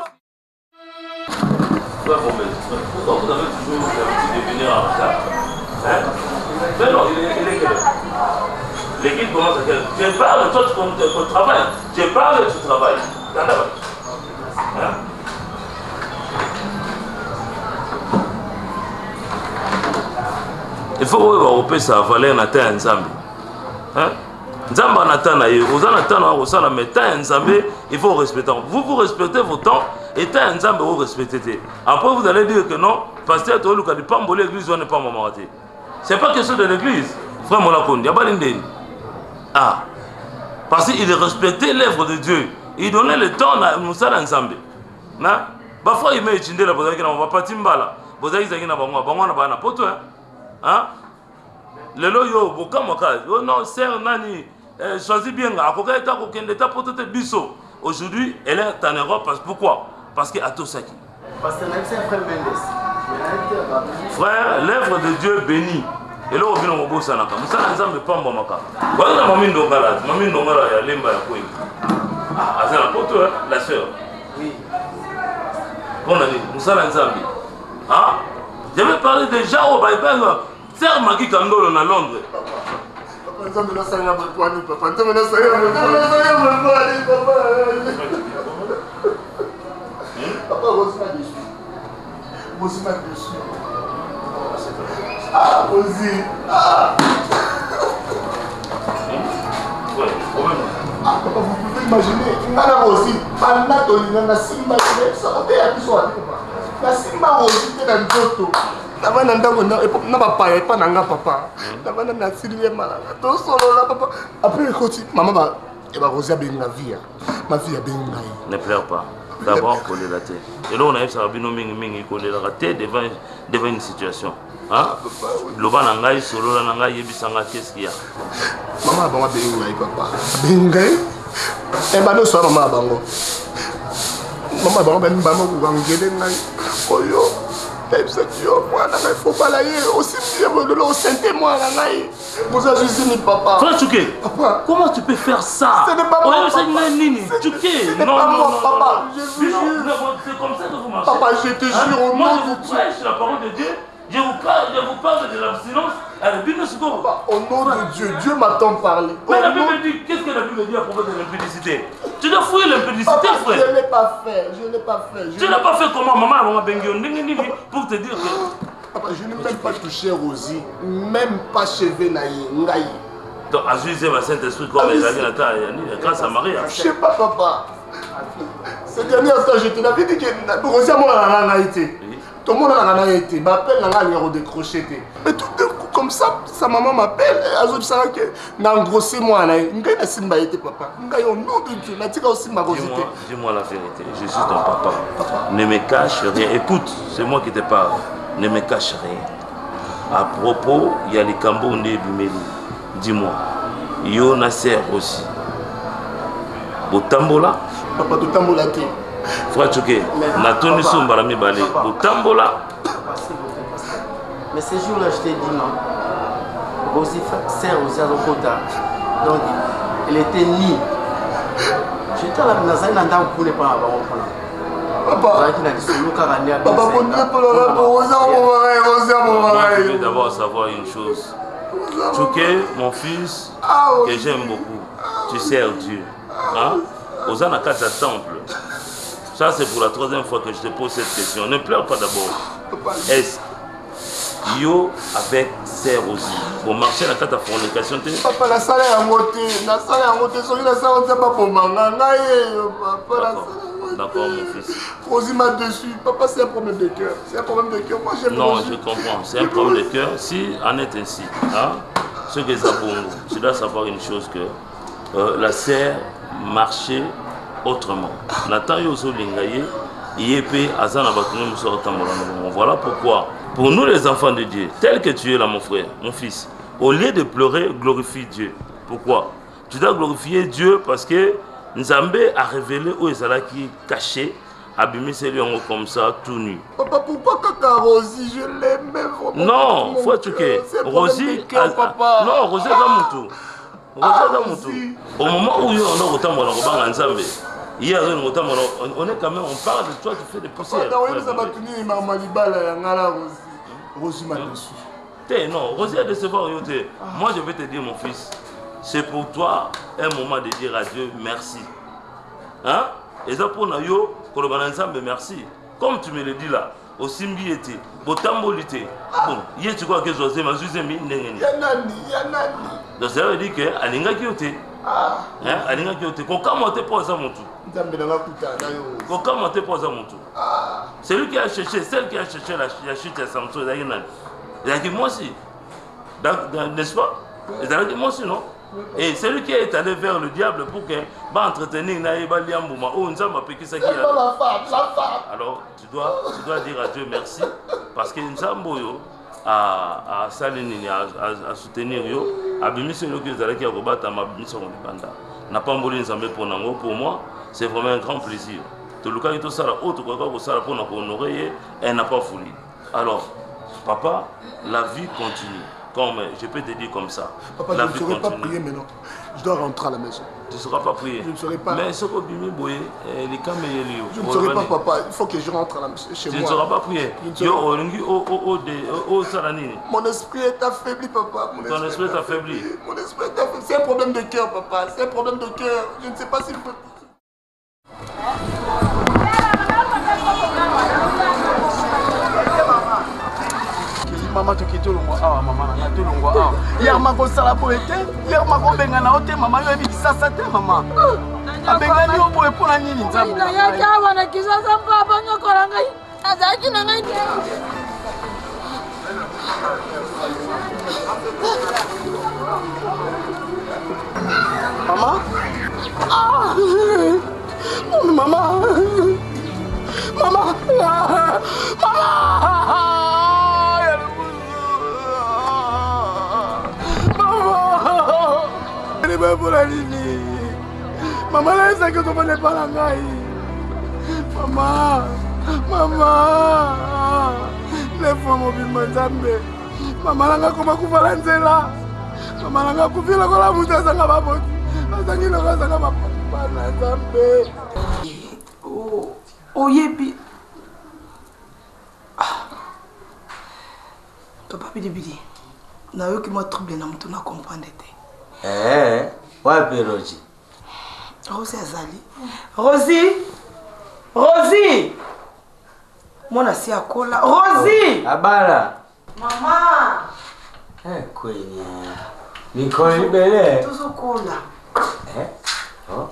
Ouais, bon, mais pourquoi vous avez toujours l'habitude de venir en retard? Hein? Mais non, il est quelle heure? L'équipe commence à quelle heure? Tu parles, toi tu travailles. Tu parles, tu travailles. T'en as pas. Hein? Il faut koyeba kopesa valeur na temps ya Nzambe. Hein? Nzambe na temps na ye, oza na temps na kosala mais temps ya Nzambe, il faut respecter. Vous vous respectez vos temps et temps ya Nzambe vous respectez te. Après vous allez dire que non, pasteur toluka lipamboli église wana epambamaka te. C'est pas question de l'église. Frère Monakondi, abali ndeni. Ah. Parce qu'il respectait l'œuvre de Dieu. Il donnait le temps na mosala Nzambe. Na ba frère Ime Chindela bozalaki na ba pati mbala. Bozalaki zaki na bango, bango na bana poto hein. Hein? Lelo yo bokamwaka. Oh non, sœur nani eh, choisis bien nga akoka eta kokende ta poto te biso. Aujourd'hui, elle est en Europe parce pourquoi? Parce que atosaki. Frère, l'œuvre de Dieu bénit. eloko bino kobosanaka mosala nzambe epambwamaka waza na mami ndongala mami ndongala ya lemba ya kwei ah, aza na poto la sœur mpo na nini mosala nzambe ah, j'avais parlé déjà oyo baepanga sœur maki kandolo na londres nzambe nasalela bokwani papa nzambe nasalela bokwani papa Papa, Rosie m'a déçu. Rosie m'a déçu. Ah, Rosie. Ah. Ah, papa, vous pouvez imaginer. Nga na Rosie, banda tolinga na simba te, soko te ya biso wana. Na simba Rosie te na nzoto. navanda ndako na bapaya epa na nga papa navanda na sili ye malanga tosolola papa apres ekoti mama barosi abengi nga via ma fille abengi ngai ne pleure pas d'abord kolela te eloko nayebisaka bino mingimingi kolelaka te devant, devant une situation loba na ngai solola na ngai yebisa ngai qu'est-ce qu'il y a mama na bango abengi ngai papa abengi ngai ebanda osola mama na bango mama na bango bamibama kokangele ngai oyo nayebisaki yo mwana ngai fobala ye osimbi ye bololo osente mwana ngai Vous avez juste mis papa. Frère Chouké, papa. comment tu peux faire ça Ce n'est pas moi. Papa. Chouké, non, pas non, moi, non, papa. Non, Je vous jure. C'est comme ça que vous marchez. Papa, je te jure au Moi, nom je de vous Dieu. prêche la parole de Dieu. Je vous parle, je vous parle de l'abstinence. Allez, bino sikoyo. Au nom de Dieu, Dieu m'a tant parlé. Mais la Bible dit, qu'est-ce que la Bible dit à propos de l'impudicité Tu dois fouiller l'impudicité, Papa, frère. Je ne l'ai pas fait, je ne l'ai pas fait. Tu l'as pas fait comment Maman, maman Bengio, pour te dire que. Papa, je n'ai même pas touché Rosie, même pas cheveux na ye, ngai. Donc, azui zema Saint-Esprit comme ezali na ta grâce à Marie. Je sais pas, papa. Ce dernier instant, je te l'avais dit que Rosie amonana na ngai te. tomonanaka na ye te baappel na ngai alinga kodécroche te mais tout d'un coup comme ça sa maman m'appelle azobisaka ke na engrosse mwana na ye ngai nasimba ye te papa ngai au nom de dieu natika osimba rosi te dis-moi la vérité je suis ton papa, papa. ne me cache rien écoute c'est moi qui te parle ne me cache rien à propos ya likambo nde ebimeli dis-moi yo na ser aussi botambola papa totambola te frère Tchouké natoni so mbala mibale botambola Mais ce jour-là, je t'ai dit non. Rosie, sœur Rosie Azokota. Donc, elle était nue. J'étais là, nazali na ndako kuna epa na bango kuna. Azalaki na lisolo kaka nde Moi, je veux d'abord savoir une chose. Tchouké, mon fils, que j'aime beaucoup, tu sers Dieu. Hein? Oza na kati ya temple. Ça, c'est pour la troisième fois que je te pose cette question. Ne pleure pas d'abord. Est-ce yo avec sœur aussi bomarche na kati ya fornication te papa nasala yango te nasala yango te soki nasala yango te babomanga ngai eyo papa D'accord, mon fils. Rosie m'a déçu. Papa, c'est un problème de cœur. C'est un problème de cœur. Moi, j'aime Non, Rosie. je comprends. C'est un problème de cœur. Si en est ainsi, hein, ce que ça bongo, tu dois savoir une chose que euh, la sœur marchait autrement. Nathan yo ozolinga ye, ye pe aza na bato mosusu aotambola na bango. Voilà pourquoi, pour nous les enfants de Dieu, tel que tu es là, mon frère, mon fils, au lieu de pleurer, glorifie Dieu. Pourquoi Tu dois glorifier Dieu parce que Nzambe a révélé oyo ezalaki caché, abimiseli yango comme ça, tout nu. Papa, pourquoi kaka Rosie Je l'aimais vraiment. Non, Mon faut cœur, tuke. c'est un problème Rosie, de cœur, papa. non, Rosie aza mutu. Rosie aza mutu. Au moment où yo onda kotambola kobanga Nzambe, ye azolinga kotambola, on est quand même, on parle de toi, tu fais des poussières. Papa, oyebisa bato nini mama libala ya ngai na Rosie. Rosie m'a déçu. Te, non, Rosie a décevoir yo te. Moi, je vais te dire, mon fils, c'est pour toi un moment de dire à Dieu merci. Hein? Eza pour na yo, koloba na Nzambe merci. Comme tu me le dis là, osimbi ye te, botamboli te. Bon, ye sikoyo akezwa zemi, azwi zemi ndenge nini? Ya nani? Ya nani? Donc cela veut dire que alingaki yo te. Hein, alingaki yo te. Kokamwa te mpo aza motu. Nzambe na nga kuta na yo. Kokamwa te mpo aza motu. Celui qui a cherché, celle qui a cherché la chute ya Samson ezalaki nani? Ezalaki mwasi. N'est-ce pas? Ezalaki mwasi non? Et celui qui est allé vers le diable pour que ba entretenir na ye balia mbuma oyo Nzambe apekisaki ya. La femme, la femme. Alors tu dois dire à Dieu merci parce que Nzambe oyo asali nini, asoutenir yo, abimisi eloko ezalaki ya kobatama, abimisi yango libanda. Napamboli Nzambe mpo nango. Pour moi, c'est vraiment un grand plaisir. Tolukaki tosala oyo tokokaka kosala mpona kohonorer ye, elle n'a pas voulu. Alors papa, la vie continue, comme je peux te dire comme ça. Papa, la je ne vie saurais pas continue. prier maintenant. Je dois rentrer à la maison. Tu ne sauras pas prier. Je ne saurais pas. Mais soki obimi boye, likama eyeli yo. Je ne saurais pas, papa. Il faut que je rentre à la, chez Tu moi. ne sauras pas prier. Je ne saurais Yo pas. olingi osala nini? Mon esprit est affaibli, papa. Mon Ton esprit est affaibli. Mon esprit est affaibli. C'est un problème de cœur, papa. C'est un problème de cœur. Je ne sais pas s'il faut. Mama, toki tolongwa awa. Mama na nga, tolongwa awa. Yarma kosala boye te, yarma kobengana yo te. Mama, yo oyebi Kisasa te. Mama abengani yo boye mpo na nini? Nzambe na ngai. Nayaki awa na Kisasa mpo abanyokola ngai, azalaki na ngai. Mama, ah, mama, mama, ah, mama. Mama, mpona nini? Mama, nayesaki ozomona epa na ngai. Mama, mama, lefo mobimba. Nzambe, mama nanga koma kufa na nzela. Mama nanga akufi lokola moto azanga baboti, azangi loko azanga bana. Nzambe. Oyebi, papa Bilibili, nayoki mwa trouble na motu, na comprendre te. Eh, wapi Rosi? Rosi azali. Rosi, Rosi, mwana si akola. Rosi! Abala. Mama. Eh, kwenye mikolo ibele. Tozokola. Eh? Oh.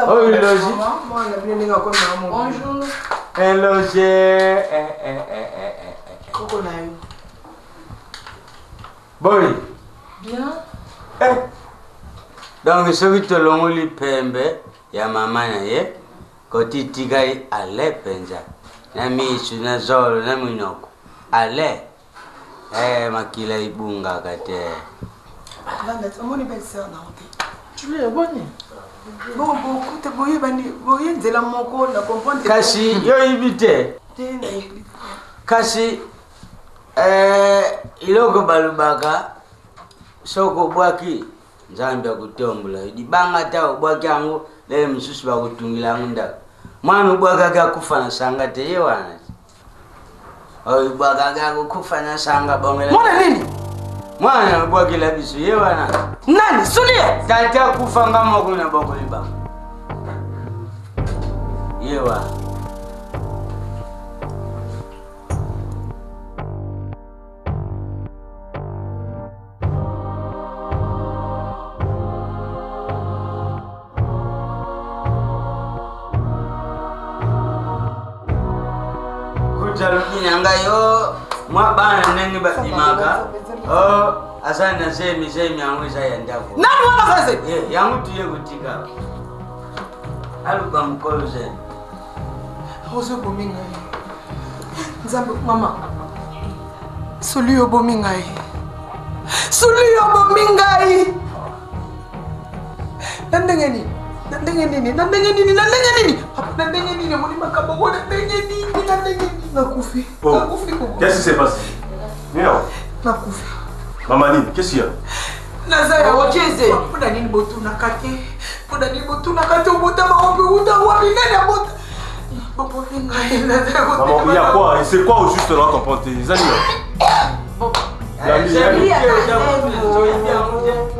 Oyo Logi. Mwana bino ndenge akomi mama. Bonjour. Eloge. Eh, eh, eh, eh, eh, eh. Koko na yo. Boy. Bien. Eh. Donc soki tolongoli pembe ya mama na ye, koti tikali ale mpenza na misu na zolo na minoko ale, eh, makila ibungaka te. Vanda, omoni belle sœur na yo te? Julie, boni? Bongo bokuta boyebani, boye nzela moko na comprendre. Kasi yo oyebi te? Te, nayebi. Kasi eh, eloko balobaka, soki obwaki, Nzambe akotombola yo. Libanga ata obwaki yango, lele mosusu bakotungila yango ndako. Mwana obwakaki akufa na sanga te, ye wana oyo obwakaki akokufa na sanga bongela. Mwana nini? Mwana obwakela biso, ye wana. Nani? Sulie? Tata akufa, nga moko na bokoli bango, ye wana. Kuta alobi na ngai o mwa bana ndenge babimaka o aza na zemi, zemi yango eza ya ndako. Nani wana aza zemi? Ye, yango tuye kotika aluka mokolo zemi. Rose, obomi ngai. Nzambe, mama Soli, obomi ngai. Soli, obomi ngai na ndenge nini? Na ndenge nini? Na ndenge nini? Na ndenge nini? Papa, na ndenge nini? Omoni makambo ngo na ndenge nini? Na ndenge nini? Nakufi. Oh. Nakufi koko. Qu'est-ce qui s'est passé? Nino? Nakufi. Maman Nini, qu'est-ce qu'il y a? Naza ya mpona nini botunaka te? Mpona nini botunaka te? Obotama wapi? Uta wapi? Nani abota? Bobomi ngai, naza ya Maman, il y a quoi? Et c'est quoi au juste là comprendre? Les amis? Nani?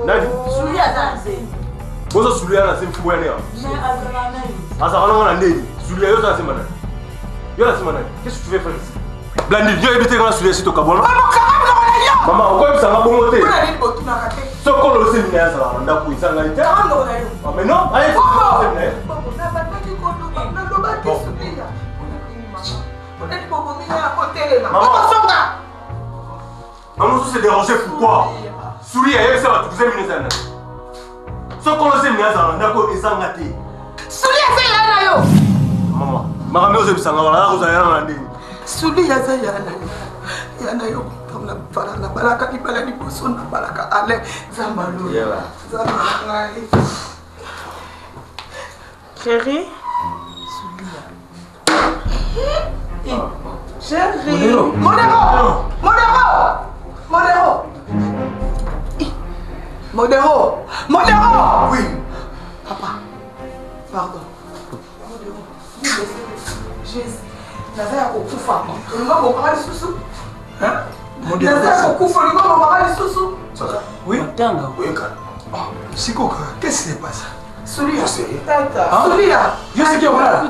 Nani? Suli aza na zemi. Bozo Sulia na zemi fubu ya nea. Mais azala nani? Azala na ndeni. Sulia yo za zemi nani? Yo na sima nani? Qu'est-ce que tu veux faire ici? Blandine, yo yebi te nga sulia si tokabwana. Mama, okoyebisa nga bongo te. Sokolo osemi na ye azalaka na ndako eza ngai te. Ah, mais non, aye osemi na ye. Maman, ozo se déranger pourquoi? Sulia ayebisa bato kozemi na ezala na Sokolo osemi na ye azalaka na ndako eza nga te. Sulia aza yaya na yo. Mama, makambo ozebisa nga wana nakozala yana na ndenge. Sulia aza yaya na yo. Ya na yo nabala nabalaka libala liboso nabalaka alain nzambe alola nzambe na ngai chéri sulia chéri modero modero modero modero modero oui papa pardon naza ya kokufa olinga bomaka lisusu naza ya kokufa olinga bomaka lisusu matanga sikoka qu'est-ce qui se passe Sulia. Tata. Sulia. Yo siki okolala.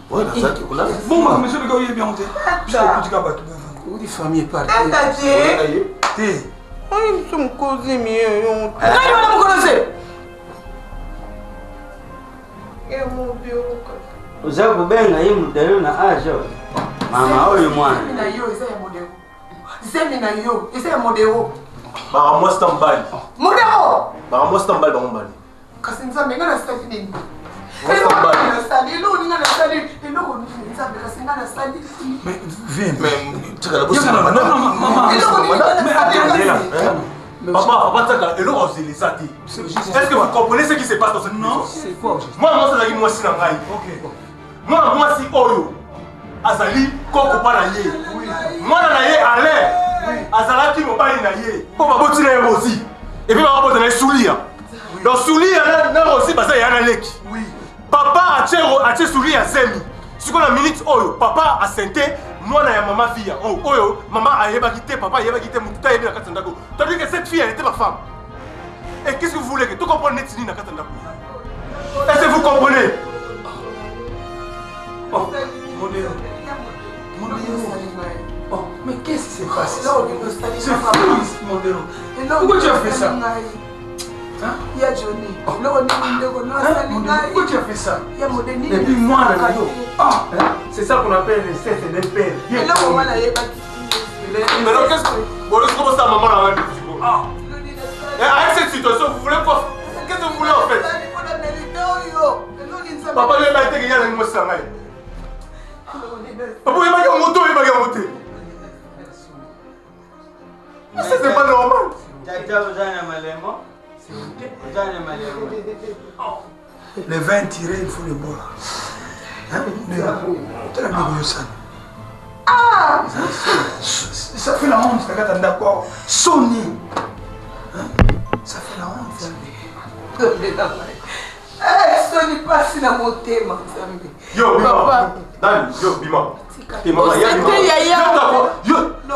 Ouais, nazalaki kolala. Bon, makambo ezo leka oyebi yango te. Biso tokutika bato bavanda. Odi famille eparte. Tata te. Te. Oyo biso mokozi miyo yo. Nani wana mokozi? Oza kobenga ye modelo na age oyo mama oyo mwana zemi na yo eza ya modero zemi na yo eza ya modero baka mwasi ta mobali modero baka mwasi ta mobali bango mobali kasi nzambe ngai nasali nini eloko nini nasali eloko nini ngai nasali eloko nini nzambe kasi ngai nasali Papa, papa, tsaka, eloko azela eza te. Est-ce que vous comprenez ce qui se passe dans cette maison? C'est quoi Mwana mwasi azalaki mwasi na ngai. Mwana mwasi oyo azali koko pa na ye. Mwana na ye Alain azalaki mobali na ye. Mpo baboti na ye Rosie. Et puis bakobota na ye Sulia. Donc Sulia na Rosie baza ya na leki. Papa atie atie Sulia zemi. Sikoyo na minute oyo papa asente mwana ya mama Via oyo oyo mama ayebaki te papa ayebaki te motu te ayebi na kati ya ndako. Tandis que cette fille elle était ma femme. Et qu'est-ce que vous voulez que tout comprendre neti nini na kati ya ndako? Est-ce que vous comprenez? Oh, Modero. Modero. Oh, mais qu'est-ce qui s'est passé? C'est fou, Modero. Pourquoi tu as fait ça? Hein? Ya Johnny. Eloko nini ndeko no asali ngai? Pourquoi tu as fait ça? Ya modeni. Et puis moi là, ah, c'est ça qu'on appelle le sexe des pères. Eloko wana yebaki. Mais alors qu'est-ce que bon, comment ça maman la ah. Et avec cette situation, vous voulez quoi? Qu'est-ce que vous voulez en fait? Papa, il a été gagné dans le sangai. Papa, il m'a dit en moto, il m'a dit en moto. Ça, c'est pas normal. Tata oza na malemo oza na malemo Le vin tiré, il faut le boire. Hein? Tala biloko yosala. Ah! Ça fait la honte, na kati ya ndako awa. Soni. Hein? Ça fait la honte. Soni pasi na motema nzambe. Yo, bima. Nani, yo, bima. Te mama, ya bima. Yo,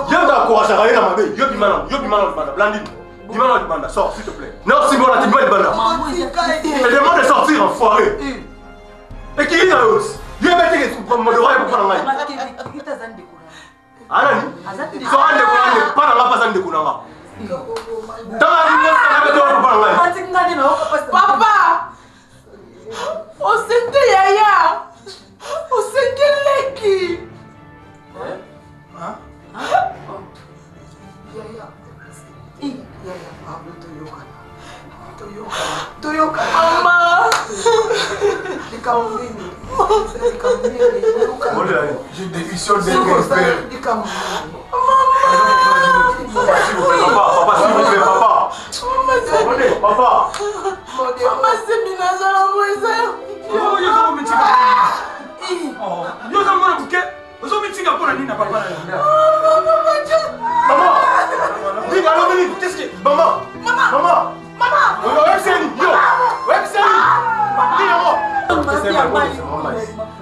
yo, encourageaka ye na mabe. Yo bima na, yo bima na libanda, Blandine. Bima na libanda, sors s'il te plaît. Non, Simon, la bima libanda. Je te demande de sortir, enfoiré. Ekili na yo. Yo ebeteke modora ye papa na ngai. Anani? So andeko na ndeko, pa na nga pa aza ndeko na nga. Tanga alingi na bete papa na ngai. Papa! Osente yaya! Osente leki! Yaya. Yaya, pardon, toyokana. Toyokana. Toyokana. Mama! Likambo nini? Likambo nini? Toyokana. Je démissionne dès que père. Likambo nini? Papa, s'il vous plaît, papa, papa, s'il vous plaît, papa. Comprenez, papa. Mama zemi nazala ngo eza yo oza mwana moke ozomitinga mpo na nini na papa na yo Maman Dis, alors, Dominique, qu'est-ce que. Maman Maman Maman Maman Webseni, yo Webseni Dis, maman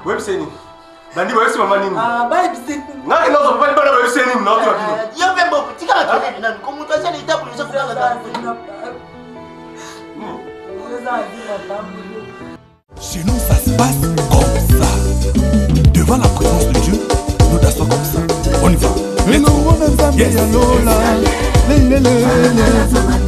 Webseni Bandi bayebisi mama nini? Ngai nazo papa libala bayebisi nini na otuna bino? Yo mpe mboko tika makelele nanu ko moto aza na etape oza kokanga kaka. Chez nous, ça se passe comme ça. Devant la présence de Dieu, Nous t'assois comme ça. On y va. elongo na nzambe ya lola lelelele.